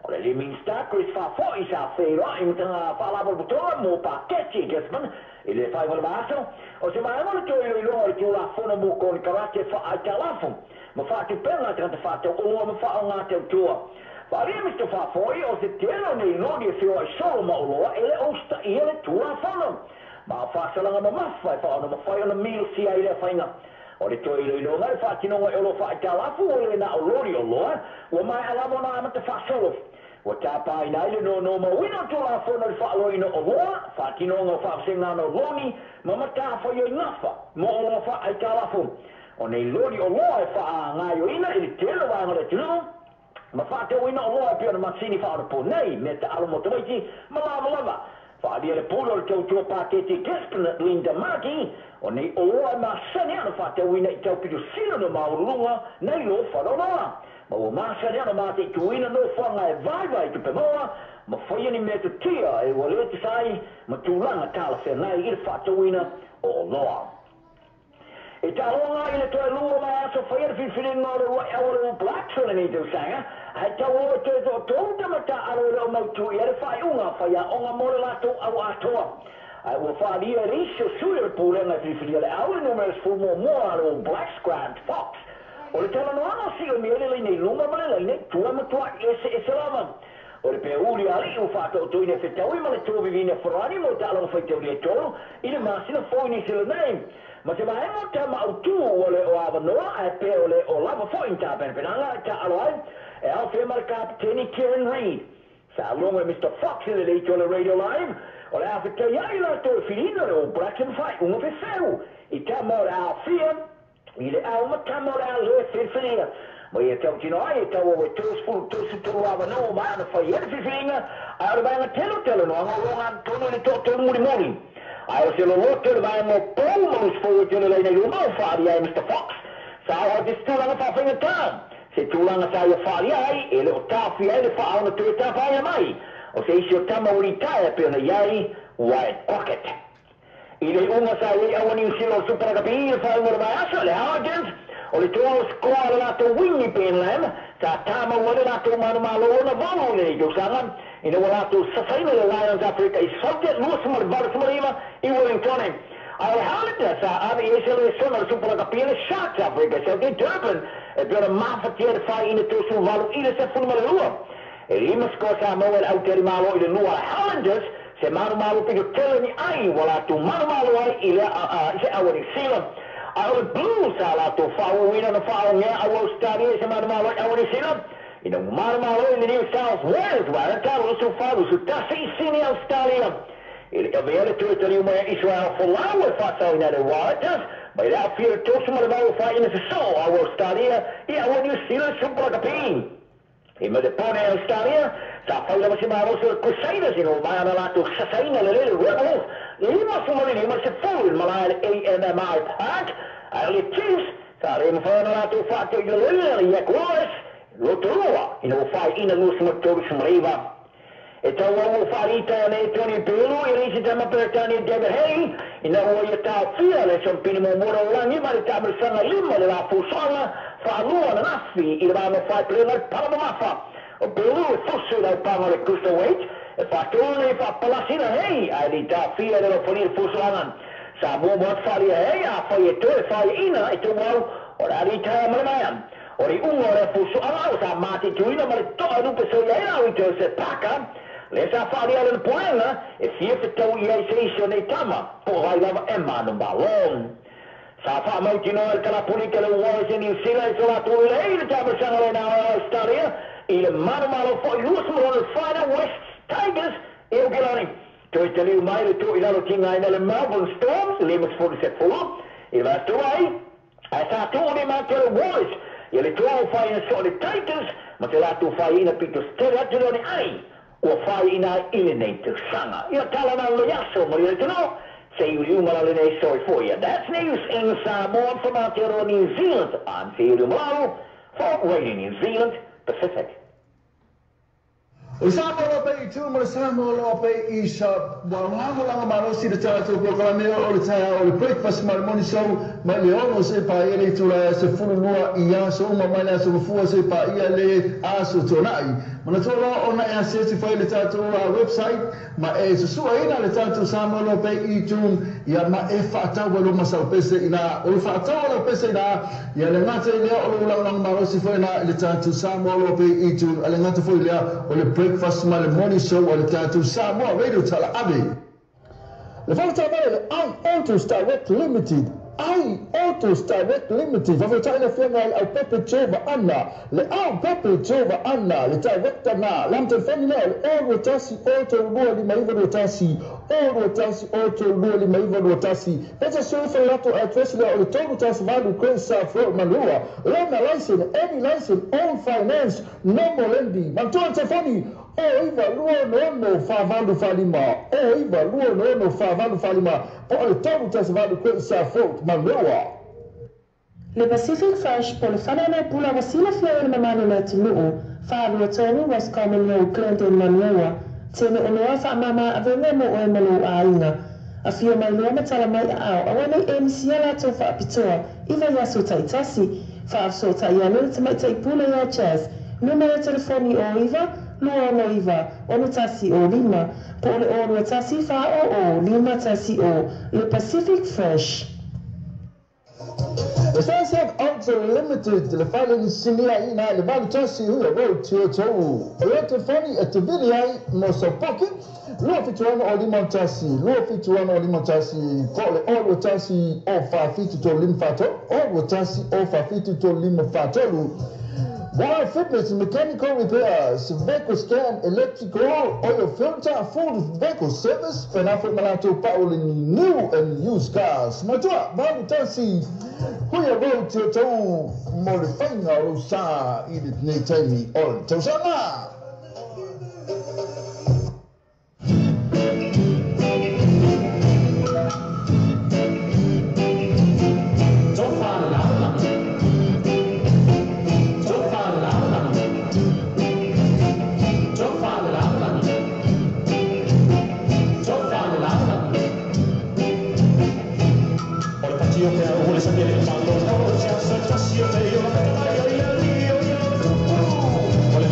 O le Minista Chris Faafoi sa feiloai ma taga faalapotopotoga mo paketi Gisborne i le faaiuga o le vaiaso. O se vaega o le toe iloiloga o le Tulafono mo konekarate faaaitalafu ma faatupega a tagata faatauoloa ma faaaoga tautua. Faaalia Mr Faafoi o se tele o nei loli e feoai solo ma oloa e le o usitaia le Tulafono ma o faasalaga mamafa e faaonomafai ona milosia ai lea faiga. O le toe iloiloga le faatinoga i oloa faaitalafu ua le na o loli oloa ua maea lava ona amata faasolo. Ua tapaina ai le nonomauina o Tulafono i le faaloina o oloa, faatinoga o faavasegana o loni ma matafaioi gafa mo oloa faaitalafu. O nei loli oloa e faaagaioina i le tele o vaega o le atunuu ma faatauina oloa e pei ona masini faaonaponei, mea taalo mo tamaiti ma lavalava. Faaalia le pule o le tautua paketi Gisborne Linda Maki, o nei oloa e masani ana faatauina i taupito sila no maualuluga nai lo faleoloa. Ma ua masani ana mataituina nofoaga e vaivai tupe maua ma faia ni mea totia e ua le tusa ai ma tulaga talafeagai i le faatauina o oloa. E taaloga i le toe lua vaiaso faia le filifiliga o le uluai au o le All Blacks o lenei tausaga, ae tauau e toe toatolu tama taaalo e le o mautu i ai le faaiuga faiaoga mo le latou au atoa. Ae ua faaalia e le isi o sui o le pulega e filifilia le au le numera 11 a le All Blacks, Grant Fox. O le talanoaga o siomia i le laina i luma ma le laina i tua e matuai eseese lava. O le peuli alii ua faataotoina e fetaui ma le tovivina Ferrari mo taaloga faitaulia e tolu i le masina fou i Niu Sila nei. Ma se vaega o tama autū ua le o avanoa ae pe o le o lava foi ni tapenapenaga e taaalo ai e aofia ma le Kapeteni Kieran Read. Sa logo e Mister Fox i le leitio o le Radio Live o le a fetaiai latou e filina le All Blacks ma faaiuga fefeu i tama o le a aofia i le ao ma tama o le a le filifilia. Ma ia tautino ai e tauau e 33 avanoa ma ana fai ai le filifiliga ae o le vaega tele o talanoaga o lo o gatonu i le toatolu mulimuli. Ae o se loloto i le vaega o pou ma lusi fou e tele laina i luma o faaalia ai Mister Fox sa ao atu i se tulaga faafaigata. Se tulaga sa ia faaalia ai e le o taofia ai le faaona toe tapaia mai o se isi o tama ua litaea pei ona i ai Wyatt Crockett. I le iuga sa i ai aua Niu Sila o le Super Rugby i le faaiuga o le vaiaso, le Highlanders o le toa o sikoa a le latou wingi Ben Lam sa tamau ai le latou manumalo ona valu i lenei tausaga ina ua latou sasaina le Lions Africa i Southgate 28-89 i Wellington. Ae o le Highlanders sa ave i ai se lesona le Super Rugby a le Sharks Africa i Southgate Durban e pei ona mafatia le faiina 38 i le 12. E lima sikoa sa maua e le autalimalo i le lua a le Highlanders se manumalo pito tele ni ai ua latou manumalo ai i le i se aua Niu Sila. Ae o le Blues sa latou faaauauina na faaogea aua Ausetalia i se manumalo i aua Niu Sila. Ina ua manumalo i le New South Wales Waratah 24 21 i Sini Ausetalia. E le avea le toe taliu mai a Israel Folau e faasaoina ai le Waratahs mai le aafia le 38 faiina sosoo aua Ausetalia i aua Niu Sila Super Rugby. I ma le pone Australia, sa fai lava se malosi o le Crusaders ina ua maea ona latou sasaina le lele Rebels 55 i le malae a le AMMI Park, ae o le Chiefs sa le mafai ona latou faatoilaloina le Jaguars Rotorua ina ua faiina 23-19. E tauau ua faalita e Tony Pelu i le isi tama Peretania David Hay ina ua ia taofia le sompini muamua lalolagi ma le taamilosaga lima i le la fusoaga faalua ananafi i le vaega faepulega o le pala mamafa. O Pelu e fusu i le aupaga o le cruiserweight e faatolu nei faapalasina Hay ae le i taofia e le alofalia le fusoaga. Sa muamua atu faalia Hay afai e toe faiaina e tumau o le a litaea ma le maea. O le iuga o lea fusoaga ua sa mataituina ma le toa e lupe soia ai lau i Joseph Parker, lea sa faaalia lana pulega e fia fetau i ai se isi o nei tama, po o ai lava e manumalo. Sa faamautinoa e le Kalapulika le Warriors i Niu Sila i so latou lelei i le taamilosaga lena o Australia i le manumalo foi 26 West Tigers i Aukilani. Toe taliu mai le tuu i lalo tigaina le Melbourne Storms 57 i le vaiaso ai, ae sa tuu nei matou le Warriors ia le toa o faiina soo le Titans ma te latou faiina pito tele atu lea o ni ai ua faiina ai i lenei tausaga. Ia tala na le aso ma le tino se iuliu ma lenei soifua. That's news in Samoa from Aotearoa New Zealand. I'm Whiu Malalu for Radio New Zealand Pacific. O le Samoa loa pei i tu ma le Samoa loa pei i sa ua lagolago malosi le tatou polokalame o le taeao o le breakfast ma le morning show. Mai le 6 se paia le itula e 12 i aso uma mai le aso mafua se paia le aso tuanai. Manatua loa ona e asiasi foi le tatou website ma e susuaina le tatou Samoa Loa Pay iTunes ia ma e faatau ai lo masau pese ina o le faatau lau pese ina ia le gata i lea o le lagolago malosi foi ina i le tatou Samoa Loa Pay iTunes a le gata foi lea o le breakfast ma le morning show o le tatou Samoa Radio Talaave. Le fale le I Autos Direct Limited, I Autos Direct Limited, faafetai le afioga i le Aupepe Jova Anna, le Aupepe Jova Anna, le director na, le telefoni lea o le 021 032 5921, 021 032 5921. Peta sui fa lato address lea o le 318 Great South Road, Manurewa. Lona license, any license, own finance, no more lending. Mantua telefoni, o 9 2 6 4 8 4 5, o 9 2 6 4 8 4 5, po o le 318 Great South Road, Manurewa. Le Pacific Fresh po le fale oloa pula ua silafia e le mamalu o le atunuu, 423 Roscommon Road, Glendale, Manurewa. Tele oloa faamama avega mo oe ma lou aiga. Afio mai loa ma tala mai aao, aua nei e misia latou faapitoa i vaiaso taitasi. Faafesootai ane le tamaitai pule ia Jazz. Numera telefoni o 9 269 61 05 po o le o 21 4 o 5 1 o le Pacific Fresh. Le Sunset Auto Limited, le fale ni sinia ina le 81 Huia Road, Tiotou. O le telefoni e te vili ai mo sau poki, 276 o 51, 276 o 51, po le o 21 o 473 5 43, o 21 o 473 5 43. Wild Fitness Mechanical Repairs, Vehicle Scan, Electrical, Oil Filter, Full Vehicle Service, Penafo Malato Paul New and Used Cars. Matua, 81, Huia Road, Tiotou, mo le faiga o lou sa i lenei taimi o le tausaga. O le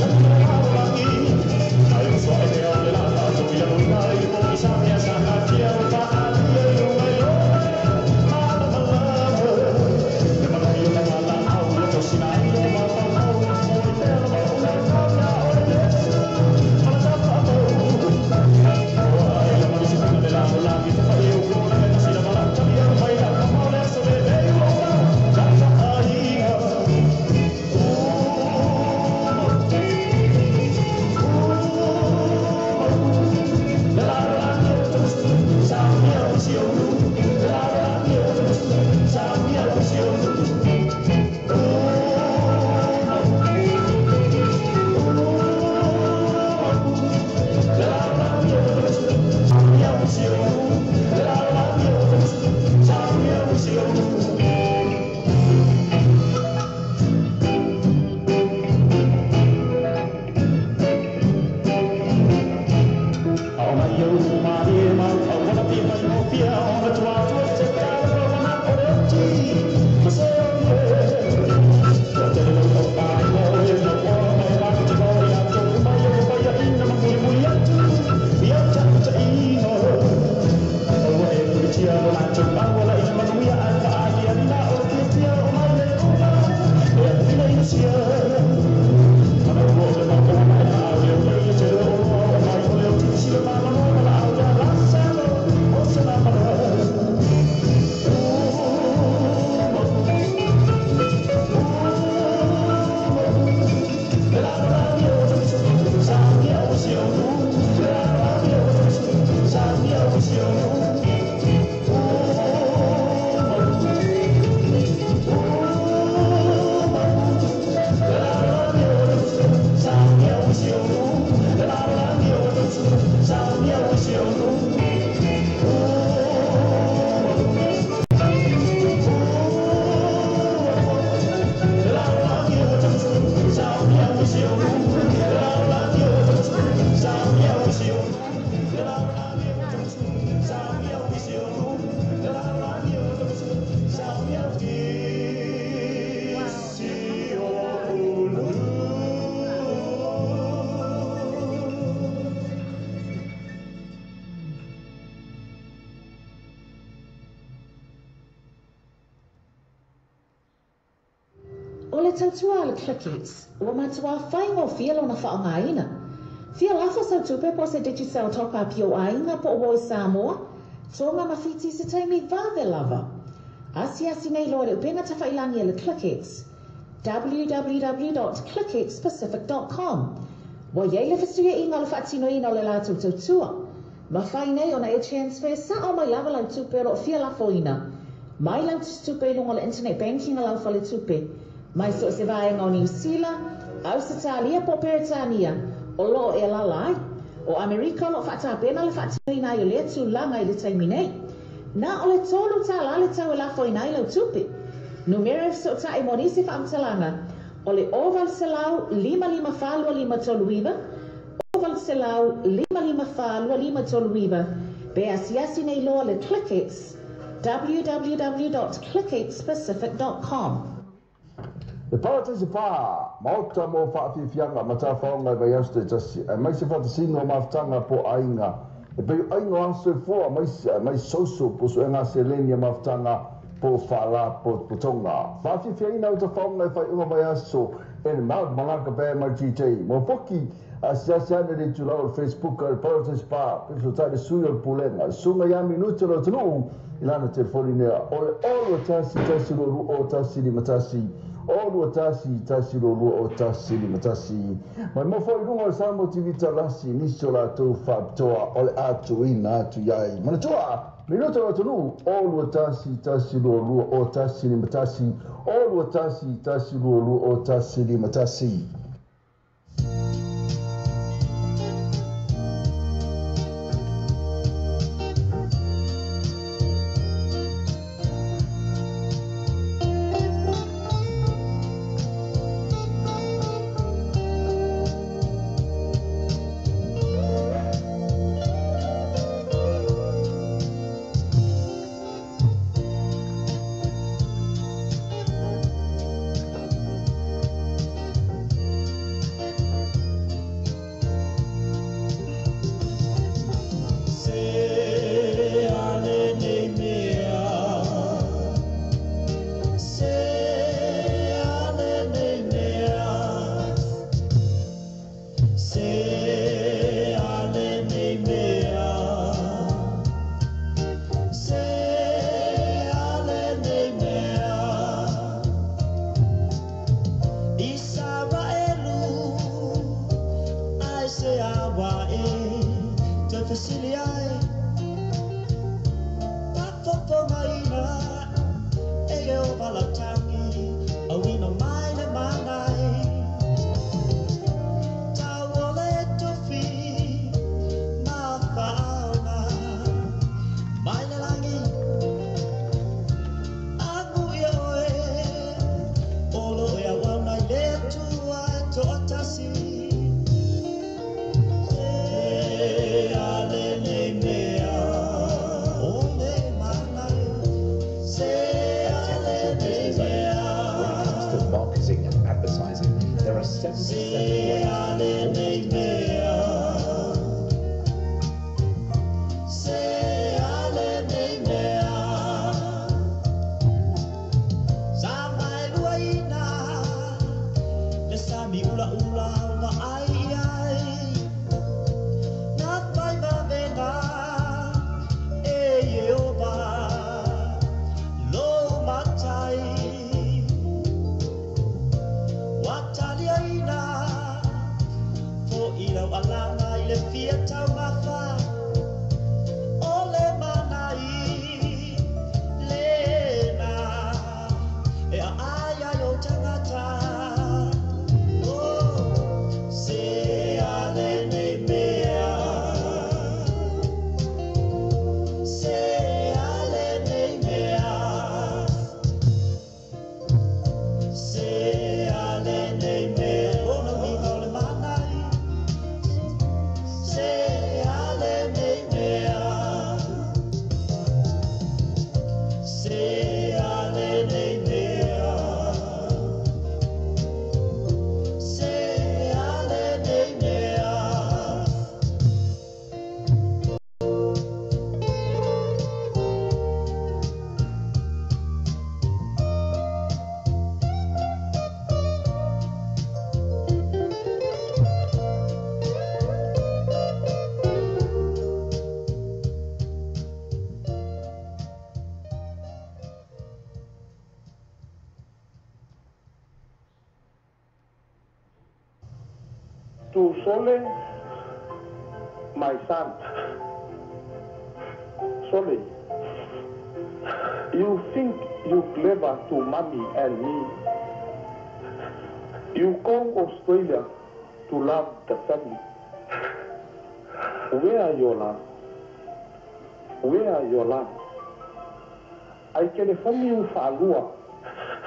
tautua a le ClickX, ua matuā faigofie lona faaaogaina. Fia lafo sau tupe po o se Digicel top up i ou aiga po o uo i Samoa, Tonga ma Fiti i se taimi vave lava. Asiasi nei loa i le upega tafailagi a le ClickX, www.clickxpacific.com. Ua i ai le fesuiaiga o le faatinoina o le latou tautua. Mafai nei ona e transfer sao mai lava lau tupe o lo o fia lafoina mai lau tusitupe i luga o le internet banking a lau faletupe mai so o se vaega o Niu Sila, Ausetalia po o Peretania o lo o e alaala ai. O Amerika o lo o faatapena le faatinoina ai o lea tulaga i le taimi nei. Na o le $3 le tau e lafoina ai lau tupe. Numera e fesootai mo nisi faamatalaga o le 0800 554 2539, 0800 554 2539, pe asiasi nei loa le ClickX, www.clickxpacific.com. Le Parataiso Pa, Maota mo Faafiafiaga ma Tafaoga i vaiaso taitasi, aemaise faatasina o mafutaga po o aiga, e pei o aiga o aso soifua aemaise social po o suega seleni a mafutaga po o faalapotopotoga. Faafiafiaina o tafaoga i faaiuga vaiaso e le Mount Malaka Band ma le DJ mo Poki. Asiasi ane i le itulau o le Facebook a le Parataiso Pa, pe fesootai le sui o le Pulega, le Susuga ia Minute o le Atunuu i lana telefoni nea o le 0 1 1 2 2 0 1 5 1 0 2 1 1 2 2 0 1 5 1. Mai mo foi i luga o le Samoa TV Talasi i nisi o latou faapitoa o le a tuuina atu i ai. Manatua, Minute o le Atunuu, 0 2 1 1 2 2 0 1 5 1 0 2 1 1 2 2 0 1 5 1. To Sole, my son. Sole, you think you clever to mommy and me. You go Australia to love the family. Where are your love? Where are your love? I telephone you whaalua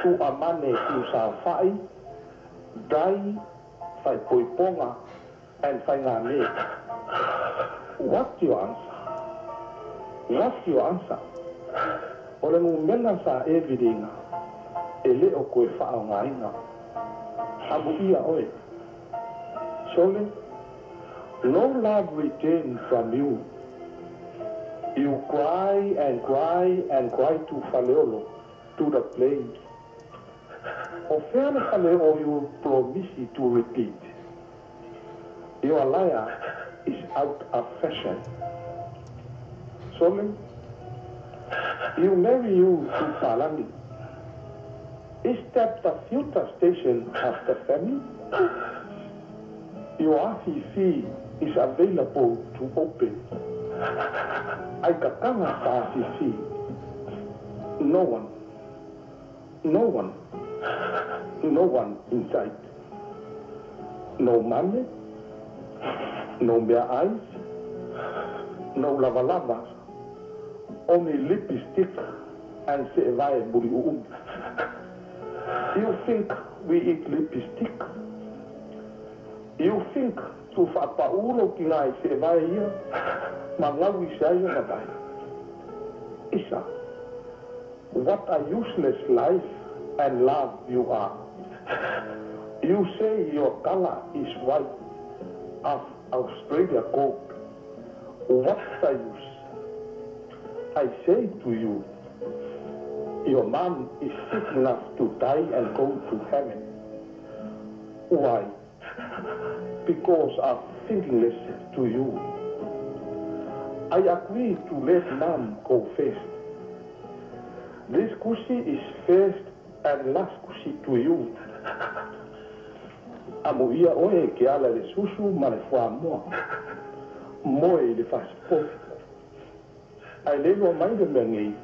tu amane tu sa whai, dai whai poiponga and whai ngā me. What's your answer? What's your answer? O le ngumena sa e viringa, e le o koe whao ngā inga. Amu ia oe. Sole, no love return from you. You cry and cry and cry to Faleolo, to the plane. O fea le fale o you promise to repeat. Your liar is out of fashion. Sole, you marry you to Palani. Is that the future station of the family? Your ACC is available to open. Ai kakanga ka ACC. No one. No one. No one inside. No money. No mere eyes. No lava lava. Only lipstick and se'evae muli'u'umi. You think we eat lipstick? You think tu whaapaulo ki ngai se'evae ia ma ngau i se ai o vai. Isa, what a useless life and love you are. You say your color is white of Australia gold. What's the use? I say to you, your mom is sick enough to die and go to heaven. Why? Because of thinking less to you. I agree to let mom go first. This kusi is first and last kusi to you. Amo ia oe ke ala le susu ma le whamoa. Moe le fasipofi. Ai le lua mai le mea ngei.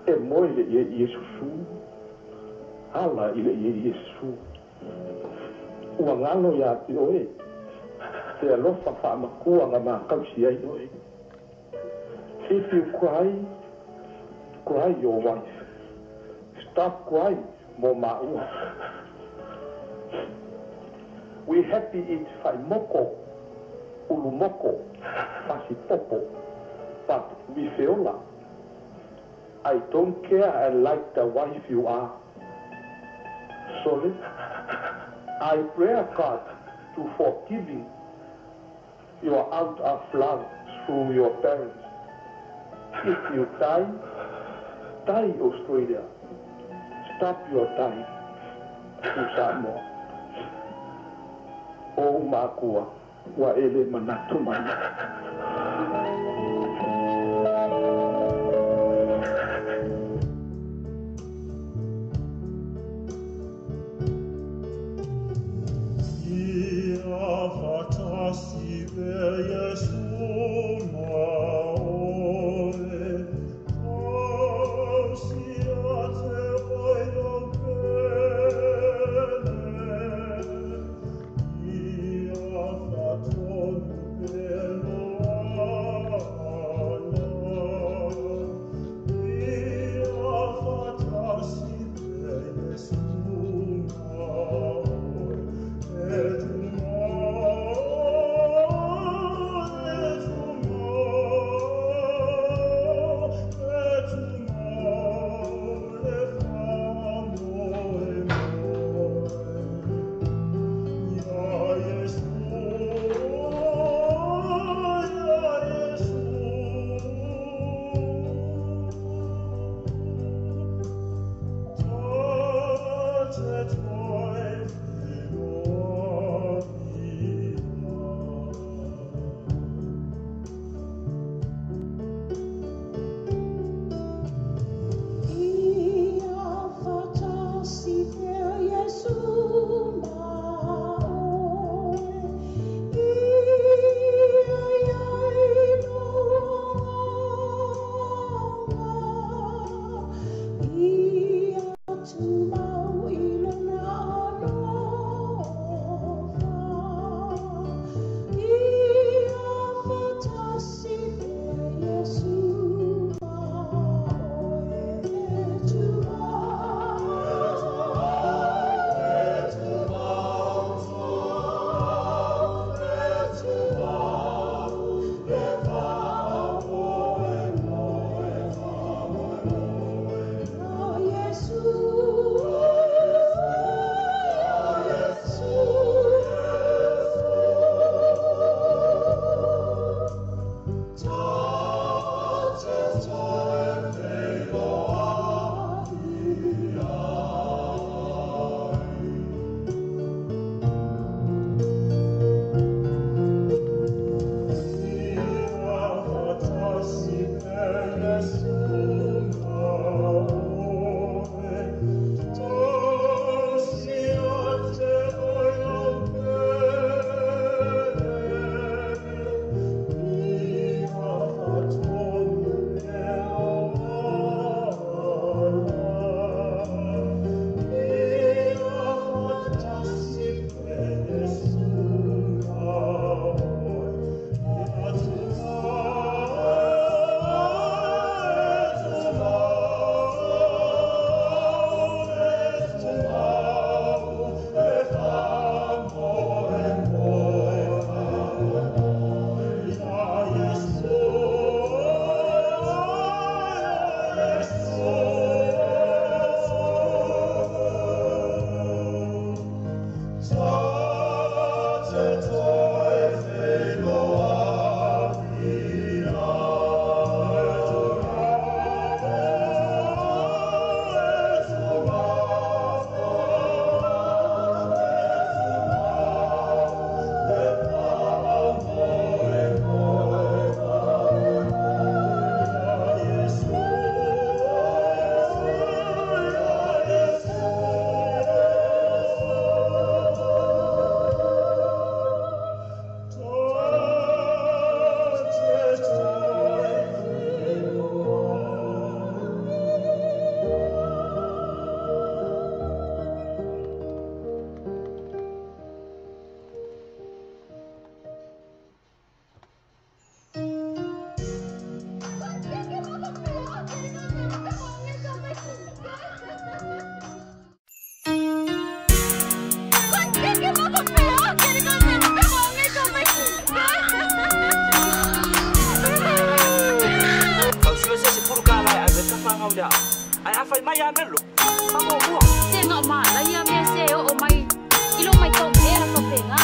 E moe le ie ie susu. Ala i le ie ie susu. Ua ngalo ia te oe. Te alofa whaamakua ngā mākausi ai oe. If you cry, cry your wife. Stop crying, mo maua. We happy eat whaimoko, ulumoko, fasipopo, but we feola. I don't care and like the wife you are. Sorry, I pray God to forgiving your out of love through your parents. If you die, die Australia. Stop your dying to Samoa. O makua, wa ele manatu mai. Ia fatasi per Iesu maoe, tausia te oilo pele. Ia fatonu pelo ala. Ia fatasi per Iesu maoe, et Ai a fai mai a melo. Pa mo mua. Se ngā ma la ia mea se o o mai. Ilo mai tau pera pa penga.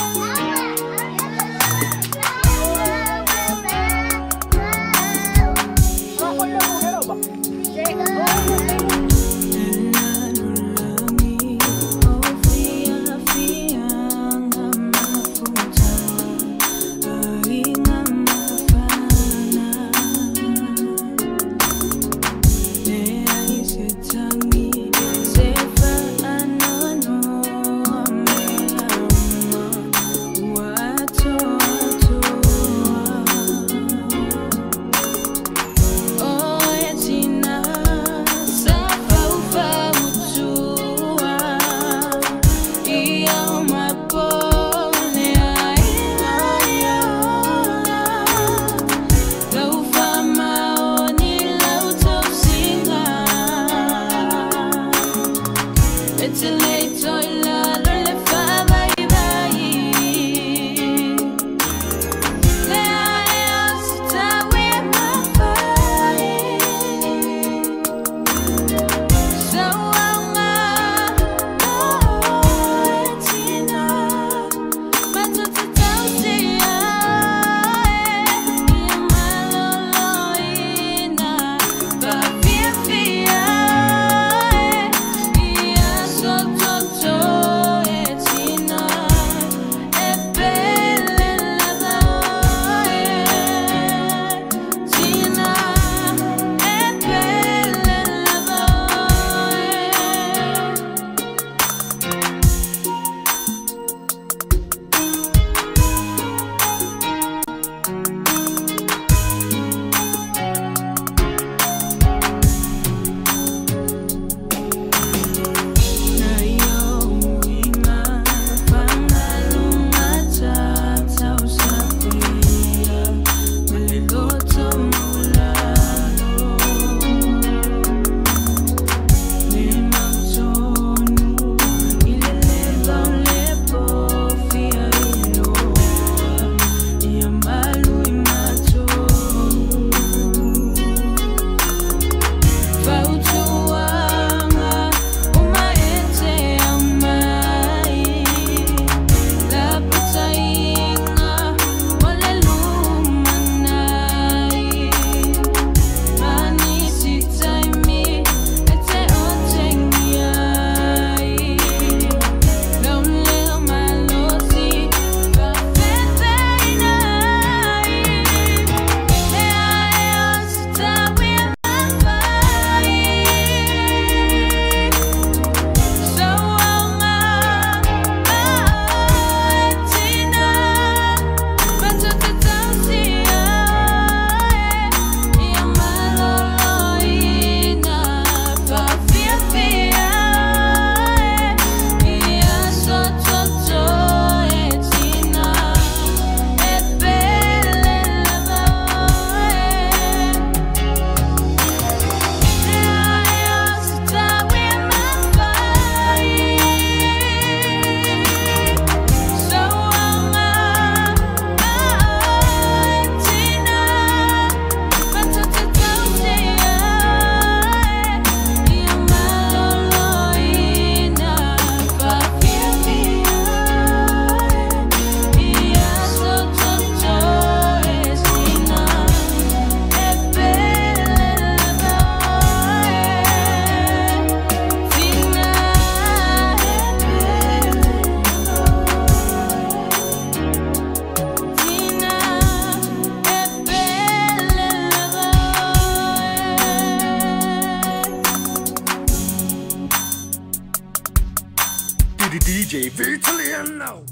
DJ Vitaliano.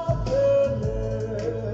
Apele.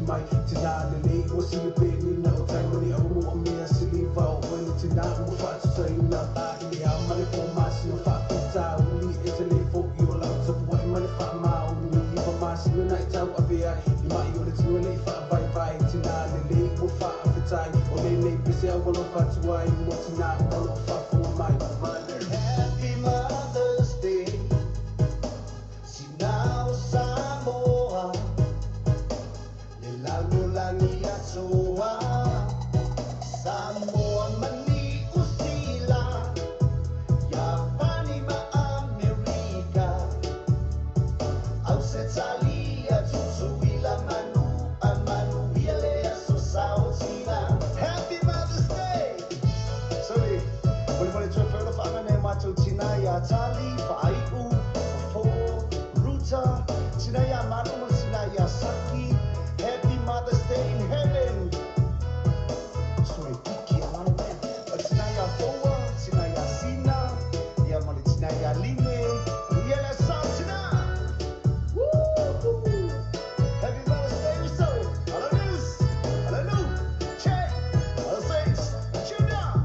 Mai, tina le lei o sili pe ni na o tai mani au mo tina ua fa'atusaina i le ao ma le pō masina fa'afitauli e te lē fo'i o lau tapua'i ma le fa'amaoni iva masina na i tau ave ai i ma'i o le tino e le'i fa'avaivai tinā lelei ua fa'afetai o lenei pese au alofa atu ai mo tinā uma o lo'o fa'afoga mai. Happy Mother's Day, Sinao Samoa, le lalolagi atoa, Samoa ma Niu Sila, Iapani ma Amerika, Ausetalia, Tutuila, Manua, manuia le aso sao tina. Happy Mother's Day! Sorry, molemole toe feola fa'agana e matou tinā iā Tali, Fa'ai'u, Fofō, Ruta, tinā iā Malo ma le tinā iā Saki. Happy Mother's Day in heaven! Sorry, Piki a Malo man. O tinā iā Foua, tinā iā Sina, ia ma le tinā iā Line, manuia le aso sao tinā! Woo! Happy Mother's Day, Uso! Alo news! Alo nu! Che! Alo saints! Tuna!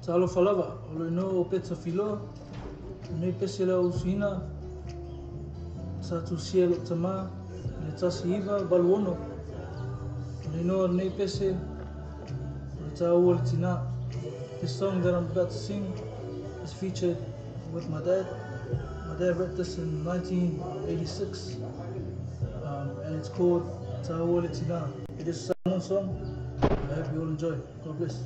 Talofa lava, o le no o Peta Filoa, nei pese lea usuina, sa tusia lo tama, le tasi iva, valu ono. O le no nei pese, o le tāua le tina. This song that I'm about to sing is featured with my dad. My dad wrote this in 1986, and it's called Tāua le Tina. It is a Samoan song. I hope you all enjoy. God bless.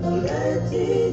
Let Se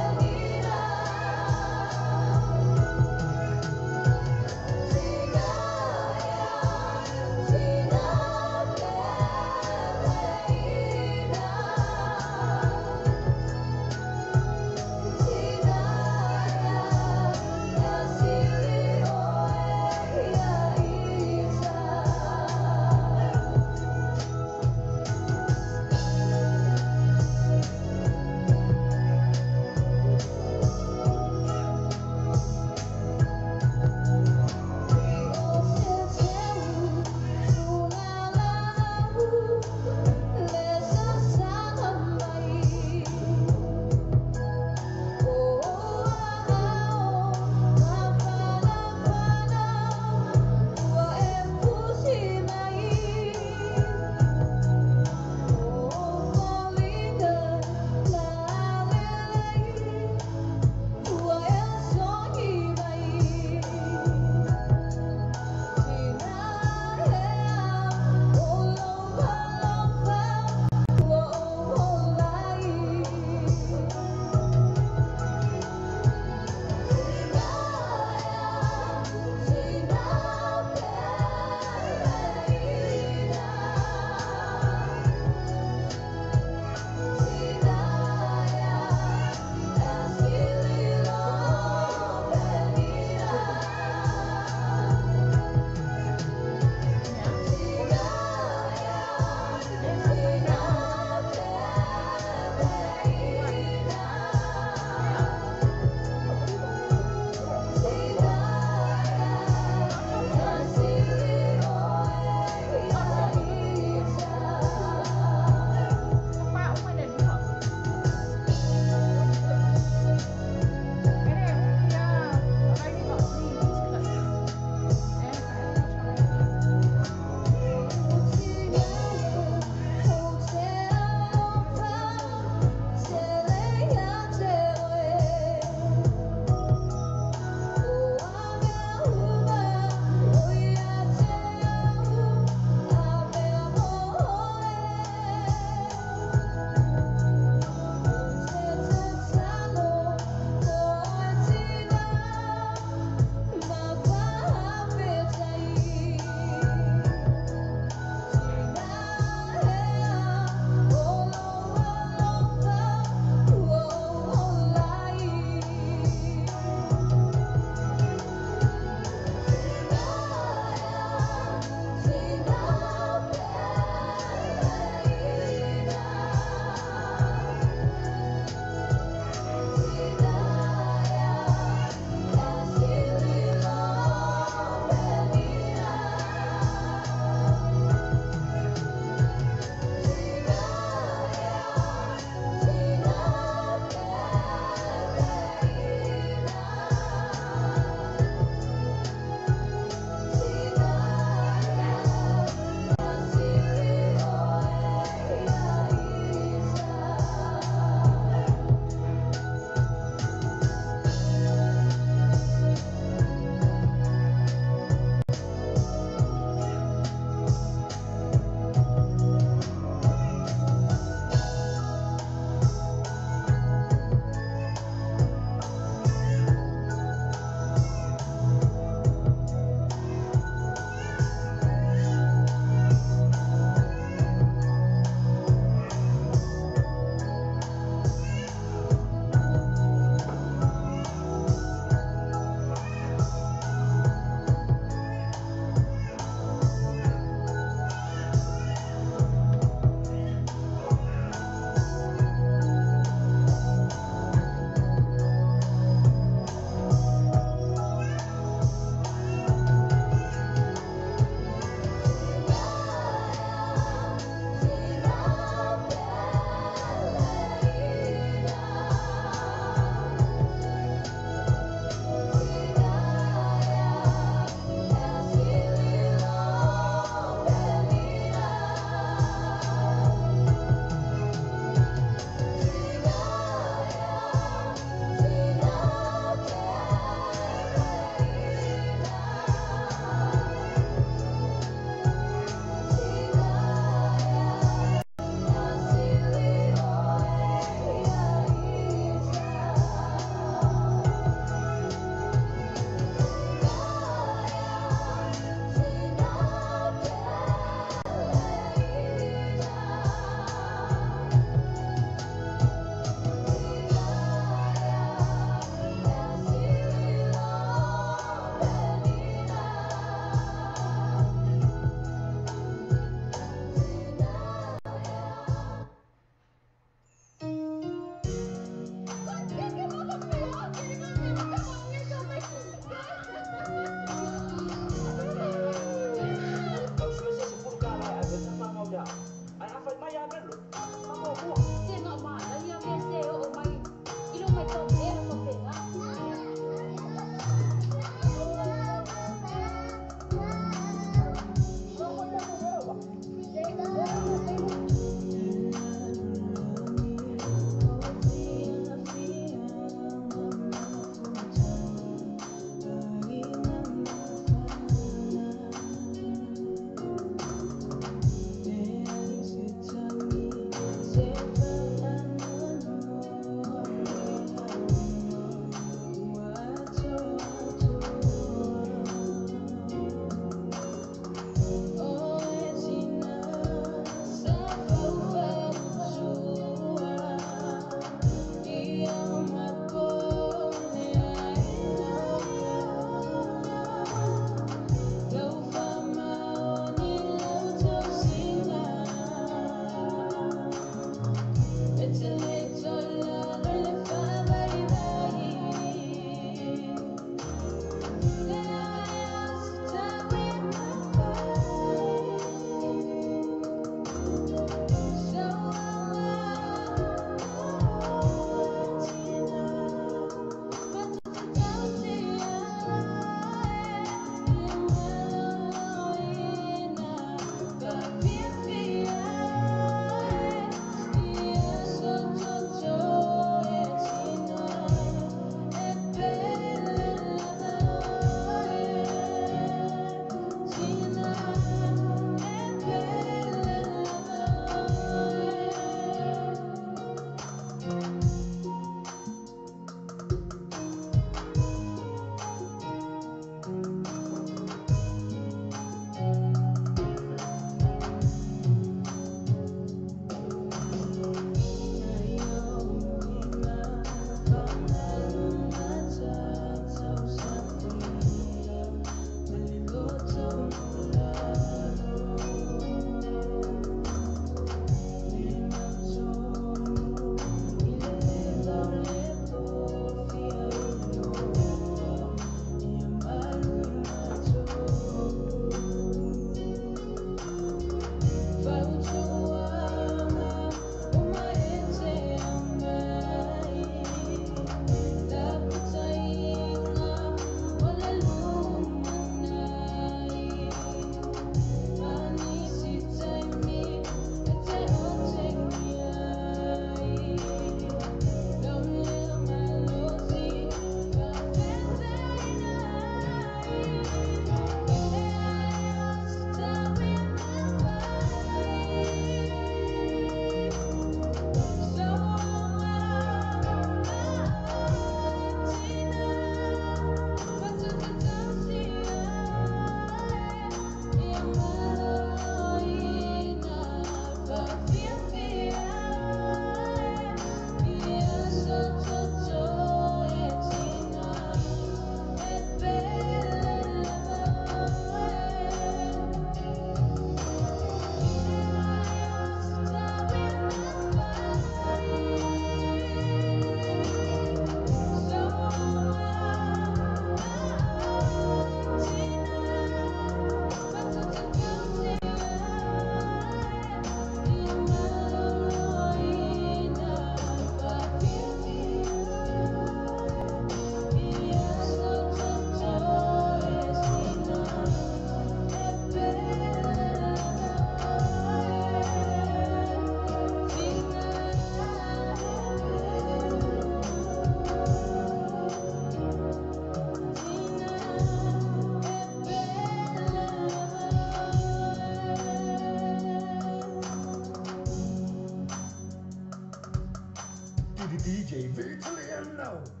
now.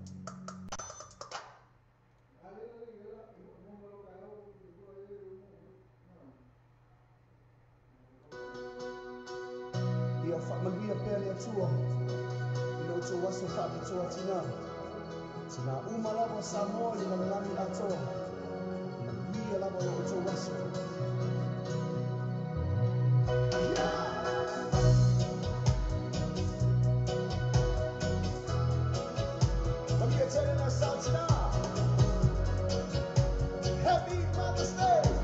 Ia whaamanuia pea le Atua i lo outou aso faapitoa tinā. Tinā uma lava o Samoa i le lalolagi atoa. Manuia lava lo outou aso. Manuia tele na sao tinā. Happy Mother's Day!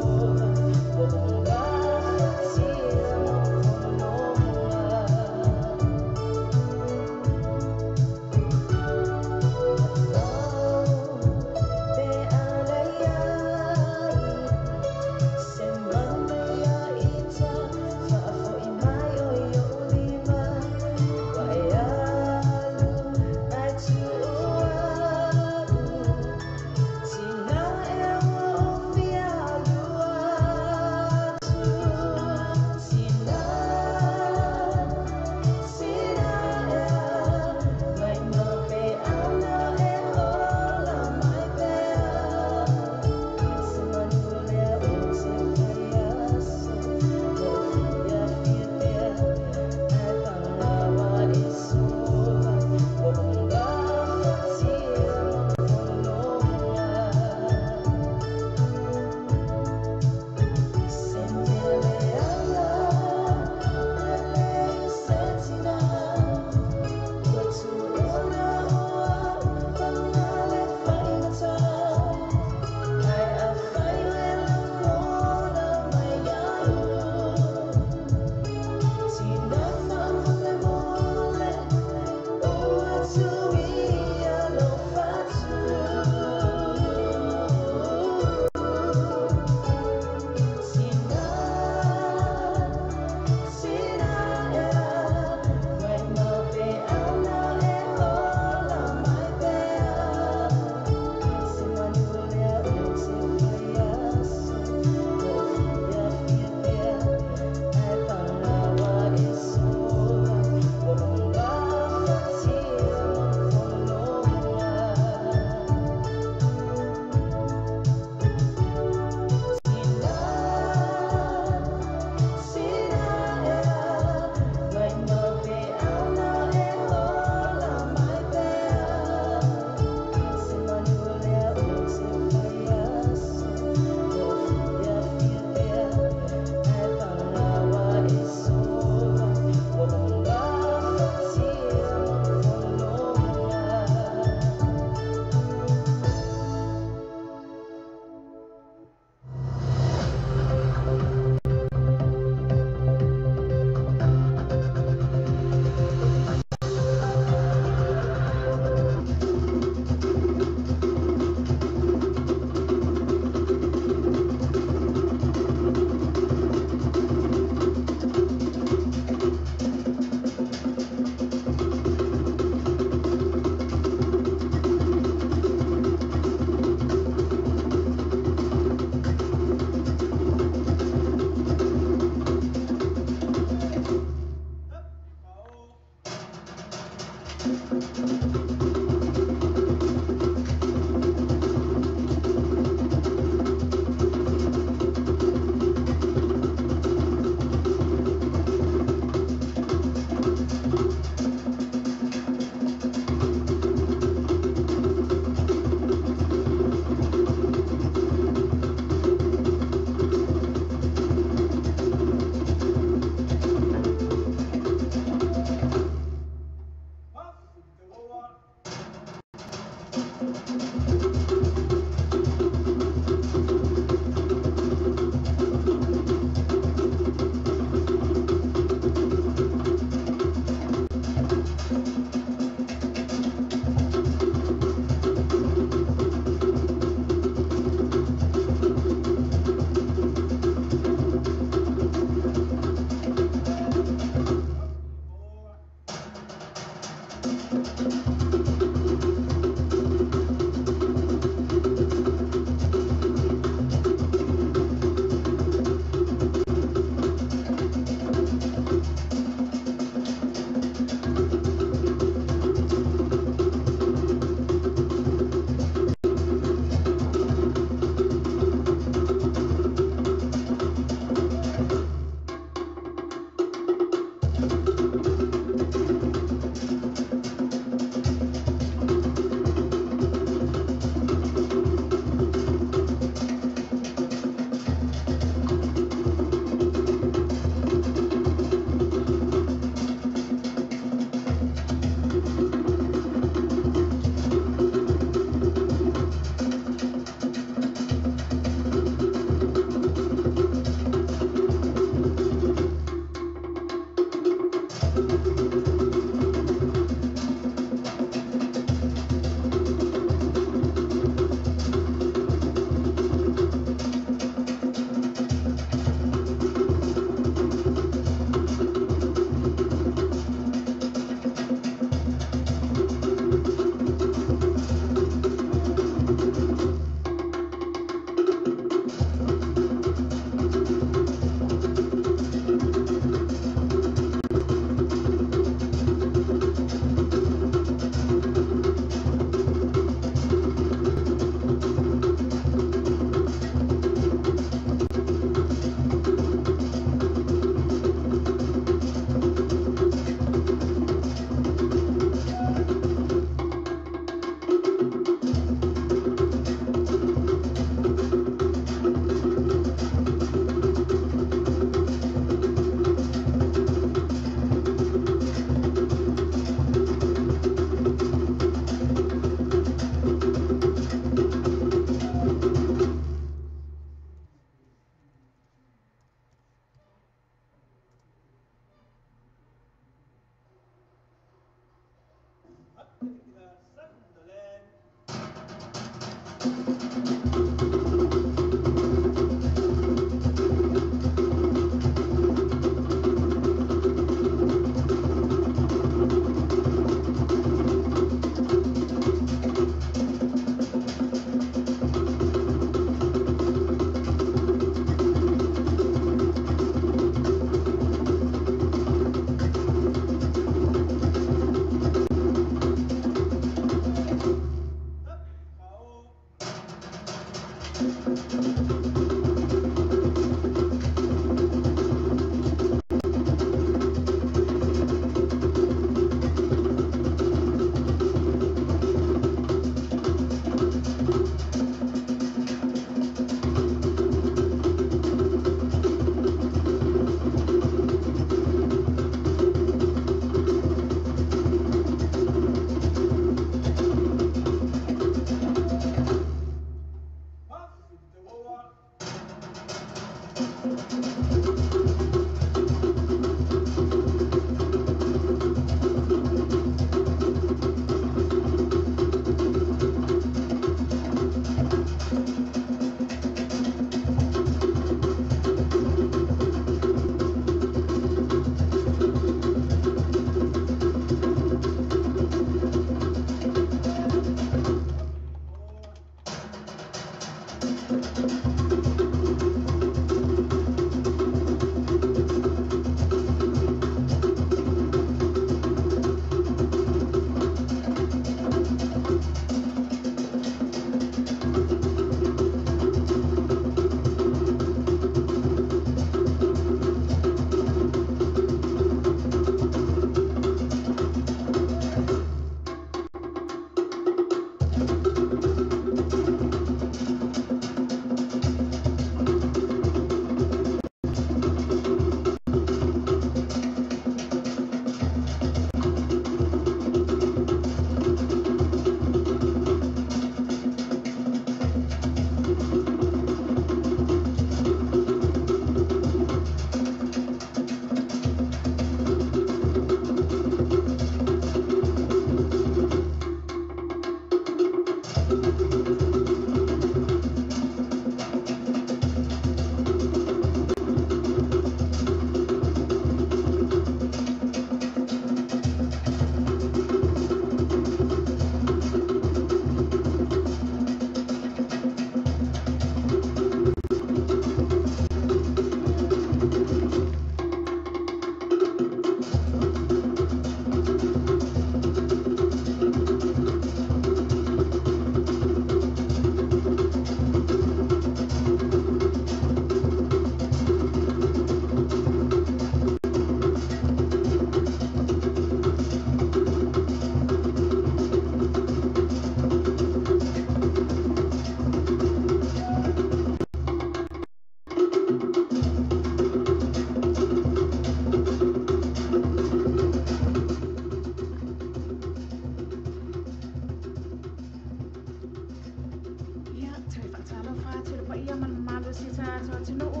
Faatalofa atu i le paia ma le mamalu o si o tatou atunuu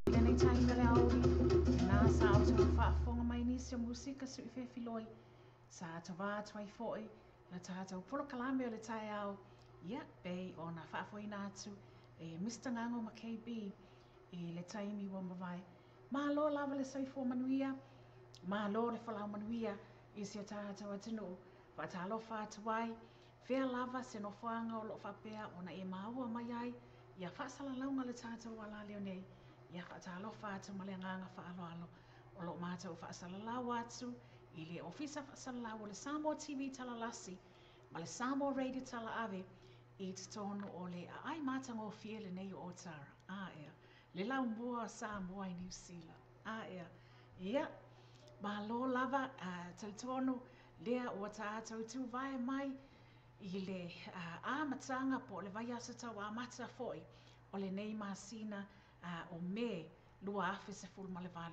i lenei taimi o le aoauli, lena sa outou faafofoga mai nisi o musika sui fefiloi sa tovā atu ai foi le tatou polokalame o le taeao, ia pei ona faafoeina atu e Mister Gago ma KB i le taimi ua mavae. Malo lava le soifua manuia, malo le folau manuia i si o tatou atunuu. Faatalofa atu ai, fea lava se nofoaga o lo o faapea ona e maua mai ai ia faasalalauga le tatou alaleo nei. Ia faatalofa atu ma le agaga faaaloalo o lo o matou faasalalau atu i le Ofisa Faasalalau o le Samoa TV Talalasi ma le Samoa Radio Talaave i totonu o le aai matagofie lenei o Otara. A ea, le laumua o Samoa i Niu Sila. A ea, ia, malo lava, talitonu lea ua tatou tuvae mai i le amataga po o le vaiaso tau amata foi o lenei masina o Me 2018.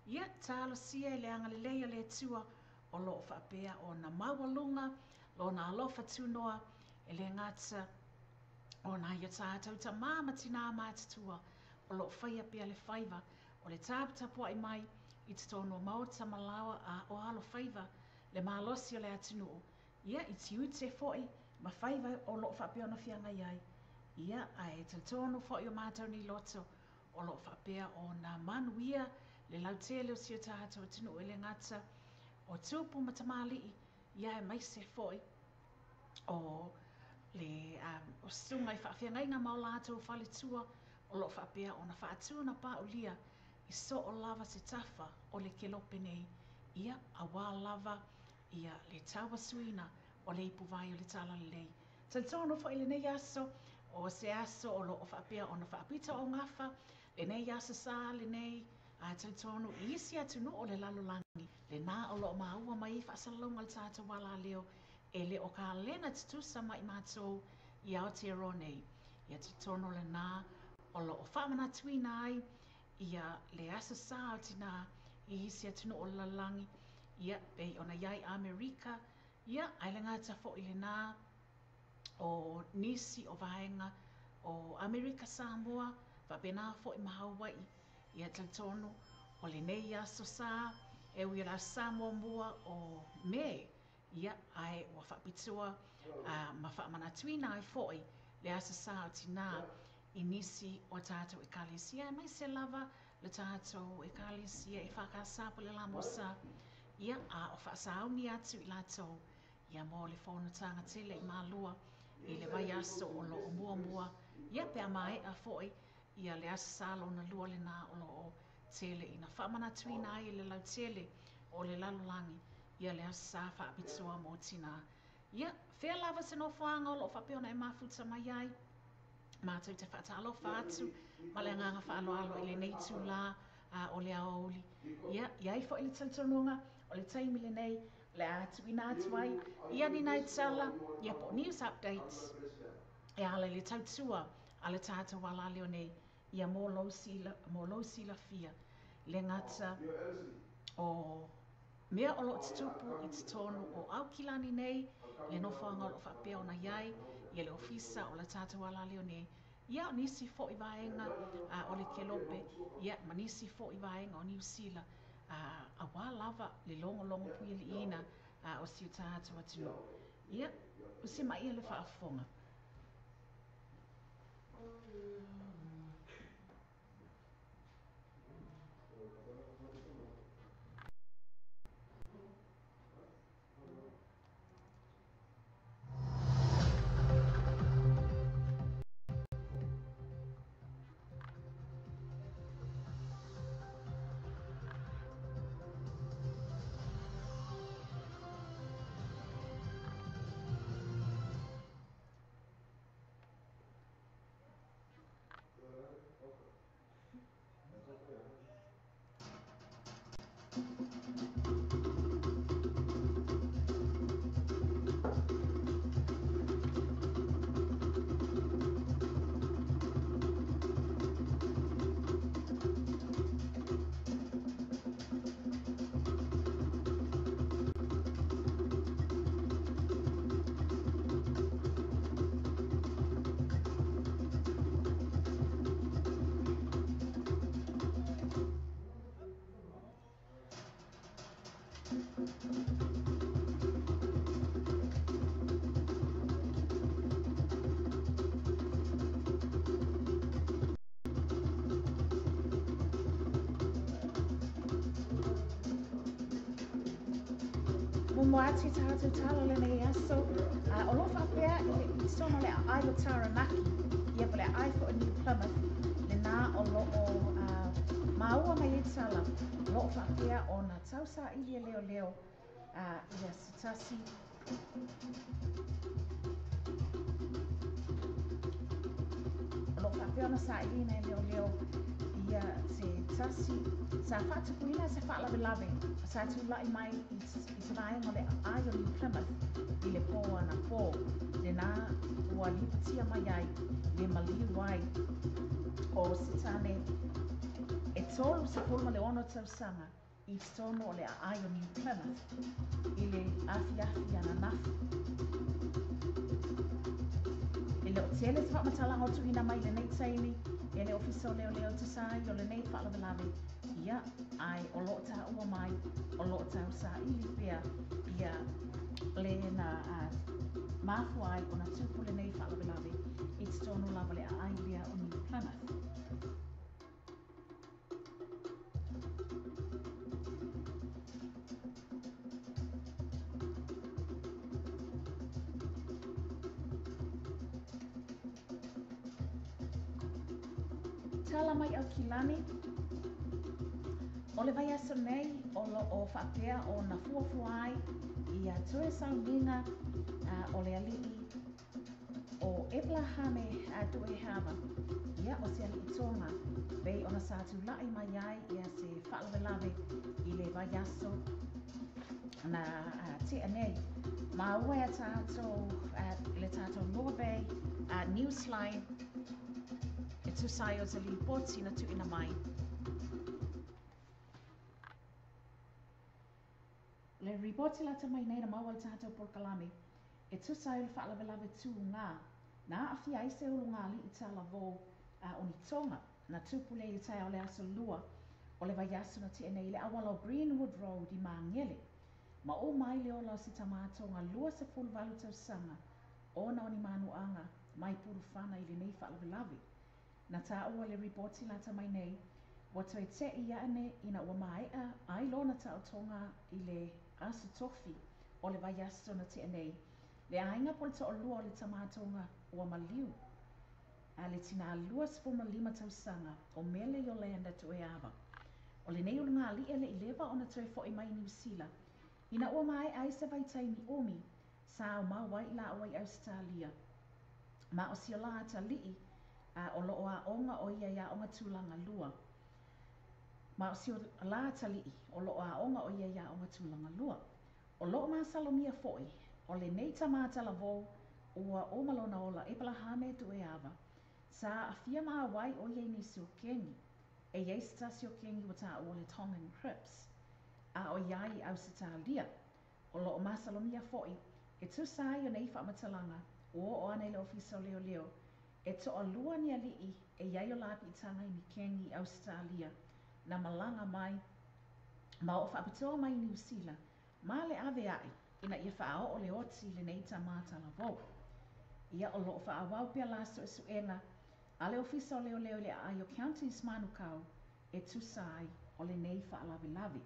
Ia, talosia i le agalelei o le Atua o lo o faapea ona maualuga lona alofa tunoa e le gata o nai o tatou tamā ma tinā matutua o lo o faia pea le faiva o le taputapuai mai i totonu o maota ma laoa a o alofaiva le malosi o le atunuu, ia i tiute foi ma faiva o lo o faapea ona feagai ai. Ia, ae talitonu foi o matou nei loto o lo o faapea ona manuia le lautele o si o tatou atunuu e le gata o tupu ma tamalii, ia aemaise foi o le o susuga i faafeagaiga ma o latou faletua o lo o faapea ona faatu na paulia i soo lava se tafa o le kelope nei, ia auā lava ia le tauasuina o le ipuvai o le talalelei. Talitonu foi lenei aso o se aso o lo o faapea ona faapito augafa lenei aso sa lenei, a talitonu i isi atunuu o le lalolagi lena o lo o maua mai ai faasalalauga le tatou alaleo e le o kalena tutusa mai matou i Aotearoa nei. Ia talitonu lena o lo o faamanatuina ai ia le aso sa o tinā i isi atunuu o le lalolagi, ia pei ona iai Amerika, ia ae le gata foi lena o nisi o vaega o Amerika Samoa faapena foi ma Hawaii. Ia talitonu o lenei aso sa e ui o le aso sa muamua o Me, ia ae ua faapitoa ma faamanatuina ai foi le aso sa o tinā i nisi o tatou ekalesia, aemaise lava le tatou ekalesia e whakasā po le la mosa, ia a o faasauni atu i latou ia mo le fonotaga tele i Malua i le vaiaso o lo o muamua, ia pe a maea foi ia le aso sa lona lua lena o lo o tele ina faamanatuina ai le lautele o le lalolagi ia le aso sa faapitoa mo tinā. Ia, fea lava se nofoaga o lo o faapea ona e mafuta mai ai, matou te faatalofa atu ma le agaga faaaloalo i lenei itulā o le aoauli. Ia, i ai foi le talitonuga o le taimi lenei o le a tuuina atu ai ia ni nai tala, ia po o news updates e ala i le tautua a le tatou alaleo nei, ia mo lou silafia le gata o mea o lo o tutupu i totonu o Aukilani nei, le nofoaga o lo o faapea ona i ai ia le ofisa o le tatou alaleo nei, ia o nisi foi vaega o le kelope, ia ma nisi foi vaega o Niu Sila, auā lava le logologo puialiiina o si o tatou atunuu. Ia, o se mai le faafofoga. Mo atu tātou tala lenei aso, o lo whapea i le sono le ai o Taranaki, ia pa le ai fo New Plymouth, le nā o lo o maua mai e tala, lo whapea o nā tausa ili e leo leo, ia sitasi. O lo whapea ona sa ili na leo leo, ia te tasi, sa whaatukuina se whaalawelawe, sa tūlai mai i te vaenga le ai o New Plymouth i le pō ana pō, le nā ua lipatia mai ai, le maliu ai o sitane e tolu se pulma le ono tausanga i tonu o le ai o New Plymouth i le afi afi ana nafu. I le o tele te whaamatalaga o tuina mai le nei taimi, e le ofisa o leo leo te sai o le nei whaalawelawe, ia ai o lo tā ua mai, o lo tā usa ili pea, ia le na mafu ai o na tupu le nei whaalawelawe i te tonu lava le ai lea o New Plymouth. Tala mai au kilani, o le vai aso nei o lo o whapea o na fuafua ai ia tue sauniga o le ali'i o Eplahame a Tuehava, ia o se ali'i tonga, pei ona sa tūla'i mai ai ia se whaalawelawe i le vai aso na tea nei. Maua e tātou, le tātou Moa Bay Newsline, e tūsai o te lipoti na tuina mai. Le ripoti lata mai nei na maua le tātou polokalame, e tūsai o le whaalawelawe tū ngā, nā awhia ai se ulu ngā li i tāla vō o ni tonga, na tūpule i le tai o le aso lua, o le vai aso na tia nei le awala o Greenwood Road i Māngele. Ma o mai le ola o si tamātonga lua se fuluvalu tausanga, o na oni manu anga, mai purufana i le nei whaalawelawe. Na tāua le ripoti lata mai nei, wa toe te i ane ina ua maea ai lona tāutonga i le aso tofi o le vai aso na tea nei. Le ainga po le to'olua o le tamātonga ua maliu. A le tina 25 tausanga o Mele Yolanda Tueava. O le nei o ngā li'e le i lewa ona toe fo'i mai New Zealand. Ina ua maea ai se vaitaimi omi, sa o mau ai la o ai Australia. Ma o si o la atali'i, o loo a onga o ia ia onga tūlanga lua. Ma o si o la atali'i, o loo a onga o ia ia onga tūlanga lua. O loo masalomia fo'i, o le nei tamātala vō, ua o malona ola Eplahame Tueava. Sa awhia maa wai o ia ni sio kengi. E iei se tā sio kengi wa tā o le Tongan Crips. A o iai au se tālia. O loo masalomia fo'i, e tūsa ai o nei whaamatalanga, o o ane le ofisa o leo leo, e to'a lua ni ali'i e iai o lapi i tanga i ni kengi Australia, na malanga mai, ma o whaapitoa mai New Zealand, ma le ave ai, ina ia whaao o le oti le nei tamātala vō. Ia o loo whaawau pea la suesuenga, a le ofisa o leo leo le ai o Counties Manukau, e tūsa ai o le nei whaalawelawe.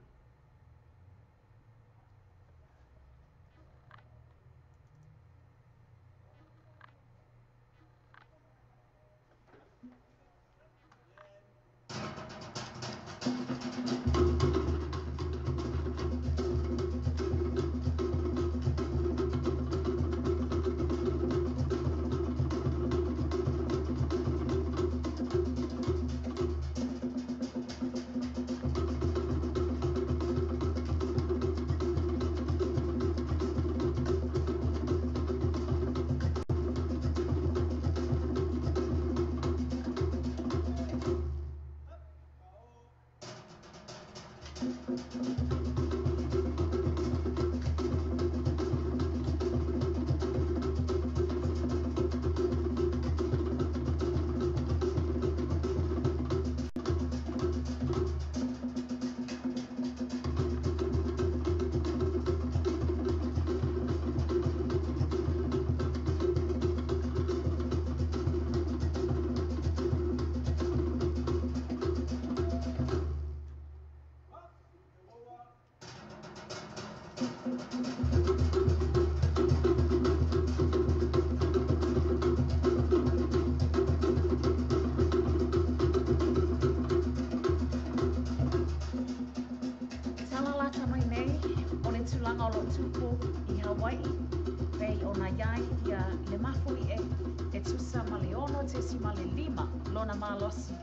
2.5 lona malosi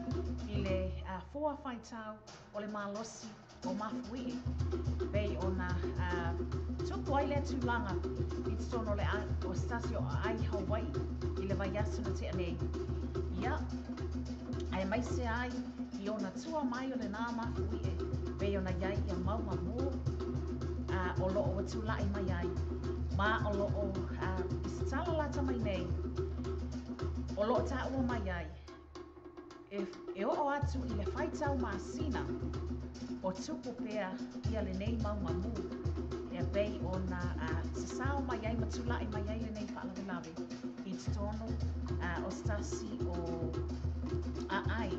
i le fua faitau o le malosi o mafuie pei ona tupu ai lea tulaga i totonu o le o se tasi o aai Hawaii i le vaiaso na tea nei. Ia, aemaise ai i ona tua mai o lenā mafuie pei ona i ai ia mauga mū o loo ua tula'i mai ai ma o loo i se tala lata mai nei o loo taua mai ai e oo atu i le faitau masina o tupu pea ia lenei mauga mū e pei ona sasao mai ai ma tula'i mai ai lenei faalavelave i totonu o se tasi o aai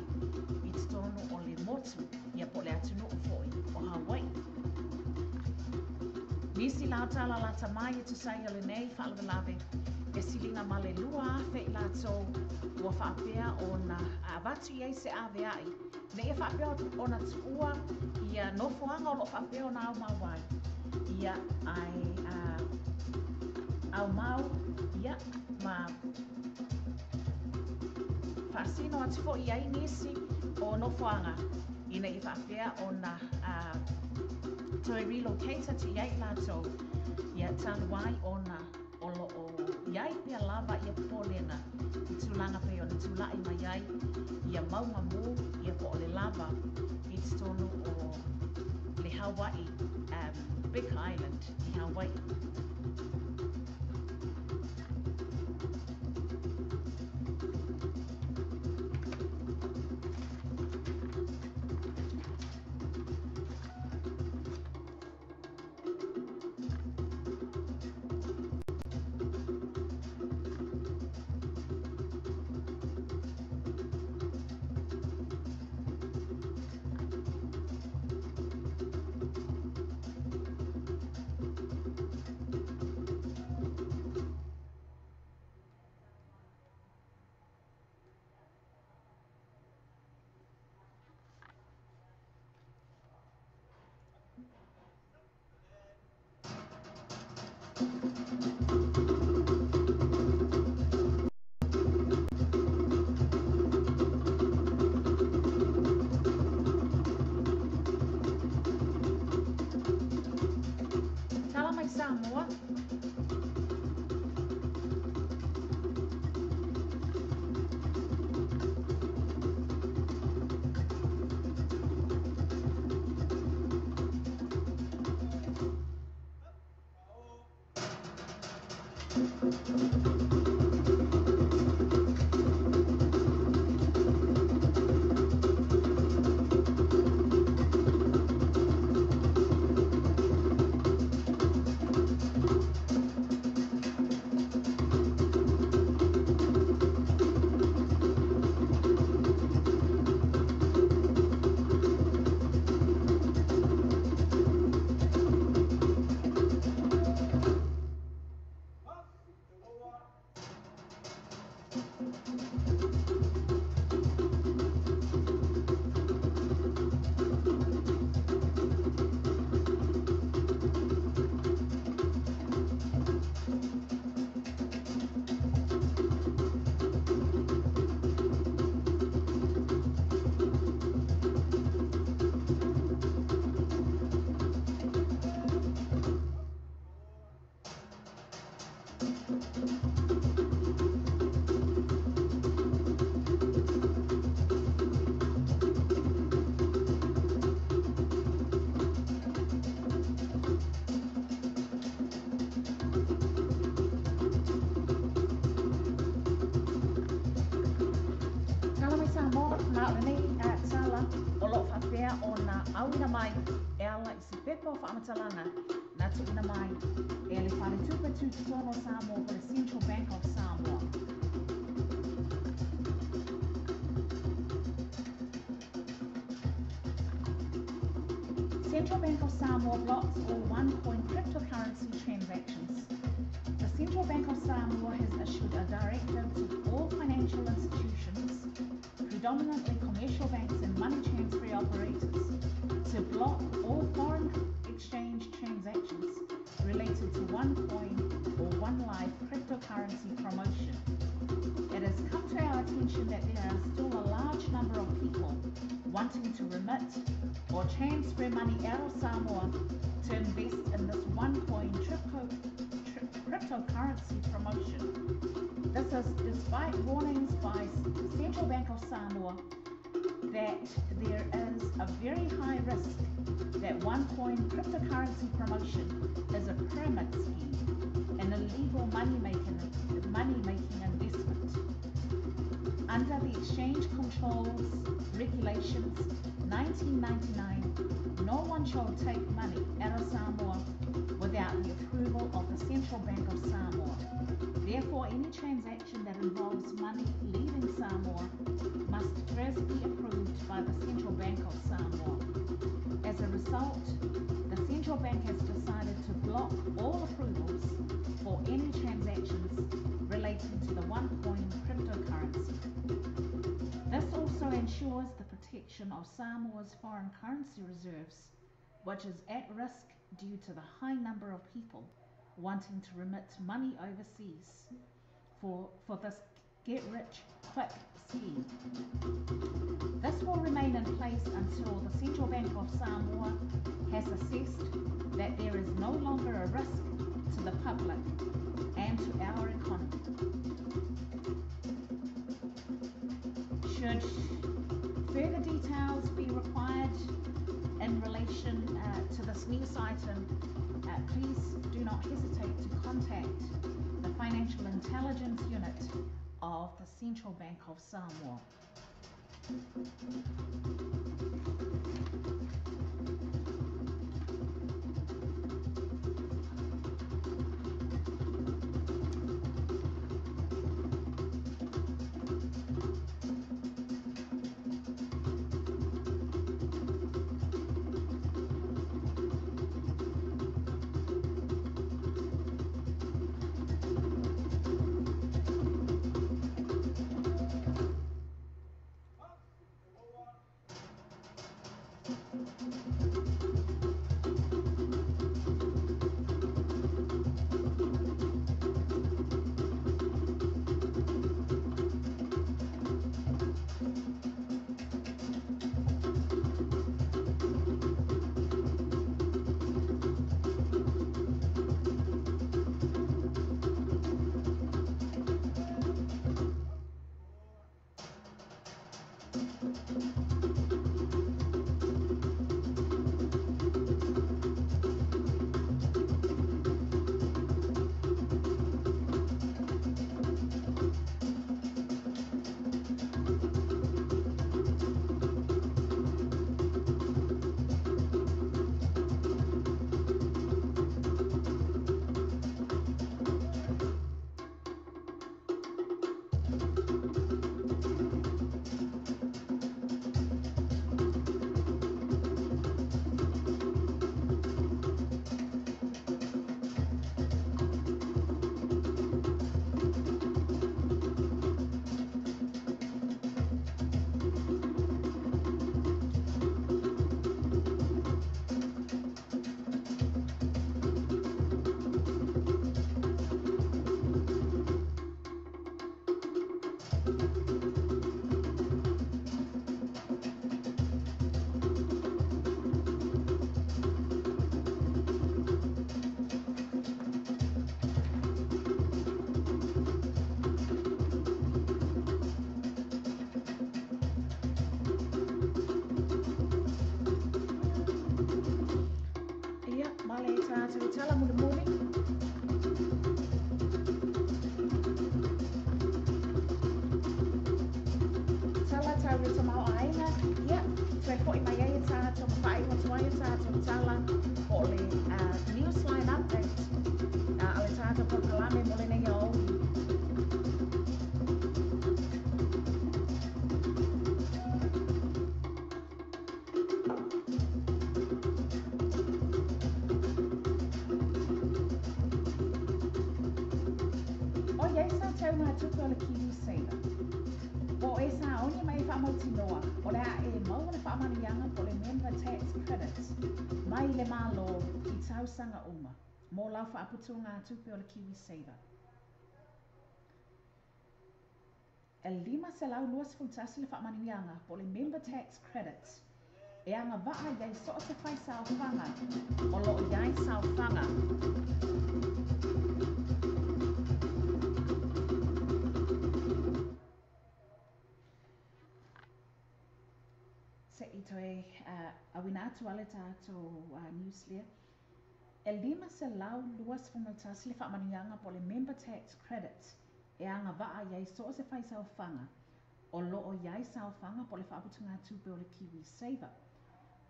i totonu o le motu ia po o le atunuu fo'i o Hawaii. Nisi la o tala lata mai e tusa ai o lenei faalavelave e siliga ma le 2,000 i latou ua faapea ona avatu i ai se avea'i ina ia faapea ona tuua ia nofoaga o loo faapea ona aumau ai ia ae aumau ia ma faasino atu fo'i ai nisi o nofoaga ina ia faapea ona toe relocate atu i ai latou ia talu ai ona o loo iai pea lava ia popolega i tulaga pei ona tula'i mai ai ia mauga mū ia po o le lava i totonu o le Hawaii, Big Island i Hawaii. Tala mai Samoa. Tala mai Samoa, ma o lenei tala o loo faapea ona auina mai e ala i se pepa o faamatalaga na tuuina mai e le Faletupe Tutotonu o Samoa po le Central Bank of Samoa. Central Bank of Samoa blocks all OneCoin cryptocurrency transactions. The Central Bank of Samoa has issued a directive to all financial institutions, predominantly commercial banks and money transfer operators, to block all foreign exchange transactions related to OneCoin or OneLife cryptocurrency promotion. It has come to our attention attention that there are still a large number of people wanting to remit or transfer money out of Samoa to invest in this OneCoin cryptocurrency promotion. This is despite warnings by the Central Bank of Samoa that there is a very high risk that OneCoin cryptocurrency promotion is a pyramid scheme, an illegal money-making investment. Under the Exchange Controls Regulations 1999, no one shall take money out of Samoa without the approval of the Central Bank of Samoa. Therefore, any transaction that involves money leaving Samoa must first be approved by the Central Bank of Samoa. As a result, the Central Bank has decided to block all approvals for any transactions relating to the OneCoin cryptocurrency. This also ensures the protection of Samoa's foreign currency reserves, which is at risk due to the high number of people wanting to remit money overseas for this get-rich-quick scheme. This will remain in place until the Central Bank of Samoa has assessed that there is no longer a risk to the public and to our economy. Should further details be required in relation to this news item, please do not hesitate to contact the Financial Intelligence Unit of the Central Bank of Samoa. Mai le malo i tausanga uma, mō lau whaaputu ngā tupe o le KiwiSaver. E $521 le faamanuiaga po o le Member Tax Credit e agavaa i ai so o se faisaofaga o lo o i ai saofaga. Se i toe auina atu lava le tatou news lea. E $521 le faamanuiaga po o le Member Tax Credit e agavaa i ai so o se faisaofaga o lo o i ai saofaga po o le faaputugatupe o le KiwiSaver.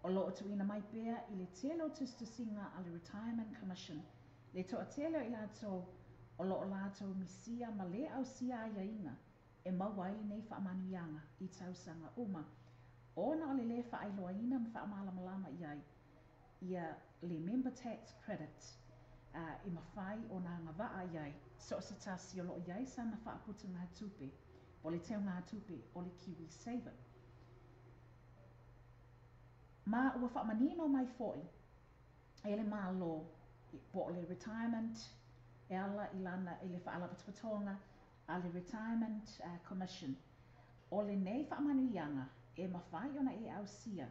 O lo o tuuina mai pea i le tele o tusitusiga a le Retirement Commission le toatele o i latou o lo o latou misia ma le ausia aiaiga e maua ai lenei faamanuiaga i tausaga uma ona o le lē faailoaina ma faamalamalama i ai ia le Member Tax Credit e mafai ona agavaa i ai so o se tasi o lo o i ai sana faaputugatupe po o le teugatupe o le KiwiSaver. Ma ua faamanino mai foi e le Malo po o le Retirement e ala i lana i le Faalapotopotoga a le Retirement Commission o lenei faamanuiaga e mafai ona e ausia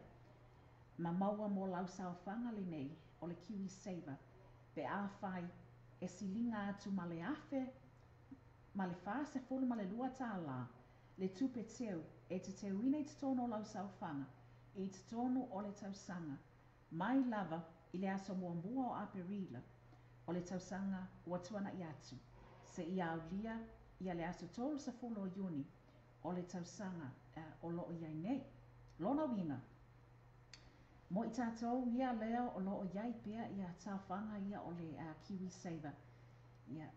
ma maua mo lau saofaga lenei o le KiwiSaver pe afai e siliga atu ma le $1,042 le tupe teu e te teuina i totonu o lau saofaga i totonu o le tausaga mai lava i le aso muamua o Aperila o le tausaga ua tuana'i atu seia aulia ia le aso 30 o Iuni o le tausaga o lo o i ai nei. Lona uiga, mo i tatou ia lea o lo o i ai pea ia saofaga ia o le KiwiSaver, ia,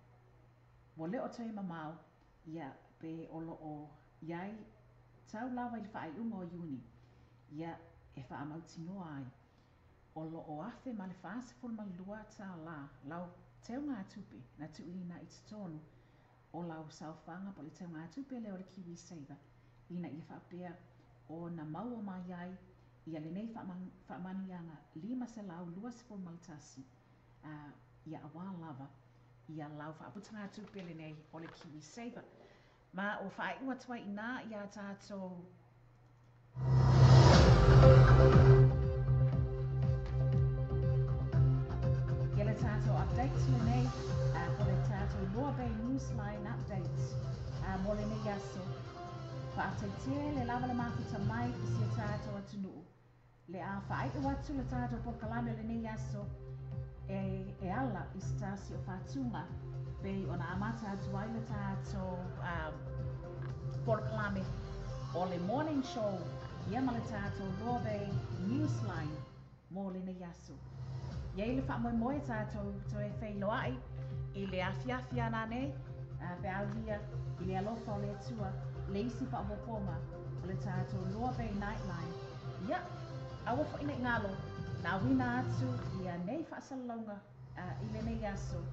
ua le o toe mamao ia pe o lo o i ai tau lava i le faaiuga o Iuni, ia e faamautinoa ai o lo o $1,042 lau teugatupe na tuuina i totonu o lau saofaga po o le teugatupe lea o le KiwiSaver ina ia faapea ona maua mai ai ia lenei faamanuiaga $521 ia auā lava ia lau faaputugatupe lenei o le KiwiSaver. Ma ua faaiu atu ai i inā ia tatou Ia le tatou update lenei, po le tatou Loa Bay Newsline update mo lenei aso. Faafetai tele lava le mafuta mai i si o tatou atunuu. Le a faaiu atu le tatou polokalame o lenei aso e, e ala i se tasi o fatuga pei ona amata atu ai le tatou polokalame o le morning show ia ma le tatou Loa Bay Newsline mo lenei aso. I ai le faamoemoe tatou toe feiloai i le afiafi a nanei, pe aulia i le alofa o le Atua le isi faaopoopoga o le tatou Loa Bay Nightline. Ia, aua foi ne i galo, na auina atu ia nei faasalalauga i lenei aso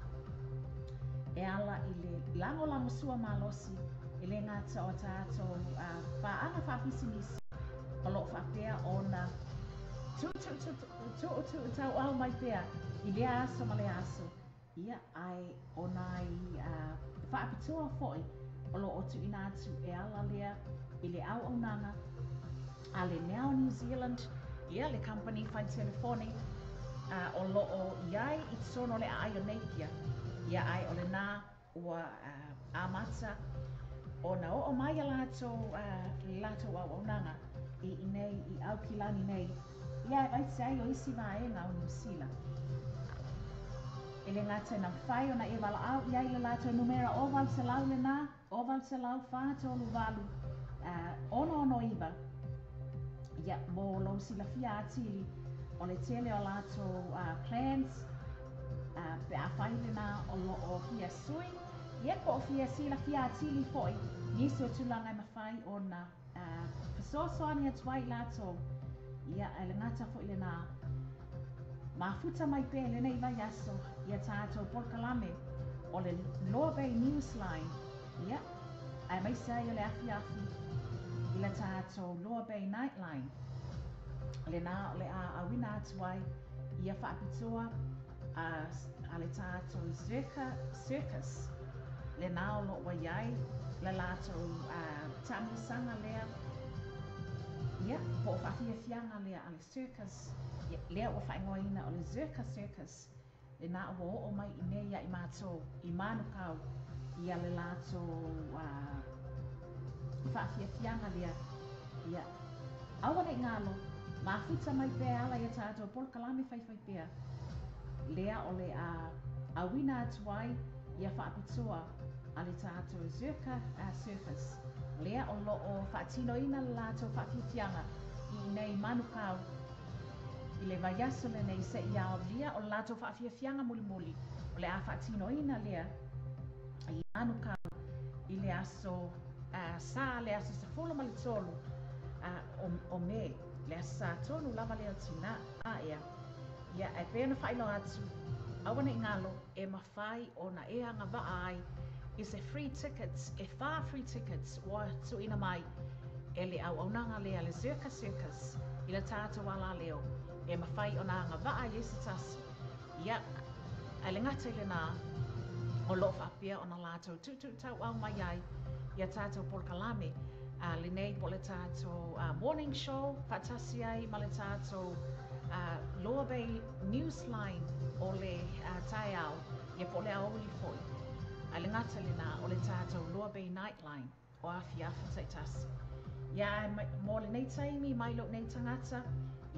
e ala i le lagolagosua malosi e le gata o tatou paaga faapisinisi o lo o faapea ona tuutuutauau mai pea i lea aso ma lea aso, ia, ae o nai faapitoa foi o lo o tuuina atu e ala lea i le auaunaga a le Now New Zealand, ia, le kamupani fai telefoni o lo o i ai i totonu o le aai o Napier, ia, ae o lenā ua amata ona oo mai a latou, le latou auaunaga i inei i Aukilani nei, ia e vaite ai o isi vaega o Niu Sila. E le gata ina mafai ona e valaau i ai i le latou numera o 800 lenā, o 800 438 669, ia, mo lou silafia atili o le tele o latou plans, pe afai lenā o lo o fia sui, ia po o fia silafia atili foi nisi o tulaga e mafai ona fesoasoani atu ai i latou, ia, ae le gata foi lenā, mafuta mai pea i lenei vaiaso ia tatou polokalame o le Loa Bay Newsline, ia, aemaise ai o le afiafi i le tatou Loa Bay Nightline, lenā o le a auina atu ai ia faapitoa a le tatou Zerka Circus, lenā o lo o ua i ai le latou Taamilosaga lea ia po o faafiafiaga lea a le circus ia, lea ua faaigoaina o le Zerka Circus lenā ua oo mai iinei ia i matou i Manukau ia le latou faafiafiaga lea ia aua nei galo mafuta mai pea ala ia tatou polokalame faifai pea lea o le a auina atu ai ia faapitoa a le tatou Zerka Circus lea o loo faatinoina le latou faafiafiaga i inei Manukau i le vaiaso lenei seia aolia o le latou faafiafiaga mulimuli o le a faatinoina lea i Manukau i le aso sa le aso 13 o Me le aso sa tonu lava lea o tinā ea ia e pei ona faailoa atu aua nei galo e mafai ona e agavaa ai i se free tickets e 4 free tickets ua tuuina mai e le auaunaga lea le Zerka Circus i le tatou alaleo e mafai ona agavaa ai se tasi ia ae le gata i lenā o loo faapea ona latou tuutuutauau mai ai ia tatou polokalame lenei po o le tatou morning show faatasi ai ma le tatou Loa Bay Newsline o le taeao ia po o le aoauli foi ae le gata i lenā o le tatou Loa Bay Nightline o afiafi taitasi. Ia mo lenei taimi mai lou nei tagata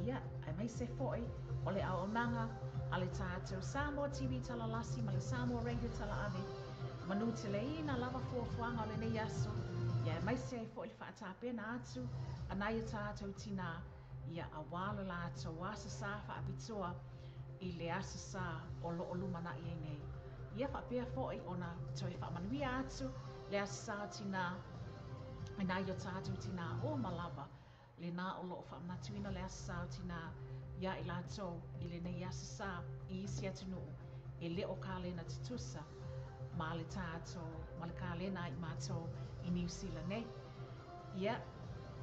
ia aemaise foi o le auaunaga a le tatou Samoa TV Talalasi ma le Samoa Radio Talaave manuteleina lava fuafuaga o lenei aso ia aemaise ai foi le faatapena atu a nai o tatou tinā ia auā le latou aso sa faapitoa i le aso sa o loo lumanai ai nei. Ia faapea foi ona toe faamanuia atu le aso sa o tinā i nai o tatou tinā uma lava lenā o loo faamanatuina le aso sa o tinā iā i latou i lenei aso sa i isi atunuu e le o kalena tutusa ma le tatou ma le kalena ai matou i Niu Sila nei. Ia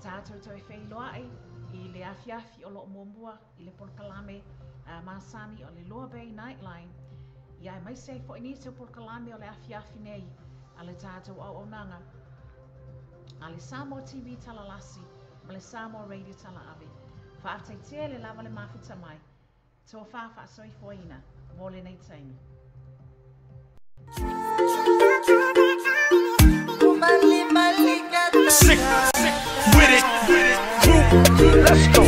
tatou toe feiloai i le afiafi o loo muamua i le polokalame masani o le Loa Bay Nightline ia aemaise ai foi nisi o polokalame o le afiafi nei a le tatou auaunaga a le Samoa TV Talalasi ma le Samoa Radio Talaave. Faafetai tele lava le mafuta mai. Tofa faasoifuaina mo lenei taimi. Sick with it, group, let's go.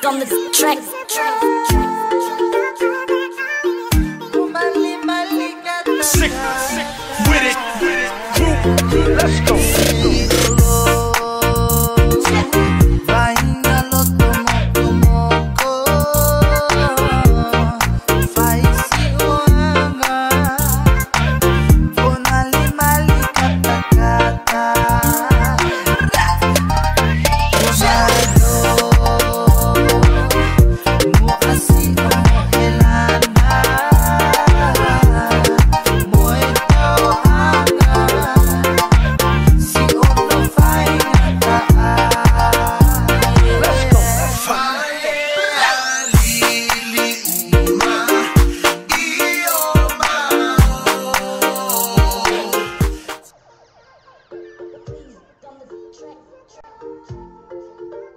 on the track. Sick.